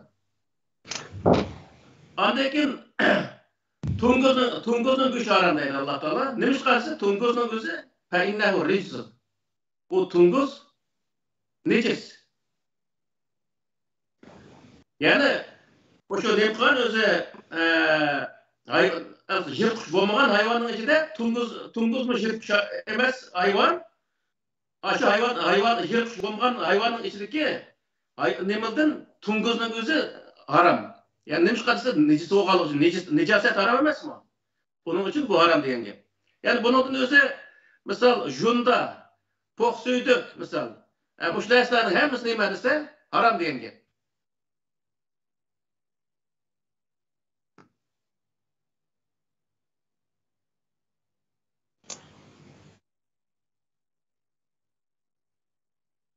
ئاندىن كېيىن توڭگۇزنىڭ، توڭگۇزنىڭ گۆشى ھارام دەيدۇ ئاللا تائالا. نېمىشقا دېسە، توڭگۇزنىڭ ئۆزى فەئىننەھۇ رىجسۇن. بۇ توڭگۇز نىجىس. يەنى، مۇشۇ نېمە قىلغان ئۆزى، ئە، ھاي-، يىرتقۇچ بولمىغان ھايۋاننىڭ ئىچىدە توڭگۇز، توڭگۇزمۇ يىرتقۇچ ئەمەس ھايۋان. ئاشۇ ھايۋان، ھايۋان، يىرتقۇچ بولمىغان ھايۋاننىڭ ئىچىدىكى ھاي-، نېمىدىن، توڭگۇزنىڭ ئۆزى ھارام. يەنى نېمىشقا دېسە، نىجىس بولغانلىقى ئۈچۈن. نىجىس، نىجاسەت ھارام ئەمەسمۇ؟ بۇنىڭ ئۈچۈن بۇ ھارام دېگەن گەپ. يەنى بۇنىڭدىن ئۆزى، مىسال، ژۇندا، پوق سۈيدۈك، مىسال. ئە، مۇشۇ نەرسىلەرنىڭ ھەممىسى نېمە دېسە، ھارام دېگەن گەپ.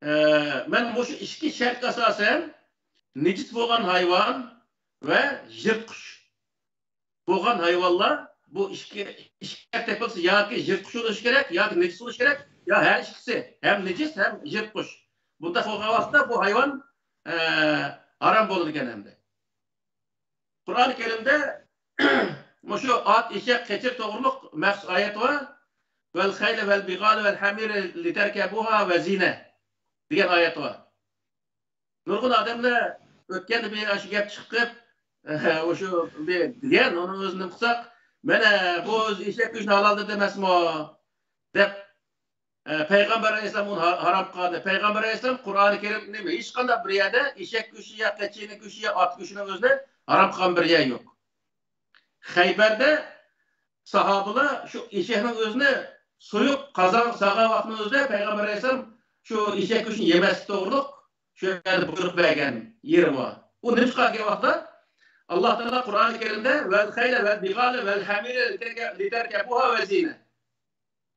ئە، مەن مۇشۇ ئىككى شەرتكە ئاساسەن، نىجىس بولغان ھايۋان ۋە يىرتقۇچ بولغان ھايۋانلار، بۇ ئىككى، ئىككى شەرت تېپىلسا، ياكى يىرتقۇچ بولۇشى كېرەك، ياكى نىجىس بولۇشى كېرەك، يا ھەر ئىككىسى، ھەم نىجىس، ھەم يىرتقۇچ. بۇنداق بولغان ۋاقىتتا بۇ ھايۋان، ئە، ھارام بولىدىكەن ئەمدى. قۇرئان كەرىمدە مۇشۇ ئات، ئېشەك، قېچىر توغرۇلۇق مەخسۇس ئايەت بار. «ۋەل خەيلە ۋەل بىغالە ۋەل ھەمىرە لىتەركەبۇھا ۋە زىنە» دېگەن ئايەت بار. نۇرغۇن ئادەملەر ئۆتكەندە بىر ئاشۇ گەپ چىقىپ، ئۇشۇ بىر دېگەن، ئۇنىڭ ئۆزىنى قىلساق، مانا بۇ ئۆزى ئېشەك گۆشىنى ھالال دېدى ئەمەسمۇ؟ دەپ، ئە، پەيغەمبەر ئەلەيھىسسالام ئۇنى ھا-، ھارام قىلغان. پەيغەمبەر ئەلەيھىسسالام قۇرئانى كەرىم نېمە؟ ھېچقانداق بىر يەردە ئېشەك گۆشى يا قېچىنىڭ گۆشى يا ئات گۆشىنىڭ ئۆزىنى ھارام قىلغان بىر يەر يوق. خەيبەردە ساھابىلار شۇ ئېشەكنىڭ ئۆزىنى سويۇپ، قازانغا سالغان ۋاقتىنىڭ ئۆزىدە پەيغەمبەر ئەلەيھىسسالام شۇ ئېشەك گۆشىنى يېمەسلىك توغرۇلۇق شۇ يەردە بۇيرۇق بەرگەن يېرى بار. ئۇ نېمىشقا دېگەن ۋاقىتتا، ئاللا تائالا قۇرئانى كەرىمدە «ۋەل خەيلە ۋەل بىغالە ۋەل ھەمىرە لىتەركەبۇھا ۋە زىنە».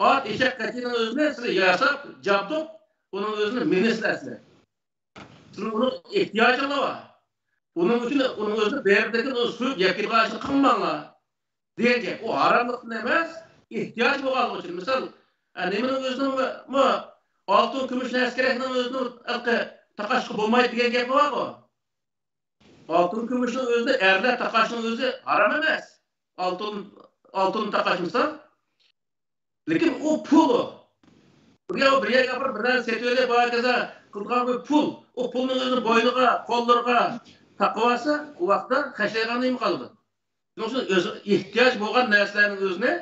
ئات، ئېشەك، قېچىنىڭ ئۆزىنى سىلەر ياساپ، جابدۇق، ئۇنىڭ ئۆزىنى مىنىسىلەر سىلەر. سىلەرنىڭ ئۇنىڭ ئېھتىياجىڭلار بار. ئۇنىڭ ئۈچۈن، ئۇنىڭ ئۆزىنى بېرىپ، لېكىن ئۇنى سويۇپ يەپ كېتىدىغان ئىشنى قىلماڭلار دېگەن گەپ. ئۇ ھاراملىقتىن ئەمەس، ئېھتىياج بولغانلىقى ئۈچۈن. مىسال، ئە، نېمىنىڭ ئۆزىنىڭ مۇ-، ئالتۇن، كۈمۈش نەرسە كېرەكنىڭ ئۆزىنى ھېلىقى تاقاشقا بولمايدۇ دېگەن گەپ بارغۇ. ئالتۇن، كۈمۈشنىڭ ئۆزىنى ئەرلەر تاقاشنىڭ ئۆزى ھارام ئەمەس. ئالتۇن، ئالتۇن تاقاش مىسال. لېكىن ئۇ پۇل ئۇ. بىر يەر، بىر يەرگە ئاپىرىپ بىر نەرسە سېتىۋېلىپ، ھاكازا قىلىدىغان بىر پۇل. ئۇ پۇلنىڭ ئۆزىنى بوينىغا، قوللىرىغا تاقىۋالسا، ئۇ ۋاقىتتا خەجلەيدىغان نېمە قالىدۇ؟ شۇنىڭ ئۈچۈن ئۆزى ئېھتىياج بولغان نەرسىلەرنىڭ ئۆزىنى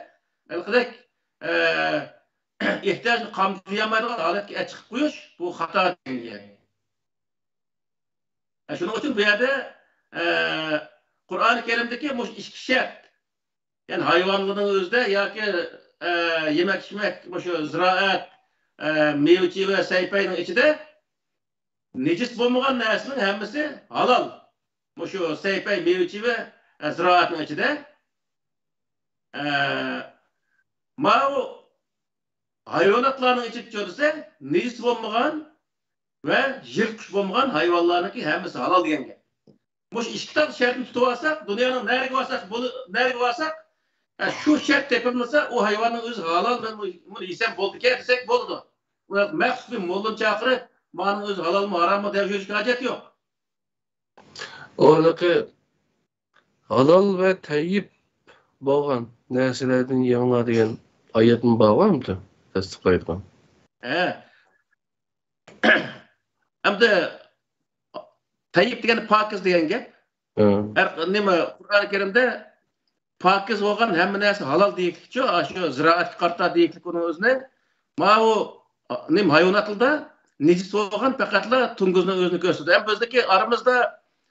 ھېلىقىدەك، ئە، ئېھتىياجنى قامدىيالمايدىغان ھالەتكە چىقىپ قويۇش، بۇ خاتا دېگەن گەپ. ئە، شۇنىڭ ئۈچۈن بۇ يەردە، ئە، قۇرئانى كەرىمدىكى مۇشۇ ئىككى شەرت، يەنى ھايۋانلارنىڭ ئۆزىدە ياكى، ئە، يېمەك-ئىچمەك، مۇشۇ زىرائەت، ئە، مېۋىچى ۋە سەيپەينىڭ ئىچىدە نىجىس بولمىغان نەرسىنىڭ ھەممىسى ھالال. مۇشۇ سەيپەي، مېۋىچى ۋە، ئە، زىرائەتنىڭ ئىچىدە، ئە، ماۋۇ ھايۋاناتلارنىڭ ئىچىدىچۇ دېسە، نىجىس بولمىغان ۋە يىرتقۇچ بولمىغان ھايۋانلارنىڭكى ھەممىسى ھالال دېگەن گەپ. مۇشۇ ئىككى تال شەرتنى تۇتۇۋالساق، دۇنيانىڭ نەرىگە بارساق، بولۇ-، نەرىگە بارساق، ئە، شۇ شەرت تېپىلمىسا، ئۇ ھايۋاننىڭ ئۆزى ھالال، مەن بۇ-، بۇنى يېسەم بولىدىكەن دېسەك بولىدۇ. ئۇ مەخسۇس بىر موللىنى چاقىرىپ، مانىڭ ئۆزى ھالالمۇ، ھاراممۇ دەپ يۈرۈشكە ھاجەت يوق. ئۇنىڭكى ھالال ۋە تەييىپ بولغان نەرسىلەردىن يەڭلار دېگەن ئايەتمۇ بارغۇ ئەمدى تەستىقلايدىغان. ھە. ئەمدى تەييىپ دېگەن پاكىز دېگەن گەپ. ھە. ھەر نېمە قۇرئانى كەرىمدە پاكىز بولغان ھەممە نەرسە ھالال دېيىكلىكچۇ، ئاشۇ زىرائەتكە قارىتا دېيىكلىك ئۇنىڭ ئۆزىنى. ماۋۇ نېمە ھايۋاناتلىدا نىجىس بولغان پەقەتلا تۇڭگۇزنىڭ ئۆزىنى كۆرسىتىدۇ. ئەمما بىزدىكى ئارىمىزدا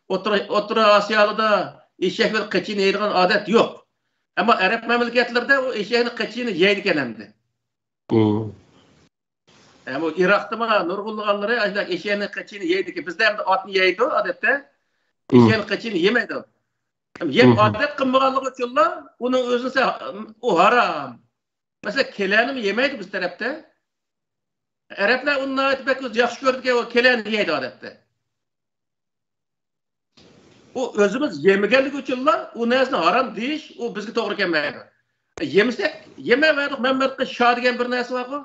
ئوتتۇرا، ئوتتۇرا ئاسىيالىدا ئېشەك بىلەن قېچىنى يەيدىغان ئادەت يوق. ئەمما ئەرەب مەملىكەتلىرىدە ئۇ ئېشەكنى قېچىنى يەيدىكەن ئەمدى. ئۇ ئە، بۇ ئىراقتىمۇ نۇرغۇنلىغانلىرى ئاشۇنداق ئېشەكنى قېچىنى يەيدىكەن. بىزدە ئەمدى ئاتنى يەيدۇ ئادەتتە. ئېشەكنى قېچىنى يېمەيدۇ. يەپ ئادەت قىلمىغانلىقى ئۈچۈنلا ئۇنىڭ ئۆزىنى سە-، ئۇ ھارام. مەسىلەن، كېلەنىمۇ يېمەيدۇ بىز تەرەپتە. ئەرەبلەر ئۇنى ناھايىتى بەك ياخشى كۆرىدىكەن، ئۇ كېلەننى يەيدۇ ئادەتتە. ئۇ ئۆزىمىز يېمىگەنلىكى ئۈچۈنلا ئۇ نەرسىنى ھارام دېيىش، ئۇ بىزگە توغرا كەلمەيدۇ. يېمىسەك، يېمەيۋەردۇق. مەمەتقا شا دېگەن بىر نەرسە بارغۇ،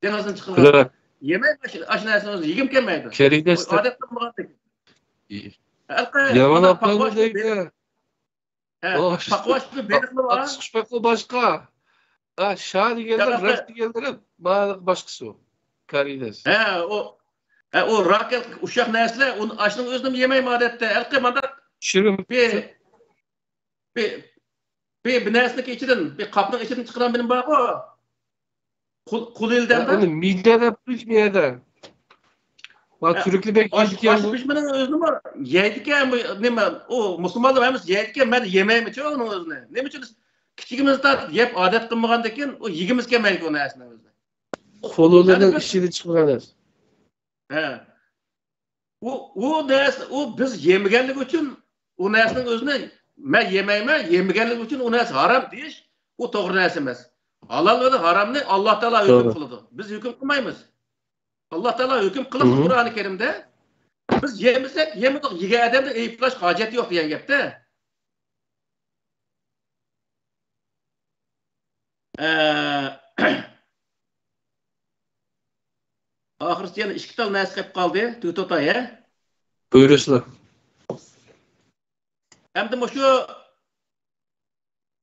دېڭىزدىن چىقىدىغان. يېمەي، ئاشۇ، ئاشۇ نەرسىنى ئۆزى يېگۈم كەلمەيدۇ. كەرىدەس ئۇ ئادەت قىلمىغاندەك. يامان ئاپام دەيدۇ. ھە، پاقۋاش بىر بېلىقنى بار. ئاتسىقىش پاقا باشقا. ھە، شا دېگەنلەر، راك دېگەنلەر بارلىق باشقىسى ئۇ. كارىدەس. ھە، ئۇ، ھە، ئۇ راك ئۇششاق نەرسىلەر، ئۇنى ئاشنىڭ ئۆزىنىمۇ يېمەيمەن ئادەتتە. ھېلىقى مانداق شىرىم. بىر، بىر، بىر، بىر نەرسىنىڭ ئىچىدىن، بىر قاپنىڭ ئىچىدىن چىقىدىغان بىلىم بارغۇ. قۇل-، قۇلىل دەمدۇ؟ ئۇنى مىدە دەپ بىر يەردە. ۋە تۈركلەر بەك يەيدىكەن. ئاش پىشمىنىڭ ئۆزىنىمۇ يەيدىكەن، بۇ نېمە، ئۇ مۇسۇلمانلار ھەممىسى يەيدىكەن، مەن يېمەيمەنچۇ ئۇنىڭ ئۆزىنى. نېمە ئۈچۈن؟ كىچىكىمىزدە يەپ ئادەت قىلمىغاندىن كېيىن ئۇ يېگۈمىز كەلمەيدىكەن ئۇ نەرسىنى ئۆزىنى. قولىلىرىنىڭ ئىچىدە چىقىدىغان نەرسە. ھە. ئۇ، ئۇ نەرسە، ئۇ بىز يېمىگەنلىكى ئۈچۈن ئۇ نەرسىنىڭ ئۆزىنى مەن يېمەيمەن، يېمىگەنلىكى ئۈچۈن ئۇ نەرسە ھارام دېيىش، ئۇ توغرا نەرسە ئەمەس. ھالال ۋە ھارامنى ئاللا تائالا ھۆكۈم قىلىدۇ. بىز ھۆكۈم قىلمايمىز. ئاللا تائالا ھۆكۈم قىلىپتۇ قۇرئانى كەرىمدە. بىز يېمىسەك، يېمىدۇق، يېگەن ئادەمنى ئەيىبلەشكە ھاجەت يوق دېگەن گەپتە. ئە، ئاخىرسى يەنە ئىككى تال نەرسە قېلىپ قالدى. تۈگىتىۋېتاي، ھە؟ بۇيرۇسىلا. ئەمدى مۇشۇ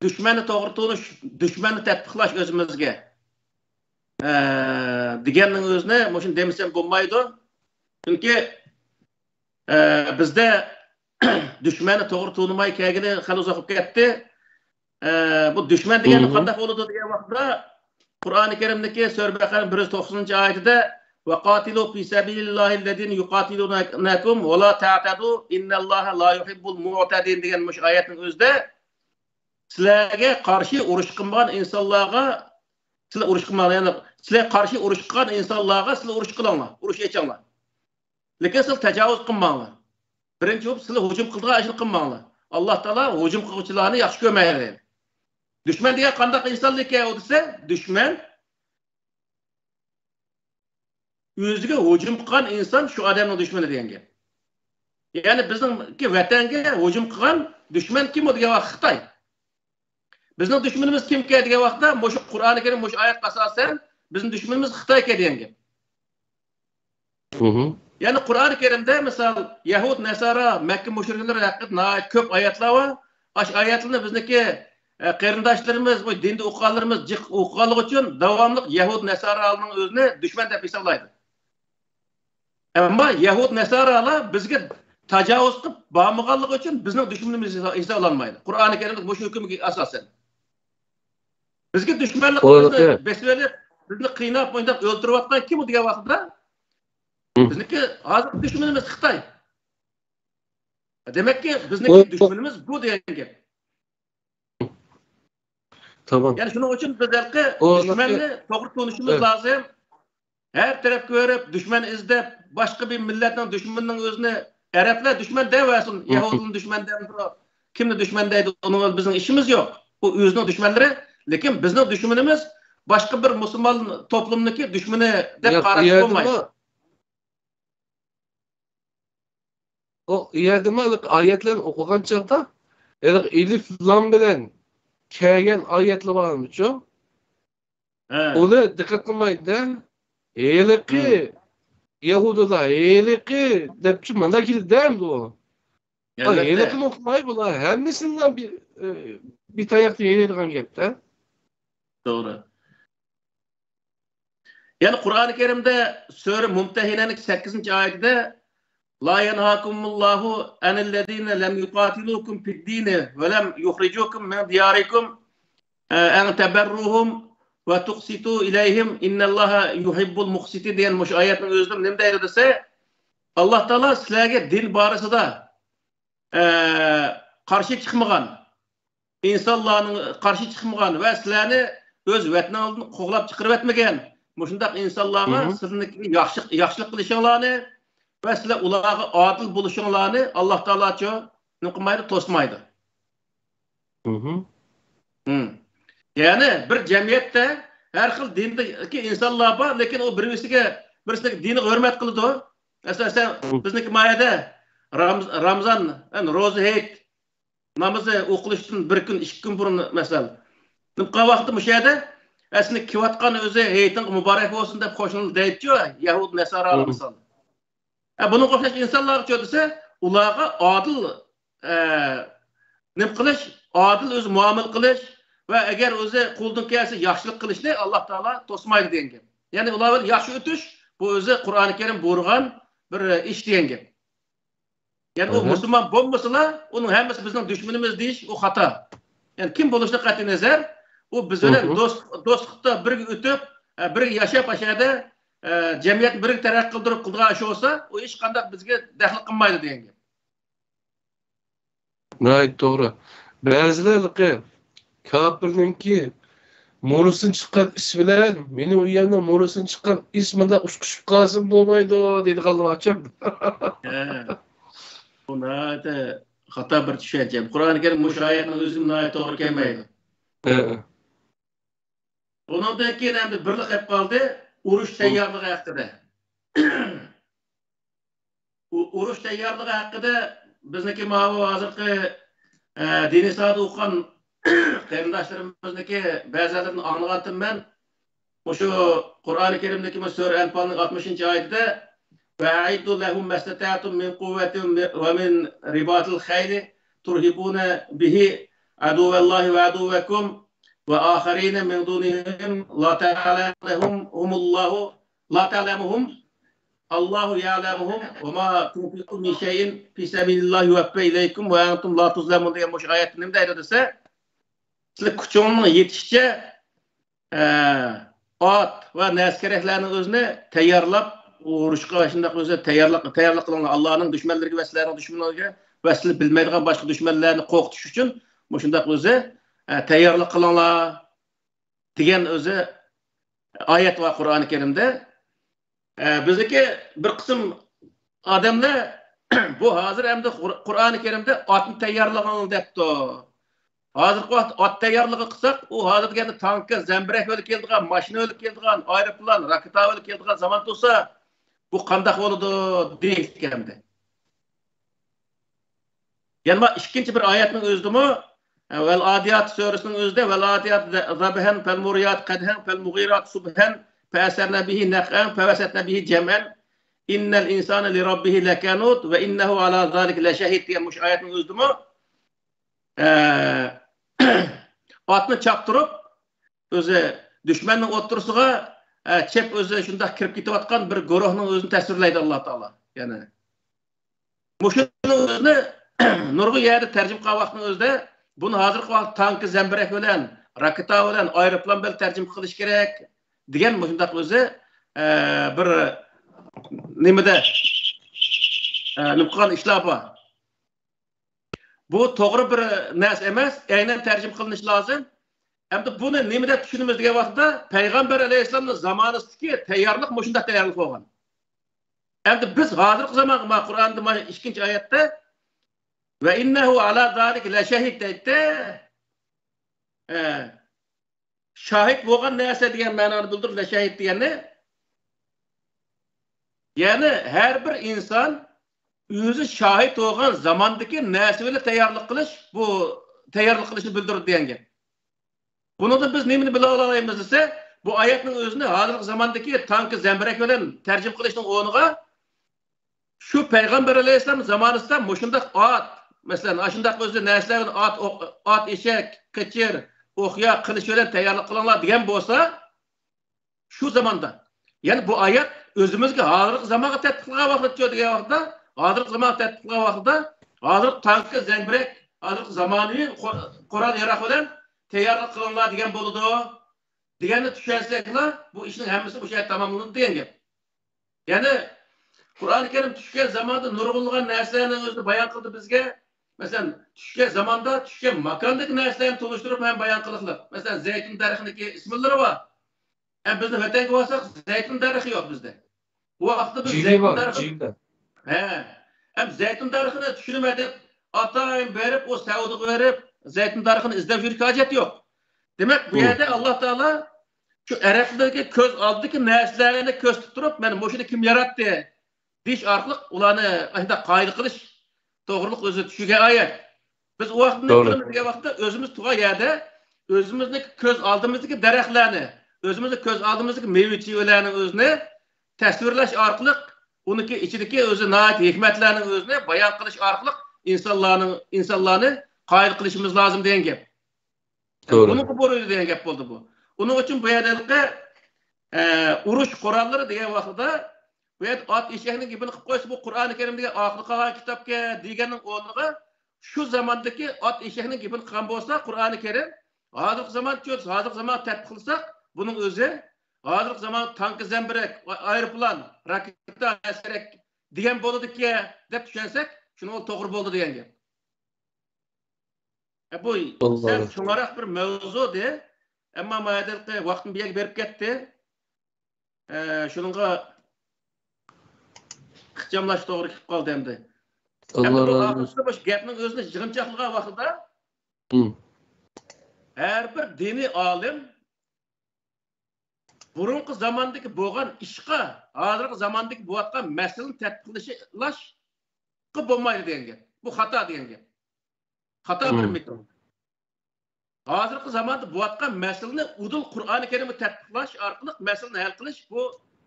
دۈشمەننى توغرا تونۇش، دۈشمەننى تەتبىقلاش ئۆزىمىزگە، ئە، دېگەننىڭ ئۆزىنى مۇشۇنى دېمىسەم بولمايدۇ. چۈنكى، ئە، بىزدە دۈشمەننى توغرا تونۇماي كەلگىلى خېلى ئۇزاق بولۇپ كەتتى. ئە، بۇ دۈشمەن دېگەن قانداق بولىدۇ دېگەن ۋاقىتتا، قۇرئانى كەرىمدىكى سۈرە بەقەرە بىر يۈز توقسىنىنچى ئايىتىدە، «ۋەقاتىلۇ فى سەبىلىللاھىللەزىنە يۇقاتىلۇنەكۇم ۋەلا تەئتەدۇ ئىننەللاھە لا يۇھىببۇل مۇئتەدىن» دېگەن مۇشۇ ئايەتنىڭ ئۆزىدە سىلەرگە قارشى ئۇرۇش قىلمىغان ئىنسانلارغا، سىلەر ئۇرۇش قىلماڭلار، يەنى سىلەرگە قارشى ئۇرۇش قىلغان ئىنسانلارغا سىلەر ئۇرۇش قىلىڭلار، ئۇرۇش ئېچىڭلار. لېكىن سىلەر تاجاۋۇز قىلماڭلار. بىرىنچى بولۇپ سىلەر ھۇجۇم قىلىدىغان ئىشنى قىلماڭلار. ئاللا تائالا ھۇجۇم قىلغۇچىلارنى ياخشى كۆرمەيدۇ. دۈشمەن دېگەن قانداق ئىنسانلىككەن ئۇ دېسە، دۈشمەن ئۆزىگە ھۇجۇم قىلغان ئىنسان شۇ ئادەمنىڭ دۈشمىنى دېگەن گەپ. يەنى بىزنىڭكى ۋەتەنگە ھۇجۇم قىلغان دۈشمەن كىم ئۇ دېگەن ۋاقىت خىتاي. بىزنىڭ دۈشمىنىمىز كىمكەن دېگەن ۋاقىتتا مۇشۇ قۇرئانى كەرىم مۇشۇ ئايەتكە ئاساسەن بىزنىڭ دۈشمىنىمىز خىتايكەن دېگەن گەپ. يەنى قۇرئانى كەرىمدە مىسال يەھۇد، نەسارا، مەككە مۇشرىكلىرى ھەققىدە ناھايىتى كۆپ ئايەتلەر بار. ئاشۇ ئايەتلەرنى بىزنىڭكى، ئە، قېرىنداشلىرىمىز، بۇ دىندا ئوقۇغانلىرىمىز جىق ئوقۇغانلىقى ئۈچۈن داۋاملىق يەھۇد، نەسارانىڭ ئۆزىنى دۈشمەن دەپ ھېسابلايدۇ. ئەمما يەھۇد، نەسارالار بىزگە تاجاۋۇز قىلىپ بارمىغانلىقى ئۈچۈن بىزنىڭ دۈشمىنىمىز ھېسابلانمايدۇ. قۇرئانى كەرىمدە مۇشۇ ھۆكۈمگە ئاساسەن. بىزگە دۈشمەنلىك قىلىپ، بىزنى بېسىۋېلىپ، بىزنى قىيناپ، مۇنداق ئۆلتۈرۈۋاتقان كىم دېگەن ۋاقىتتا، بىزنىڭكى ھازىرقى دۈشمىنىمىز خىتاي. دېمەككى، بىزنىڭكى دۈشمىنىمىز بۇ دېگەن گەپ. تامام. يەنى شۇنىڭ ئۈچۈن بىز ھېلىقى دۈشمەننى توغرا تونۇشىمىز لازىم. ھەر تەرەپكە بېرىپ، دۈشمەن ئىزدەپ، باشقا بىر مىللەتنىڭ دۈشمىنىنىڭ ئۆزىنى، ئەرەبلەر دۈشمەن دەۋەرسۇن، يەھۇدىينى دۈشمەن دەۋەرسۇن، كىمنى دۈشمەن دەيدۇ، ئۇنىڭ بىلەن بىزنىڭ ئىشىمىز يوق. ئۇ ئۆزىنىڭ دۈشمەنلىرى، لېكىن بىزنىڭ دۈشمىنىمىز باشقا بىر مۇسۇلمان توپلۇمنىڭكى دۈشمىنى دەپ قاراشقا بولمايدۇ. ئۇ يەردىمۇ ھېلىقى ئايەتلەرنى ئوقۇغان چاغدا، ھېلىقى ئېلىف لام بىلەن كەلگەن ئايەتلەر بارمىچۇ؟ ئۇنى دىققەت قىلمايدۇ-دە. ھېلىقى يەھۇدىيلار، ھېلىقى دەپچۇ مانا كېلىدۇ ئەمدى ئۇ. ھېلىقىنى ئوقۇماي بۇلار ھەممىسىنىڭ بىر، بىر تاياقتا يەيدىغان گەپتە. توغرا. يەنى قۇرئانى كەرىمدە سۈرە مۇمتەھىنەنىڭ سەككىزىنچى ئايىتىدە، لا يەنھاكۇمۇللاھۇ ئەنىللەزىنە لەم يۇقاتىلۇكۇم فىددىنى ۋە لەم يۇخرىجۇكۇم مىن دىيارىكۇم، ئە، ئەن تەبەررۇھۇم ۋە تۇقسىتۇ ئىلەيھىم ئىننەللاھە يۇھىببۇل مۇقسىتىن دېگەن مۇشۇ ئايەتنىڭ ئۆزىدە نېمە دەيدۇ دېسە، ئاللا تائالا سىلەرگە دىن بارىسىدا، ئە، قارشى چىقمىغان، ئىنسانلارنىڭ قارشى چىقمىغان ۋە سىلەرنى ئۆز ۋەتىنىڭدىن قوغلاپ چىقىرىۋەتمىگەن مۇشۇنداق ئىنسانلارغا سىلىنىڭكى ياخشى، ياخشىلىق قىلىشىڭلارنى ۋە سىلەر ئۇلارغا ئادىل بولۇشۇڭلارنى ئاللا تائالاچۇ نېمە قىلمايدۇ، توسمايدۇ. يەنى بىر جەمئىيەتتە ھەر خىل دىندىكى ئىنسانلار بار، لېكىن ئۇ بىرسىگە، بىرسىنىڭ دىنىغا ھۆرمەت قىلىدۇ. مەسىلەن، سەن بىزنىڭكى مايەدە رامز-، رامزان، يەنى روزا ھېيت نامىزى ئوقۇلۇشتىن بىر كۈن، ئىككى كۈن بۇرۇن، مەسىلەن، نېمە قىلغان ۋاقىتتا مۇشۇ يەردە ئەسلى كېلىۋاتقان ئۆزى ھېيتىڭ مۇبارەك بولسۇن دەپ قوشنىلار دەيدىچۇ، يەھۇد نەسارالار مىسال. ئە، بۇنىڭغا ئوخشاش ئىنسانلارغىچۇ دېسە، ئۇلارغا ئادىل، ئە، نېمە قىلىش، ئادىل ئۆزى مۇئامىلە قىلىش ۋە ئەگەر ئۆزى قولىدىن كەلسە ياخشىلىق قىلىشنى ئاللا تائالا توسمايدۇ دېگەن گەپ. يەنى ئۇلار بىلەن ياخشى ئۆتۈش، بۇ ئۆزى قۇرئانى كەرىم بۇيرۇغان بىر ئىش دېگەن گەپ. يەنى ئۇ مۇسۇلمان بولمىسىلا، ئۇنىڭ ھەممىسى بىزنىڭ دۈشمىنىمىز دېيىش، ئۇ خاتا. يەنى كىم بولۇشىدىن قەتئىينەزەر، ئۇ بىز بىلەن دوست، دوستلۇقتا بىرگە ئۆتۈپ، ئە، بىرگە ياشاپ، ئاشۇ يەردە، ئە، جەمئىيەتنى بىرگە تەرەققىي قىلدۇرۇپ قىلىدىغان ئىش بولسا، ئۇ ھېچقانداق بىزگە دەخلى قىلمايدۇ دېگەن گەپ. ناھايىتى توغرا. بەزىلەر ھېلىقى كاپىرنىڭكى مورىسىدىن چىققان ئىس بىلەن مېنىڭ ئۆيۈمنىڭ مورىسىدىن چىققان ئىس مۇنداق ئۇچقۇشۇپ قالسىمۇ بولمايدۇ دەيدىغانلار بار. ھە. بۇ ناھايىتى خاتا بىر چۈشەنچە. قۇرئانى كەرىم مۇشۇ ئايەتنىڭ ئۆزى ناھايىتى توغرا كەلمەيدۇ. ھە. بۇنىڭدىن كېيىن ئەمدى بىرلا قېلىپ قالدى، ئۇرۇش تەييارلىقى ھەققىدە. ئۇ-، ئۇرۇش تەييارلىقى ھەققىدە بىزنىڭكى ماۋۇ ھازىرقى، ئە، دىنىي ساھەدە ئوقۇغان قېرىنداشلىرىمىزنىڭكى بەزىلىرىدىن ئاڭلىغانتىم مەن. مۇشۇ قۇرئانى كەرىمدىكى مۇ-، سۈرە ئەنفالنىڭ ئاتمىشىنچى ئايىتىدە، «وَأَعِدُّوا لَهُمْ مَا اسْتَطَعْتُمْ مِنْ قُوَّةٍ وَمِنْ رِبَاطِ الْخَيْلِ تُرْهِبُونَ بِهِ عَدُوَّ اللَّهِ وَعَدُوَّكُمْ وَآخَرِينَ مِنْ دُونِهِمْ لَا تَعْلَمُونَهُمْ هُمُ اللَّهُ، لَا تَعْلَمُهُمْ، اللَّهُ يَعْلَمُهُمْ، وَمَا تُنْفِقُوا مِنْ شَيْءٍ فِي سَبِيلِ اللَّهِ يُوَفَّ إِلَيْكُمْ وَأَنْتُمْ لَا تُظْلَمُونَ» دېگەن مۇشۇ ئايەتتە نېمە دەيدۇ دېسە، سىلەر كۈچىڭلارنىڭ يېتىشىچە ئە، ئات ۋە نەرسە-كېرەكلەرنىڭ ئۆزىنى تەييارلاپ، ئۇرۇشقا شۇنداق ئۆزى تەييارلىق، تەييارلىق قىلىڭلار. ئاللانىڭ دۈشمەنلىرىگە ۋە سىلەرنىڭ دۈشمىنىڭلارغا ۋە سىلەر بىلمەيدىغان باشقا دۈشمەنلەرنى قورقۇتۇش ئۈچۈن مۇشۇنداق ئۆزى، ئە، تەييارلىق قىلىڭلار دېگەن ئۆزى ئايەت بار قۇرئانى كەرىمدە. ئە، بىزدىكى بىر قىسىم ئادەملەر بۇ ھازىر ئەمدى قۇر-، قۇرئانى كەرىمدە ئاتنى تەييارلىغىن دەپتۇ. ھازىرقى ۋاقىت ئات تەييارلىقى قىلساق، ئۇ ھازىر دېگەندە تانكا، زەمبىرەك بىلەن كېلىدىغان، ماشىنا بىلەن كېلىدىغان، ئايروپىلان، راكېتا بىلەن كېلىدىغان زامان تۇرسا، بۇ قانداق بولىدۇ دېيىشكەندى. يەنە بار ئىككىنچى بىر ئايەتنىڭ ئۆزىدىمۇ، ۋەل ئادىيات سۈرىسىنىڭ ئۆزىدە، ۋەل ئادىيات زەبھەن، فەل مۇرىيات قەدھەن، فەل مۇغىرات سۇبھەن، فەئەسەرنە بىھى نەقئەن، فەۋەسەتنە بىھى جەمئەن، ئىننەل ئىنسانە لىرەببىھى لەكەنۇد، ۋە ئىننەھۇ ئالا زالىك لەشەھىد دېگەن مۇشۇ ئايەتنىڭ ئۆزىدىمۇ، ئە، ئاتنى چاپتۇرۇپ، ئۆزى دۈشمەننىڭ ئوتتۇرىسىغا، ئە، چەپ ئۆزى شۇنداق كىرىپ كېتىۋاتقان بىر گۇرۇھنىڭ ئۆزىنى تەسۋىرلەيدۇ ئاللا تائالا. يەنى، مۇشۇنىڭ ئۆزىنى نۇرغۇن يەردە تەرجىمە قىلغان ۋاقىتنىڭ ئۆزىدە، بۇنى ھازىرقى ۋاقىت تانكا، زەمبىرەك بىلەن، راكېتا بىلەن، ئايروپىلان بىلەن تەرجىمە قىلىش كېرەك دېگەن مۇشۇنداق ئۆزى، ئە، بىر نېمىدە، ئە، نېمە قىلغان ئىشلار بار. بۇ توغرا بىر نەرسە ئەمەس، ئەينەن تەرجىمە قىلىنىشى لازىم. ئەمدى بۇنى نېمە دەپ چۈشىنىمىز دېگەن ۋاقىتتا، پەيغەمبەر ئەلەيھىسسالامنىڭ زامانىسىدىكى تەييارلىق مۇشۇنداق تەييارلىق بولغان. ئەمدى بىز ھازىرقى زامانغا، ما قۇرئاندا ما ئىككىنچى ئايەتتە، ۋە ئىننەھۇ ئەلا زالىكە لەشەھىد دەيتتى. ئە، شاھىت بولغان نەرسە دېگەن مەنانى بىلدۈرىدۇ، لەشەھىد دېگەننى. يەنى ھەر بىر ئىنسان ئۆزى شاھىت بولغان زاماندىكى نەرسە بىلەن تەييارلىق قىلىش، بۇ تەييارلىق قىلىشنى بىلدۈرىدۇ دېگەن گەپ. بۇنىڭدىن بىز نېمىنى بىلىۋالالايمىز دېسە، بۇ ئايەتنىڭ ئۆزىنى ھازىرقى زاماندىكى تانكا، زەمبىرەك بىلەن تەرجىمە قىلىشنىڭ ئورنىغا، شۇ پەيغەمبەر ئەلەيھىسسالام زامانىسىدا مۇشۇنداق ئات، مەسىلەن، ئاشۇنداق ئۆزى نەرسىلەر بىلەن ئات، ئوق-، ئات ئېشەك، قېچىر، ئوقيا، قىلىچ بىلەن تەييارلىق قىلىڭلار دېگەن بولسا، شۇ زاماندا. يەنى بۇ ئايەت ئۆزىمىزگە ھازىرقى زامانغا تەتبىق قىلغان ۋاقىتتا دېگەن ۋاقىتتا، ھازىرقى زامانغا تەتبىق قىلغان ۋاقىتتا، ھازىرقى تانكا، زەمبىرەك، ھازىرقى زامانىۋى قو-، قورال ياراق بىلەن تەييارلىق قىلىڭلار دېگەن بولىدۇ. دېگەننى چۈشەنسەكلا، بۇ ئىشنىڭ ھەممىسى ئوشۇ يەردە تاماملىنىدۇ دېگەن گەپ. يەنى قۇرئانى كەرىم چۈشكەن زاماندا نۇرغۇنلىغان نەرسىلەرنىڭ ئۆزىنى بايان قىلدى بىزگە. مەسىلەن، چۈشكەن زاماندا چۈشكەن ماكاندىكى نەرسىلەرنى تونۇشتۇرۇپ ھەم بايان قىلىقلىق. مەسىلەن، زەيتۇن دەرىخىنىڭكى ئىسىملىرى بار. ھەم بىزنىڭ ۋەتەنگە بارساق، زەيتۇن دەرىخى يوق بىزدە. بۇ ۋاقىتتا بىز جىلى زەيتۇن بار، دەرىخى جىلى. ھە. ھەم زەيتۇن دەرىخىنى چۈشىنىمەن دەپ، ئاتايىن بېرىپ، ئۇ سەئۇدىغا بېرىپ، زەيتۇن دەرىخىنى ئىزدەپ يۈرۈشكە ھاجەت يوق. دېمەك، بۇ يەردە ئاللا تائالا شۇ ئەرەبلەرگە كۆز ئالدىدىكى نەرسىلەرنى كۆرسىتىپ تۇرۇپ، مانا مۇشۇنى كىم ياراتتى دېيىش ئارقىلىق ئۇلارنى ئاشۇنداق قايىل قىلىش توغرىلىق ئۆزى چۈشۈرگەن ئايەت. بىز ئۇ ۋاقىتتا نېمە قىلىمىز دېگەن ۋاقىتتا، ئۆزىمىز تۇرغان يەردە ئۆزىمىزنىڭ كۆز ئالدىمىزدىكى دەرەخلەرنى، ئۆزىمىزنىڭ كۆز ئالدىمىزدىكى مېۋە چىۋىلەرنىڭ ئۆزىنى تەسۋىرلەش ئارقىلىق، ئۇنىڭكى ئىچىدىكى ئۆزى ناھايىتى ھېكمەتلەرنىڭ ئۆزىنى بايان قىلىش ئارقىلىق ئىنسانلارنىڭ، ئىنسانلارنى قايىل قىلىشىمىز لازىم دېگەن گەپ. بۇنىڭغا بۇيرۇيدۇ دېگەن گەپ بولدى بۇ. ئۇنىڭ ئۈچۈن بۇ يەردە ھېلىقى، ئە، ئۇرۇش قوراللىرى دېگەن ۋاقتىدا، بۇ يەردە ئات ئېشەكنىڭ گېپىنى قىلىپ قويسا، بۇ قۇرئانى كەرىم دېگەن ئاخىرى قالغان كىتابكەن دېگەننىڭ ئورنىغا، شۇ زاماندىكى ئات ئېشەكنىڭ گېپىنى قىلغان بولسا، قۇرئانى كەرىم، ھازىرقى زامان، ھازىرقى زامانغا تەتبىق قىلساق، بۇنىڭ ئۆزى، ھازىرقى زامان تانكا، زەمبىرەك، ئايروپىلان، راكېتا، ئەسكەرەك دېگەن بولىدىكەن دەپ چۈشەنسەك، شۇنىڭ توغرا بولدى دېگەن گەپ. ئە، بۇ سەل چوڭراق بىر مەۋزۇ ئىدى. ئەمما ما ھېلىقى ۋاقتىم بۇ يەرگە بېرىپ كەتتى. ئە، شۇنىڭغا ئىخچاملاش توغرا كېلىپ قالدى ئەمدى. ئەمدى بۇ ئاخىرسىدا مۇشۇ گەپنىڭ ئۆزىنى يىغىنچاقلىغان ۋاقتىدا ھەر بىر دىنىي ئالىم بۇرۇنقى زاماندىكى بولغان ئىشقا ھازىرقى زاماندىكى بولۇۋاتقان مەسىلىنى تەتبىقلىشىلاشقا بولمايدۇ دېگەن گەپ. بۇ خاتا دېگەن گەپ. خاتا بىر مېتود. ھازىرقى زاماندا بولۇۋاتقان مەسىلىنى ئۇدۇل قۇرئانى كەرىمگە تەتبىقلاش ئارقىلىق مەسىلىنى ھەل قىلىش، بۇ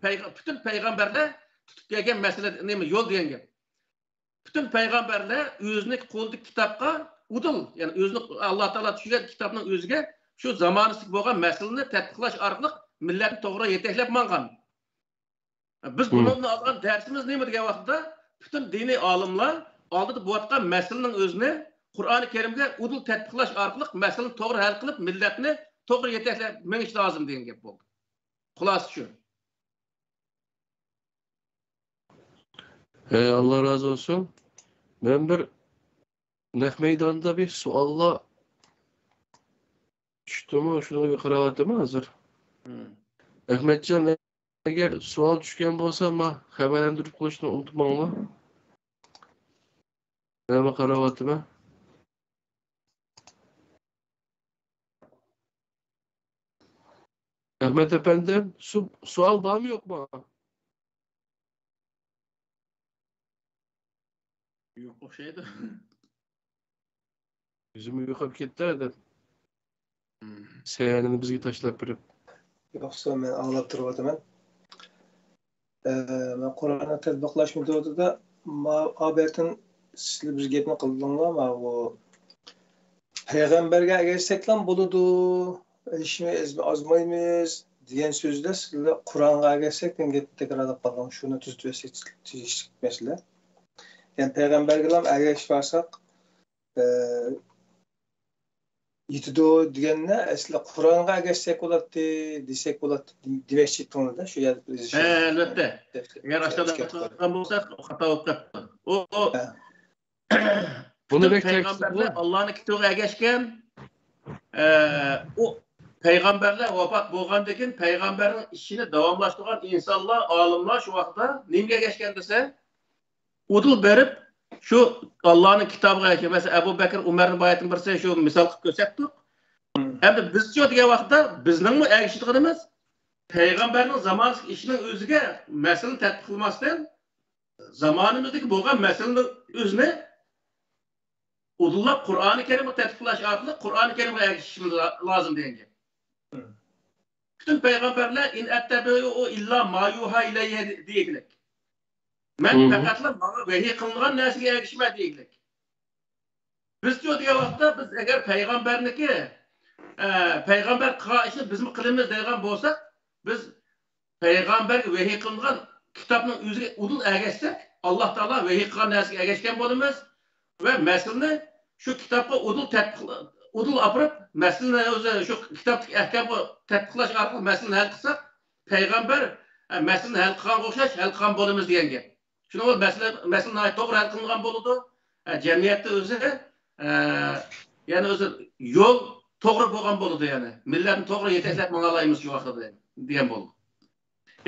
پەيغە-، پۈتۈن پەيغەمبەرلەر تۇتۇپ كەلگەن مەسىلە، نېمە، يول دېگەن گەپ. پۈتۈن پەيغەمبەرلەر ئۆزىنىڭ قولىدىكى كىتابقا ئۇدۇل، يەنى ئۆزىنىڭ ئاللا تائالا چۈشۈرگەن كىتابنىڭ ئۆزىگە شۇ زامانىسىدىكى بولغان مەسىلىنى تەتبىقلاش ئارقىلىق مىللەتنى توغرا يېتەكلەپ ماڭغان. بىز بۇنىڭدىن ئالغان دەرسىمىز نېمە دېگەن ۋاقىتتا، پۈتۈن دىنىي ئالىملار ئالدىدا بولۇۋاتقان مەسىلىنىڭ ئۆزىنى قۇرئانى كەرىمگە ئۇدۇل تەتبىقلاش ئارقىلىق مەسىلىنى توغرا ھەل قىلىپ، مىللەتنى توغرا يېتەكلەپ مېڭىش لازىم دېگەن گەپ بولدى. خۇلاسە شۇ. ھەي، ئاللا رازى بولسۇن. مەن بىر نەق مەيداندا بىر سوئاللار چۈشتىمۇ، شۇنىڭغا بىر قاراۋاتىمەن ھازىر. ئەخمەتجان، ئەگەر سوئال چۈشكەن بولسا، ما خەۋەرلەندۈرۈپ قويۇشنى ئۇنتۇماڭلار. مەن قاراۋاتىمەن. ئەخمەت ئەپەندىم، سو-، سوئال بارمۇ يوقمۇ؟ يوق ئوخشايدۇ. يۈزۈم ئويغىنىپ كەتتى دەپ. سەييارىنى بىزگە تاشلاپ بېرىپ. يوقسا مەن ئاڭلاپ تۇرۇۋاتىمەن. ئە، مەن قۇرئاننى تەتبىقلاش مېتودىدا ما-، ئابەتىن سىلەر بىر گەپنى قىلدىڭلار، ماۋۇ پەيغەمبەرگە ئەگەشسەكلا بولىدۇ، ھېچنېمە ئەز-، ئازمايمىز دېگەن سۆزدە سىلەر قۇرئانغا ئەگەشسەك دېگەن گەپنى تەكرارلاپ قالدىڭ. شۇنى تۈزىتىۋەتسەك تېگىشلىك مەسىلە. يەنى پەيغەمبەرگىلا ئەگەشىپ بارساق، ئە، يېتىدۇ دېگەندە، ئەسلى قۇرئانغا ئەگەشسەك بولاتتى، دېسەك بولاتتى، دېم-، دېمەكچى ئىدىڭىز-دە، شۇ يەردە بىز ھە، ئەلۋەتتە. ئەگەر ئاشۇنداق ئەگەشمەيدىغان بولساق، خاتا بولۇپ قاپتۇ. ئۇ، ئۇ ھە. بۇنى پۈتۈن بەك پەيغەمبەرلەر تەكىتلىدى. ئاللانىڭ كىتابىغا ئەگەشكەن. ئە، ئۇ پەيغەمبەرلەر ۋاپات بولغاندىن كېيىن، پەيغەمبەرنىڭ ئىشىنى داۋاملاشتۇرغان ئىنسانلار، ئالىملار شۇ ۋاقىتتا نېمىگە ئەگەشكەن دېسە، ئۇدۇل بېرىپ، شۇ ئاللانىڭ كىتابىغا، مەسىلەن، ئەبۇ بەكرى، ئۇمەرنى باياتىن بىرسى شۇ مىسال قىلىپ كۆرسەتتۇق. مم. ئەمدى بىزچۇ دېگەن ۋاقىتتا بىزنىڭمۇ ئەگىشىدىغىنىمىز پەيغەمبەرنىڭ زامانىدىكى ئىشىنىڭ ئۆزىگە مەسىلىنى تەتبىق قىلماستىن، زامانىمىزدىكى بولغان مەسىلىنى ئۆزىنى ئۇدۇللاپ قۇرئانى كەرىمگە تەتبىقلاش ئارقىلىق قۇرئانى كەرىمگە ئەگىشىشىمىز لا-، لازىم دېگەن گەپ. مم. پۈتۈن پەيغەمبەرلەر «ئىن ئەتتەبىئۇ ئىللا ما يۇھا ئىلەييە» دېگەنلىك. مەن مم. پەقەتلا ماڭا ۋەھىي قىلىنغان نەرسىگە ئەگىشىمەن دېگەنلىك. بىزچۇ دېگەن ۋاقىتتا بىز ئەگەر پەيغەمبەرنىكى، ئە، پەيغەمبەر قىلغان ئىشنى بىزمۇ قىلىمىز دەيدىغان بولساق، بىز پەيغەمبەرگە ۋەھىي قىلىنغان كىتابنىڭ ئۆزىگە ئۇدۇل ئەگەشسەك، ئاللا تائالا ۋەھىي قىلغان نەرسىگە ئەگەشكەن بولىمىز ۋە مەسىلىنى شۇ كىتابقا ئۇدۇل تەتبىق-، ئۇدۇل ئاپىرىپ، مەسىلىنى ئۆزى شۇ كىتابتىكى ئەھكامغا تەتبىقلاش ئارقىلىق مەسىلىنى ھەل قىلساق، پەيغەمبەر، ئە، مەسىلىنى ھەل قىلغانغا ئوخشاش ھەل قىلغان بولىمىز دېگەن گەپ. شۇنىڭ بىلەن مەسىلە، مەسىلە ناھايىتى توغرا ھەل قىلىنغان بولىدۇ. ئە، جەمئىيەتتە ئۆزى، ئە، يەنى ئۆزى يول توغرا بولغان بولىدۇ، يەنى مىللەتنى توغرا يېتەكلەپ ماڭالايمىز شۇ ۋاقىتتا دېگەن بولىدۇ.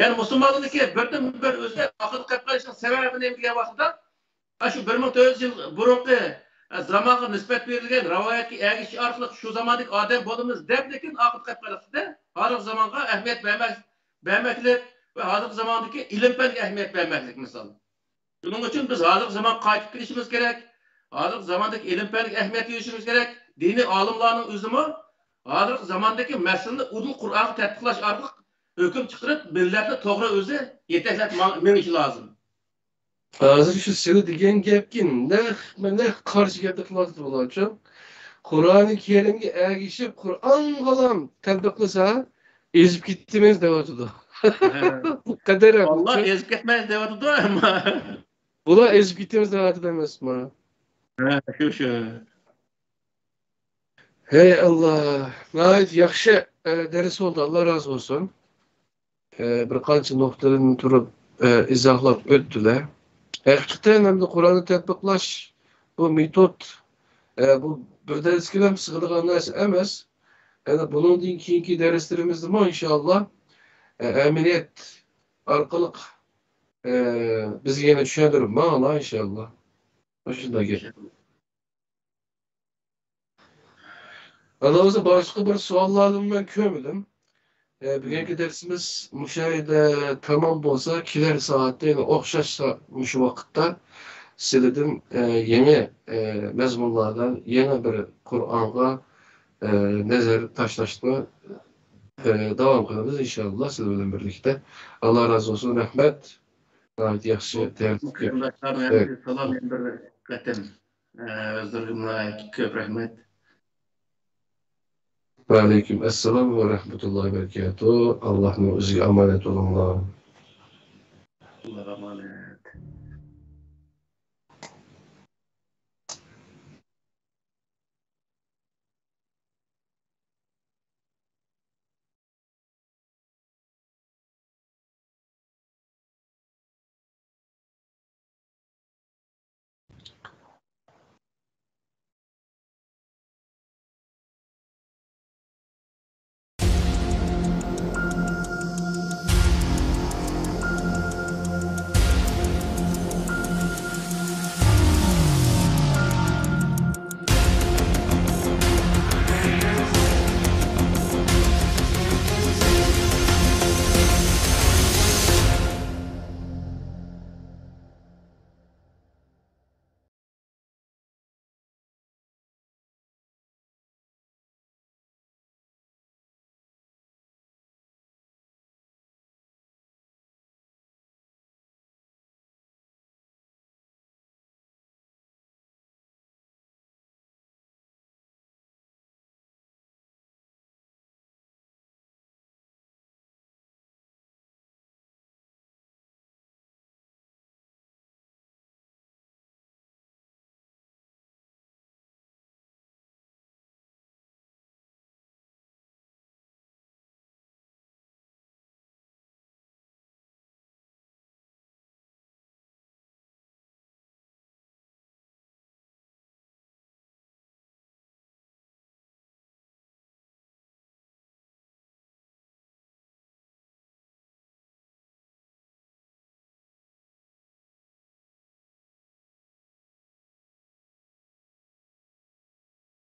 يەنى مۇسۇلمانلارنىڭكى بىردىنبىر ئۆزى ئاخىرقى قېلىپ قېلىشنىڭ سەۋەبى نېمە دېگەن ۋاقىتتا، ئاشۇ بىر مىڭ تۆت يۈز يىل بۇرۇنقى، ئە، زامانغا نىسبەت بېرىلگەن رىۋايەتكە ئەگىشىش ئارقىلىق شۇ زاماندىكى ئادەم بولىمىز دەپ، لېكىن ئاخىرقى قېلىپ قېلىشتا ھازىرقى زامانغا ئەھمىيەت بەرمەس-، بەرمەكلىك ۋە ھازىرقى زاماندىكى ئىلىم-پەنگە ئەھمىيەت بەرمەكلىك مىسال. شۇنىڭ ئۈچۈن بىز ھازىرقى زامانغا قايتىپ كېلىشىمىز كېرەك. ھازىرقى زاماندىكى ئىلىم-پەنگە ئەھمىيەت بېرىشىمىز كېرەك. دىنىي ئالىملارنىڭ ئۆزىمۇ ھازىرقى زاماندىكى مەسىلىنى ئۇدۇل قۇرئانغا تەتبىقلاش ئارقىلىق ھۆكۈم چىقىرىپ، مىللەتنى توغرا ئۆزى يېتەكلەپ ماڭ-، مېڭىشى لازىم. ھازىر شۇ سىلى دېگەن گەپكە نەق، نەق قارشى گەپنى قىلىۋاتىدۇ بۇلارچۇ. قۇرئانى كەرىمگە ئەگىشىپ، قۇرئانغىلا تەتبىقلىسا، ئېزىپ كېتىمىز دەۋاتىدۇ. ھە. بۇ قەدەر ئەمدى. ئاللا ئېزىپ كەتمەيمىز دەۋاتىدۇ، ئەمما. بۇلار ئېزىپ كېتىمىز دەۋاتىدۇ ئەمەسمۇ؟ ھە، شۇ، شۇ. ھەي ئاللا، ناھايىتى ياخشى، ئە، دەرس بولدى، ئاللا رازى بولسۇن. ئە، بىر قانچە نۇقتىدىن تۇرۇپ، ئە، ئىزاھلاپ ئۆتتىلە. ھەقىقەتەن ئەمدى قۇرئاننى تەتبىقلاش بۇ مېتود، ئە، بۇ بىر دەرسكىلا سىغىدىغان نەرسە ئەمەس. يەنى بۇنىڭدىن كېيىنكى دەرسلىرىمىزدىمۇ ئىنشائاللا، ئە، ئەمەلىيەت ئارقىلىق، ئە، بىزگە يەنە چۈشەندۈرۈپ ماڭىلا ئىنشائاللا. مۇشۇنداق گەپ. ئانا، ئۆزى باشقا بىر سوئاللارنى مەن كۆرمىدىم. ئە، بۈگۈنكى دەرسىمىز مۇشۇ يەردە تامام بولسا، كېلەر سائەتتە يەنە ئوخشاش سا-، مۇشۇ ۋاقىتتا سىلىدىن، ئە، يېڭى، ئە، مەزمۇنلاردا يېڭى بىر قۇرئانغا، ئە، نەزەر تاشلاشنى، ئە، داۋام قىلىمىز ئىنشائاللا سىلەر بىلەن بىرلىكتە. ئاللا رازى بولسۇن، رەھمەت. ناھايىتى ياخشى تەرتىپ. قېرىنداشلارنىڭ ھەممىسىگە سالام، يەنە بىر قېتىم. ئە، ئۆزلىرىگە ناھايىتى كۆپ رەھمەت. ۋەئەلەيكۇم ئەسسالام ۋە رەھمەتۇللاھى ۋە بەرىكاتۇھ. ئاللانىڭ ئۆزىگە ئامانەت بولۇڭلار.